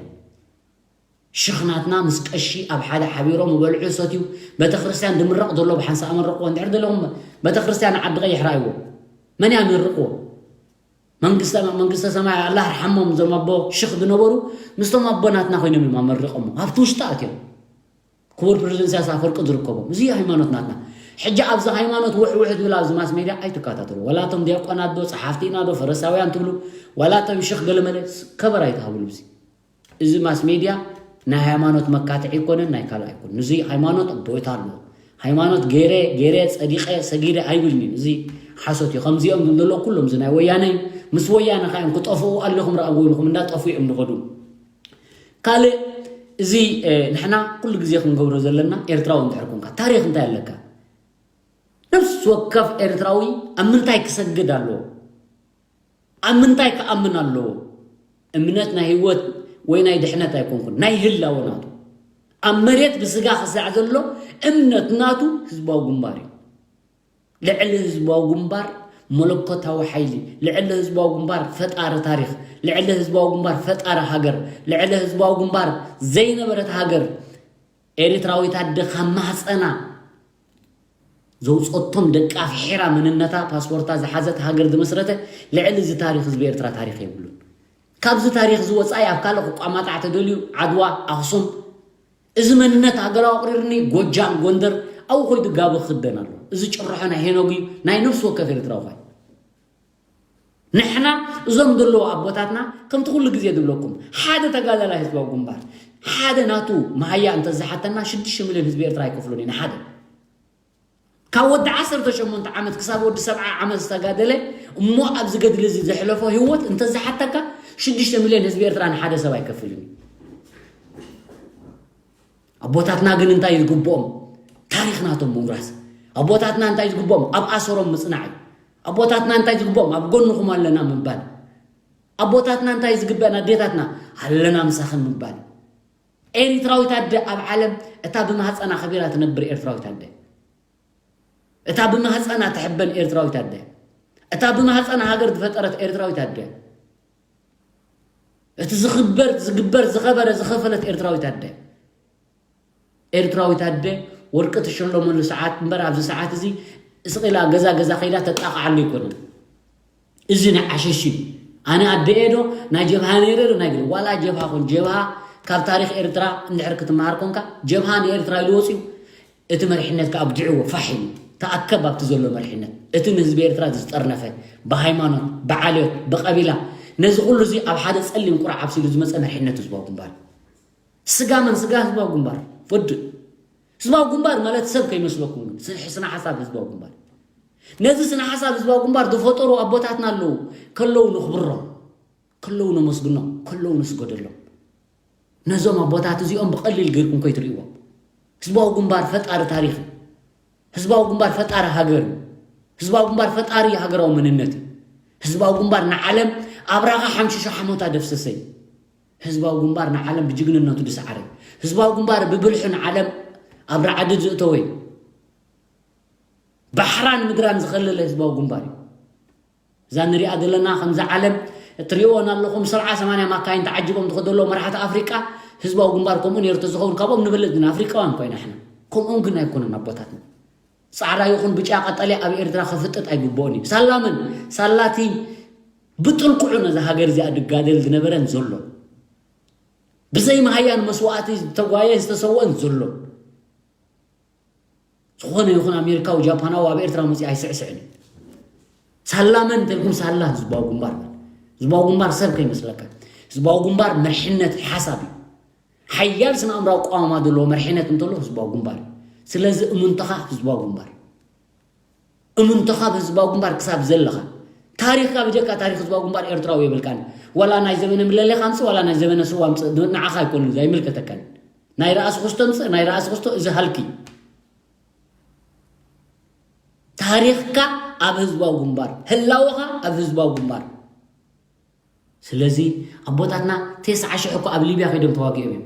ሽኽናትና ምስ ቀሺ ኣብ ሓደ ሓቢሮም በልዑ ሰትዩ ቤተክርስትያን ድምረቕ ዘሎ ብሓንሳእ ኣመረቕዎ እንድሕር ዘለኹም ቤተክርስትያን ዓዲ ቀይሕ ረኣይዎ መን እያ ምርቕዎ መንግስተ መንግስተ ሰማይ ኣላህ ርሓሞም እዞም ኣቦ ሽኽ ዝነበሩ ምስቶም ኣቦ ናትና ኮይኖም እዮም ኣመሪቖሞ ኣብቲ ውሽጢ ኣትዮም ክቡር ፕሬዝደንት ኢሳያስ ኣፈወርቂ ዝርከቦም እዚ ሃይማኖት ናትና ሕጂ ኣብዚ ሃይማኖት ውሕውሕ ትብል ኣብዚ ማስ ሜድያ ኣይትከታተሉ ዋላ እቶም ዲያቆናት ዶ ፀሓፍቲ ኢና ዶ ፈረሳውያን ትብሉ ዋላ እቶም ሽኽ ገለመለ ከበር ኣይትሃብሉ እዚ እዚ ማስ ሜድያ ናይ ሃይማኖት መካትዒ ኣይኮነን፣ ናይ ካልእ ኣይኮነን። እዚ ሃይማኖት ኣቦይታ ኣለዎ። ሃይማኖት ገይረ ገይረ ጸዲቐ ሰጊደ ኣይብልኒን። እዚ ሓሶት እዩ። ከምዚኦም ዘለዉ ኩሎም እዚ ናይ ወያነ ምስ ወያነ ከ እዮም ክጠፍኡ ኣለኹም ረኣዎ ኢልኩም እንዳጠፍኡ እዮም ዝኸዱ። ካልእ እዚ ንሕና ኩሉ ግዜ ክንገብሮ ዘለና ኤርትራዊ እንድሕር ኮንካ ታሪኽ እንታይ ኣለካ? ነፍሲ ወከፍ ኤርትራዊ ኣብ ምንታይ ክሰግድ ኣለዎ? ኣብ ምንታይ ክኣምን ኣለዎ? እምነት ናይ ህይወት ወይ ናይ ድሕነት ኣይኮንኩን፣ ናይ ህላወ ናቱ። ኣብ መሬት ብስጋ ክሳዕ ዘሎ እምነት ናቱ ህዝባዊ ግንባር እዩ። ልዕሊ ህዝባዊ ግንባር መለኮታዊ ሓይሊ፣ ልዕሊ ህዝባዊ ግንባር ፈጣሪ ታሪኽ፣ ልዕሊ ህዝባዊ ግንባር ፈጣሪ ሃገር፣ ልዕሊ ህዝባዊ ግንባር ዘይነበረት ሃገር ኤሪትራዊት ኣደ ካብ ማህፀና ዘውፀቶም ደቃ ፍሒራ መንነታ ፓስፖርታ ዝሓዘት ሃገር ዝመስረተ ልዕሊ እዚ ታሪኽ ህዝቢ ኤርትራ ታሪኽ የብሉን። ካብዚ ታሪኽ እዚ ወፃኢ ኣብ ካልእ ክቋማጣዕ ተደልዩ ዓድዋ፣ ኣኽሱም፣ እዚ መንነት ሃገራዊ ኣቑሪርኒ ጎጃም፣ ጎንደር ኣብኡ ኮይዱ ጋብ ክኽደን ኣሎ። እዚ ጭርሖ ናይ ሄኖግ እዩ፣ ናይ ነፍሲ ወከፍ ኤርትራዊ ኸ ንሕና እዞም ዘለዉ ኣቦታትና ከምቲ ኩሉ ግዜ ዝብለኩም ሓደ ተጋዳላይ ህዝባዊ ግንባር ሓደ ናቱ መሃያ እንተዝሓተና ሽዱሽተ ሚልዮን ህዝቢ ኤርትራ ኣይከፍሉን እዩ ንሓደ ካብ ወዲ ዓሰርተ ሸሞንተ ዓመት ክሳብ ወዲ ሰብዓ ዓመት ዝተጋደለ እሞ ኣብዚ ገድሊ እዚ ዘሕለፎ ህይወት እንተዝሓተካ ሽዱሽተ ሚልዮን ህዝቢ ኤርትራ ንሓደ ሰብ ኣይከፍልን እዩ። ኣቦታትና ግን እንታይ ዝግብኦም ታሪኽ ናቶም ምውራስ ኣቦታትና እንታይ ዝግብኦም ኣብ ኣሰሮም ምጽናዕ እዩ። ኣቦታትና እንታይ ዝግብኦም ኣብ ጎንኹም ኣለና ምባል ኣቦታትና እንታይ ዝግበአን ኣዴታትና ኣለና ምሳኽን ምባል ኤሪትራዊት ኣደ ኣብ ዓለም እታ ብማህፀና ከቢራ ትነብር ኤርትራዊት ኣደ እታ ብማህፀና ትሕበን ኤርትራዊት ኣደ እታ ብማህፀና ሃገር ዝፈጠረት ኤርትራዊት ኣደ እቲ ዝኽበር ዝግበር ዝኸበረ ዝኸፈለት ኤርትራዊት ኣደ ኤርትራዊት ኣደ ወርቂ ትሸለመሉ ሰዓት እምበር ኣብዚ ሰዓት እዚ ስቕ ኢላ ገዛ ገዛ ከይዳ ተጣቕዓሉ ኣይኮነን። እዚ ናይ ዓሸሽ እዩ። ኣነ ኣደየ ዶ ናይ ጀብሃ ነይረ ዶ ናይ ግደ ዋላ ጀብሃ ኮን ጀብሃ ካብ ታሪኽ ኤርትራ እንድሕር ክትመሃር ኮንካ ጀብሃ ንኤርትራ ኢሉ ወፂኡ እቲ መሪሕነት ከዓ ኣብዲዕዎ ፋሕ ኢሉ ተኣከብ ኣብቲ ዘሎ መሪሕነት እቲ ንህዝቢ ኤርትራ ዝጠርነፈ ብሃይማኖት ብዓልዮት ብቀቢላ ነዚ ኩሉ እዚ ኣብ ሓደ ፀሊም ቁራዕ ኣብሲሉ ዝመፀ መሪሕነት ህዝባዊ ግንባር ስጋ መን ስጋ ህዝባዊ ግንባር ወድእ ህዝባዊ ግንባር ማለት ሰብ ከይመስለኩም ግን ስነ ሓሳብ ህዝባዊ ግንባር ነዚ ስነ ሓሳብ ህዝባዊ ግንባር ዝፈጠሩ ኣቦታትና ኣለዉ ከለዉ ነኽብሮም ከለዉ ነመስግኖም ከለዉ ንስገደሎም ነዞም ኣቦታት እዚኦም ብቐሊል ገይርኩም ከይትርእይዎም ህዝባዊ ግንባር ፈጣሪ ታሪኽ ህዝባዊ ግንባር ፈጣሪ ሃገር ህዝባዊ ግንባር ፈጣሪ ሃገራዊ መንነት ህዝባዊ ግንባር ንዓለም ኣብራኻ ሓምሽሾ ሓሞታ ደፍሰሰይ ህዝባዊ ግንባር ንዓለም ብጅግንነቱ ዝሰዓረ ህዝባዊ ግንባር ብብልሑ ንዓለም ኣብ ራዕዲ ዘእተወ ባሕራን ምድራን ዝኸለለ ህዝባዊ ግንባር እዩ እዛ ንሪኣ ዘለና ከምዚ ዓለም እትሪእዎን ኣለኹም ሰብዓ ሰማንያ ማካይን ተዓጂቦም ዝኸዱ ኣለዉ መራሕቲ ኣፍሪቃ ህዝባዊ ግንባር ከምኡ ነይሩ ተዝኸውን ካብኦም ንበልፅ ግን ኣፍሪቃውያን ኮይና ሕና ከምኦም ግን ኣይኮነን ኣቦታትና ጻዕዳ ይኹን ብጫ ቀጠልያ ኣብ ኤርትራ ክፍጥጥ ኣይግብኦን እዩ። ሳላ መን? ሳላ እቲ ብጥንቁዑ ነዛ ሃገር እዚኣ ድጋደል ዝነበረን ዘሎ ብዘይ መሃያን መስዋእቲ ዝተጓየ ዝተሰወአን ዘሎ ዝኾነ ይኹን ኣሜሪካዊ ጃፓናዊ ኣብ ኤርትራ መፅእ ኣይስዕስዕን እዩ። ሳላ መን እንተልኩም ሳላ ህዝባዊ ግንባር ህዝባዊ ግንባር ሰብ ከይመስለካ ህዝባዊ ግንባር መርሕነት ሓሳብ እዩ። ሓያል ስነ ኣእምራዊ ኣቋማማ ዘለዎ መርሒነት እንተሎ ህዝባዊ ግንባር እዩ። ስለዚ እምንቶኻ ህዝባዊ ግንባር እምንቶኻ ብህዝባዊ ግንባር ክሳብ ዘለኻ ታሪኽካ ብጀካ ታሪኽ ህዝባዊ ግንባር ኤርትራዊ የብልካን። ዋላ ናይ ዘመነ ምለሌኻ ኣምፅእ ዋላ ናይ ዘመነ ስዋ ኣምፅእ ንዓኻ ኣይኮንን እዚ ኣይምልከተካን። ናይ ረኣሲ ክስቶ ኣምፅእ ናይ ረኣሲ ክስቶ እዚ ሃልኪ ታሪኽካ ኣብ ህዝባዊ ግንባር ህላወኻ ኣብ ህዝባዊ ግንባር ስለዚ ኣቦታትና ቴስዓ ሽሕ እኮ ኣብ ሊብያ ከይዶም ተዋጊኦም እዮም።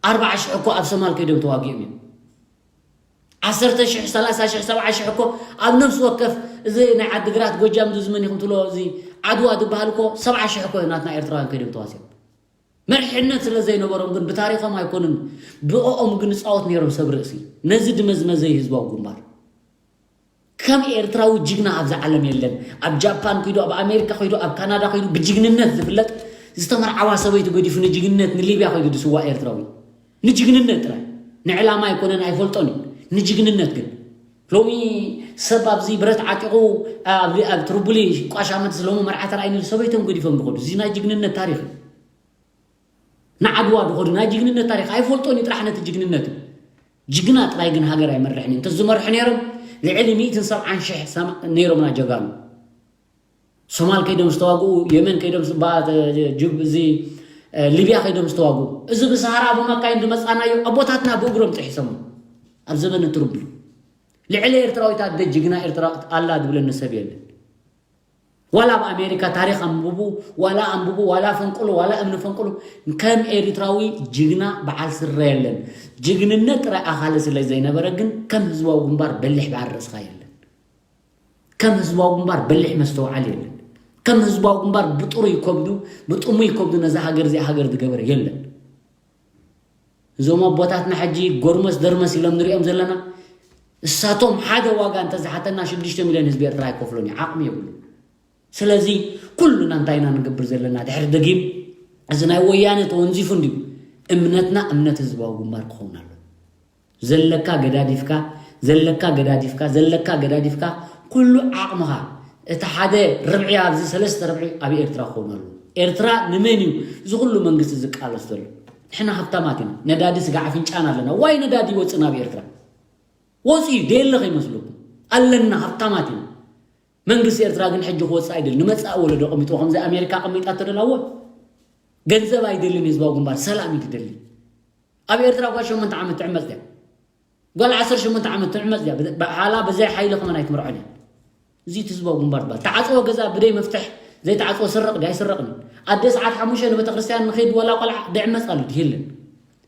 ኣርባዓ ሽሕ እኮ ኣብ ሶማል ከይዶም ተዋጊኦም እዮም። ዓሰርተ ሽሕ፣ ሰላሳ ሽሕ፣ ሰብዓ ሽሕ እኮ ኣብ ነፍሲ ወከፍ እዚ ናይ ዓዲግራት ጎጃም ዝመን ኢኹም ትብሎ እዚ ዓድዋ ዝበሃል እኮ ሰብዓ ሽሕ እኮ ናትና ኤርትራውያን ከይዶም ተዋሲኦም። መርሕነት ስለ ዘይነበሮም ግን ብታሪኾም ኣይኮኑን ብእኦም ግን ዝፃወት ነይሮም ሰብ ርእሲ ነዚ ድመዝመዘ ህዝባዊ ግንባር ከም ኤርትራዊ ጅግና ኣብዚ ዓለም የለን። ኣብ ጃፓን ከይዱ፣ ኣብ ኣሜሪካ ከይዱ፣ ኣብ ካናዳ ከይዱ ብጅግንነት ዝፍለጥ ዝተመርዓዋ ሰበይቱ ገዲፉ ንጅግንነት ንሊብያ ከይዱ ዝስዋእ ኤርትራዊ ንጅግንነት ጥራይ ንዕላማ ኣይኮነን ኣይፈልጦን እዩ ንጅግንነት ግን ሎሚ ሰብ ኣብዚ ብረት ዓጢቑ ኣብ ትርቡሊ ቋሻመት ሎሚ መርዓ ተራእይኒ ሰበይቶም ገዲፎም ዝኸዱ እዚ ናይ ጅግንነት ታሪኽ እዩ። ንዓድዋ ዝኸዱ ናይ ጅግንነት ታሪኽ ኣይፈልጦን እዩ ጥራሕ ነቲ ጅግንነት። ጅግና ጥራይ ግን ሃገር ኣይመርሕን እዩ። እንተዝመርሑ ነይሮም ልዕሊ ሚእትን ሰብዓን ሽሕ ሰማ-፣ ነይሮምና ጀጋኑ። ሶማል ከይዶም ዝተዋግኡ፣ የመን ከይዶም ስ-፣ ባ-፣ ጅብ-፣ እዚ፣ እ፣ ሊብያ ከይዶም ዝተዋግኡ። እዚ ብሰሃራ ብመካይን ዝመጻናዮ ኣቦታትና ብእግሮም ጥሒሶም ኣብ ዘበነ ትርቡል። ልዕሊ ኤርትራዊት ኣደ ጅግና ኤርትራ ኣላ ዝብለኒ ሰብ የለን። ዋላ ኣብ ኣሜሪካ ታሪኽ ኣንብቡ፣ ዋላ ኣንብቡ፣ ዋላ ፈንቅሉ፣ ዋላ እምኒ ፈንቅሉ፣ ከም ኤርትራዊ ጅግና በዓል ስረ የለን። ጅግንነት ጥራይ ኣኻሊ ስለ ዘይነበረ ግን ከም ህዝባዊ ግንባር በሊሕ በዓል ርእስኻ የለን። ከም ህዝባዊ ግንባር በሊሕ መስተውዓል የለን። ከም ህዝባዊ ግንባር ብጥሩይ ከብዱ፣ ብጥሙይ ከብዱ ነዛ ሃገር እዚኣ ሃገር ዝገበረ የለን። እዞም ኣቦታትና ሕጂ ጎርመስ ደርመስ ኢሎም ንሪኦም ዘለና፣ እሳቶም ሓደ ዋጋ እንተዝሓተና ሽዱሽተ ሚልዮን ህዝቢ ኤርትራ ኣይከፍሎን እዩ፣ ዓቕሚ የብሉ። ስለዚ ኩሉና እንታይ ኢና ንገብር ዘለና? ድሕሪ ደጊም እዚ ናይ ወያነ ተወንዚፉ እንድዩ፣ እምነትና እምነት ህዝባዊ ግንባር ክኸውን ኣሎ። ዘለካ ገዳዲፍካ፣ ዘለካ ገዳዲፍካ፣ ዘለካ ገዳዲፍካ፣ ኩሉ ዓቕምኻ፣ እቲ ሓደ ርብዒ ኣብዚ ሰለስተ ርብዒ ኣብ ኤርትራ ክኸውን ኣሎ። ኤርትራ ንመን እዩ እዚ ኩሉ መንግስቲ ዝቃለስ ዘሎ? ንሕና ሃብታማት ኢና። ነዳዲ ስጋ ኣፍንጫና ኣለና። ዋይ ነዳዲ ይወፅእ ናብ ኤርትራ? ወፂኡ ደየለ ከይመስለኩም። ኣለና፣ ሃብታማት ኢና። መንግስቲ ኤርትራ ግን ሕጂ ክወፅእ ኣይደልን። ንመፃኢ ወለዶ ቀሚጥዎ ከምዚ ኣሜሪካ ቀሚጣቶ ደላዎ ገንዘብ ኣይደልን። ህዝባዊ ግንባር ሰላም እዩ ትደሊ። ኣብ ኤርትራ ጓል ሸሞንተ ዓመት ትዕመፅ ድያ? ጓል ዓሰርተ ሸሞንተ ዓመት ትዕመፅ ድያ? ብሓላ ብዘይ ሓይሊ ከመን ኣይትምርዖን እያ። እዚ እቲ ህዝባዊ ግንባር ትበሃል። ተዓፅዎ ገዛ ብደይ መፍትሕ ዘይተዓፅዎ ስረቕ ድያ? ኣይስረቕን እዩ። ኣደ ሰዓት ሓሙሽተ ንቤተክርስትያን ንኸይድ ዋላ ቆልዓ ድዕመፅ ኣሉ ድየለን።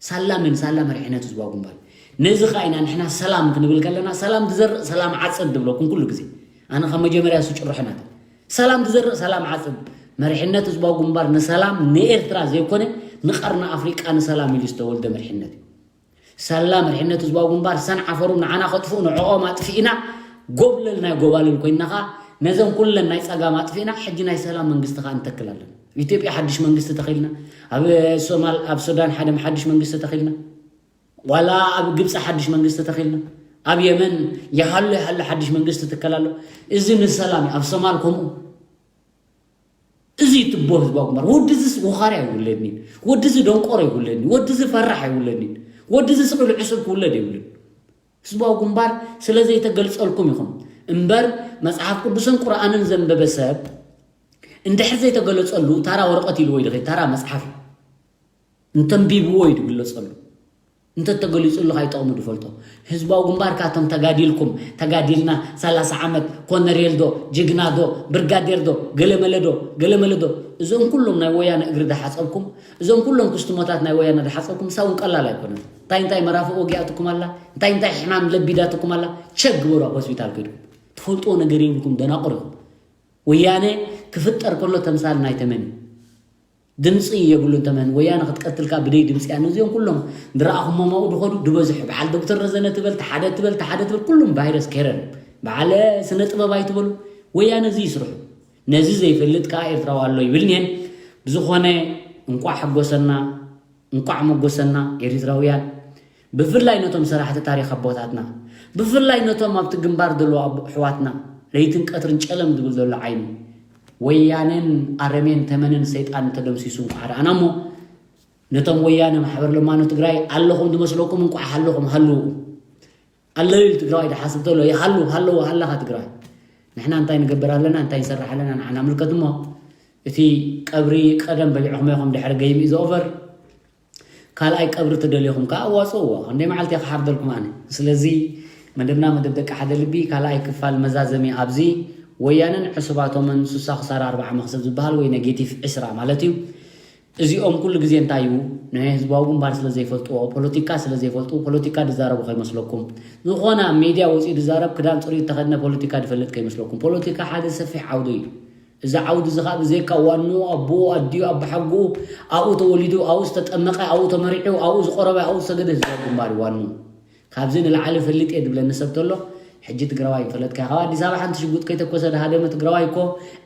ሳላ መን? ሳላ መሪሕነት ህዝባዊ ግንባር። ነዚ ኸዓ ኢና ንሕና ሰላም ክንብል ከለና፣ ሰላም ትዘርእ ሰላም ዓጽድ ዝብለኩም ኩሉ ግዜ። ኣነ ካብ መጀመርያ እሱ ጭርሖ ናተይ። ሰላም ትዘርእ ሰላም ዓጽድ። መሪሕነት ህዝባዊ ግንባር ንሰላም ንኤርትራ ዘይኮነ ንቀርኒ ኣፍሪቃ ንሰላም ኢሉ ዝተወልደ መሪሕነት እዩ። ሳላ መሪሕነት ህዝባዊ ግንባር ሰንዓፈሮም ንዓና ከጥፍኡ ንዕኦም ኣጥፊእና ጎብለል ናይ ጎባልል ኮይንና ኸዓ ነዘን ኩለን ናይ ጸጋም ኣጥፊእና ሕጂ ናይ ሰላም መንግስቲ ኸዓ ንተክል ኣለና። ኣብ ኢትዮጵያ ሓድሽ መንግስቲ ተኺልና፣ ኣብ ሶማል፣ ኣብ ሱዳን ሓደ ሓድሽ መንግስቲ ተኺልና፣ ዋላ ኣብ ግብፂ ሓድሽ መንግስቲ ተኺልና፣ ኣብ የመን ይሃሉ ይሃሉ ሓድሽ መንግስቲ ትከል ኣሎ። እዚ ንሰላም እዩ። ኣብ ሶማል ከምኡ። እዚ ትቦ ህዝባዊ ግንባር። ወዲ እዚ ውኻርያ ይውለድኒ፣ ወዲ እዚ ደንቆሮ ይውለድኒ፣ ወዲ እዚ ፈራሕ ይውለድኒ፣ ወዲ እዚ ስቕ ኢሉ ዕሱብ ክውለድ የብሉን። ህዝባዊ ግንባር ስለ ዘይተገልጸልኩም ኢኹም እምበር፣ መጽሓፍ ቅዱስን ቁርኣንን ዘንበበ ሰብ እንድሕር ዘይተገለጸሉ፣ ታራ ወረቐት ኢልዎ እዩ ዝኸይድ፣ ታራ መጽሓፍ እዩ። እንተንቢብዎ እዩ ዝግለጸሉ። እንተተገሊጹሉ ካይጠቕሙ ዝፈልጦ። ህዝባዊ ግንባር ካቶም ተጋዲልኩም፣ ተጋዲልና ሰላሳ ዓመት፣ ኮነሬል ዶ፣ ጅግና ዶ፣ ብርጋዴር ዶ፣ ገለመለ ዶ፣ ገለመለ ዶ፣ እዞም ኩሎም ናይ ወያነ እግሪ ዝሓጸብኩም፣ እዞም ኩሎም ክስትሞታት ናይ ወያነ ዝሓጸብኩም፣ ሳውን ቀላል ኣይኮነን። እንታይ እንታይ መራፍእ ወጊኣትኩም ኣላ፣ እንታይ እንታይ ሕማም ለቢዳትኩም ኣላ፣ ቸክ ግበሩ ኣብ ሆስፒታል ከይድኩም። ትፈልጥዎ ነገር የብልኩም፣ ደናቑር ኢኹም። ወያነ ክፍጠር ከሎ ተምሳል ናይ ተመን እዩ። ድምፂ የብሉን ተመን። ወያነ ክትቀትልካ ብደይ ድምፂ እያ። ነዚኦም ኩሎም ድረኣኹሞም ኣብኡ ድኸዱ ድበዝሑ። በዓል ዶክተር ረዘነ ትበል፣ ተሓደ ትበል፣ ተሓደ ትበል፣ ኩሉም ቫይረስ ኬረን። በዓል ስነ ጥበብ ኣይትበሉ። ወያነ እዚ ይስርሑ። ነዚ ዘይፈልጥ ከዓ ኤርትራዊ ኣሎ ይብል እኒሀን። ብዝኾነ እንቋዕ ሕጎሰና፣ እንቋዕ መጎሰና ኤሪትራውያን። ብፍላይ ነቶም ሰራሕቲ ታሪኽ ኣቦታትና። ብፍላይ ነቶም ኣብቲ ግንባር ዘለዉ ኣቦ-፣ ኣሕዋትና። ለይትን ቀትርን ጨለም ዝብል ዘሎ ዓይኒ። ወያኔን ኣረሜን ተመንን ሰይጣን ተደምሲሱ እንቋዕ ረኣና እሞ፣ ነቶም ወያነ ማሕበር ለማኖ ትግራይ ኣለኹም ዝመስለኩም እንቋዕ ሃለኹም ሃልዉ። ኣለዩ ትግራዋይ ዝሓስብ ተሎ ይሃሉ ሃለዉ ሃለኻ ትግራዋይ። ንሕና እንታይ ንገብር ኣለና፣ እንታይ ንሰርሕ ኣለና፣ ንዓና ምልከት እሞ፣ እቲ ቀብሪ ቀደም በሊዕኹም ኢኹም ድሕሪ game is over። ካልኣይ ቀብሪ ተደልዮኹም ከዓ ኣዋፅእዎ። ክንደይ መዓልቲ እየ ክሓርደልኩም ኣነ። ስለዚ መደብና መደብ ደቂ ሓደ ልቢ ካልኣይ ክፋል መዛዘሚ ኣብዚ። ወያነን ዕሱባቶምን ሱሳ ክሳራ ኣርብዓ መኽሰብ ዝበሃል ወይ ኔጌቲቭ ዕስራ ማለት እዩ። እዚኦም ኩሉ ግዜ እንታይ እዩ? ናይ ህዝባዊ ግንባር ስለ ዘይፈልጥዎ፣ ፖለቲካ ስለ ዘይፈልጡ፣ ፖለቲካ ዝዛረቡ ከይመስለኩም። ዝኾነ ኣብ ሜድያ ወፂኡ ዝዛረብ ክዳን ፅሩይ ዝተኸድነ ፖለቲካ ዝፈልጥ ከይመስለኩም። ፖለቲካ ሓደ ሰፊሕ ዓውዲ እዩ። እዚ ዓውዲ እዚ ኸዓ ብዘይካ ዋንኡ፣ ኣቦኡ፣ ኣዲኡ፣ ኣባሓጎኡ፣ ኣብኡ ተወሊዱ፣ ኣብኡ ዝተጠመቐ፣ ኣብኡ ተመሪዑ፣ ኣብኡ ዝቆረበ፣ ኣብኡ ዝሰገደ ህዝባዊ ግንባር እዩ ዋንኡ። ካብዚ ንላዕሊ ፈልጥ እየ ዝብለኒ ሰብ ተሎ፣ ሕጂ ትግራዋይ ይፈለጥካ። ካብ ኣዲስ ኣበባ ሓንቲ ሽጉጥ ከይተኮሰ ዝሃደመ ትግራዋይ እኮ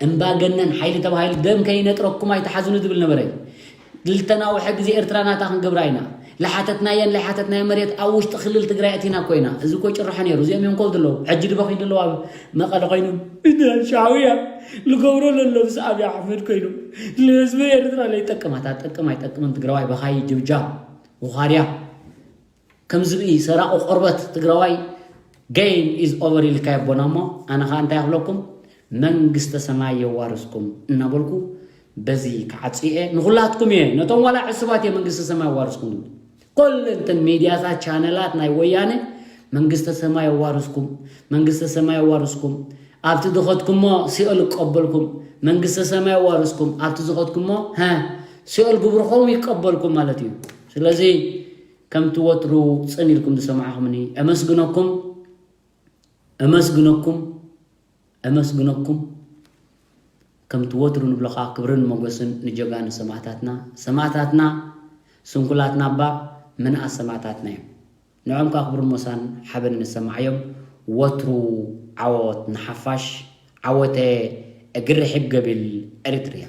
እምባገነን ሓይሊ ተባሂሉ ደም ከይነጥረኩም ኣይትሓዝኑ ዝብል ነበረ። ልተናውሐ ግዜ ኤርትራ ናታ ክንገብራ ኢና። ለሓተትናየን ለሓተትናዮ መሬት ኣብ ውሽጢ ክልል ትግራይ ኣቲና ኮይና እዚ ኮ ጭርሖ ነይሩ። እዚኦም እዮም ከብዱ ኣለዉ። ሕጂ ድበኺ ኣለዉ ኣብ መቐለ ኮይኖም ሻዕብያ ልገብሮ ለሎ ምስ ኣብይ ኣሕመድ ኮይኖም ንህዝቢ ኤርትራ ለይጠቅም ኣታ ጠቅም ኣይጠቅምን ትግራዋይ በኻይ ጅብጃ ውኻርያ ከም ዝብኢ ሰራቑ ቆርበት ትግራዋይ game is over ኢልካ የቦና እሞ ኣነ ኸዓ እንታይ ክብለኩም መንግስተ ሰማይ የዋርስኩም እናበልኩ በዚ ክዓጽየ ንኹላትኩም እየ ነቶም ዋላ ዕሱባት እየ መንግስተ ሰማይ የዋርስኩም ዝብል ኩለንተን ሚድያታት ቻነላት ናይ ወያነ መንግስተ ሰማይ የዋርስኩም መንግስተ ሰማይ የዋርስኩም ኣብቲ ዝኸድኩሞ ሲኦል ይቀበልኩም መንግስተ ሰማይ የዋርስኩም ኣብቲ ዝኸድኩሞ ሀ ሲኦል ግብርኹም ይቀበልኩም ማለት እዩ ስለዚ ከምቲ ወትሩ ጽን ኢልኩም ዝሰማዕኹምኒ ኣመስግነኩም ኣመስግነኩም ኣመስግነኩም ከምቲ ወትሩ ንብሎ ከዓ ክብርን ሞገስን ንጀጋኑ ሰማእታትና ሰማእታትና ስንኩላትና እባ ምንኣስ ሰማእታትና እዮም ንዖም ከዓ ክብርን ሞሳን ሓበን ንሰማዓዮም ወትሩ ዓወት ንሓፋሽ ዓወተ እግሪ ሕብ ገቢል ኤሪትርያ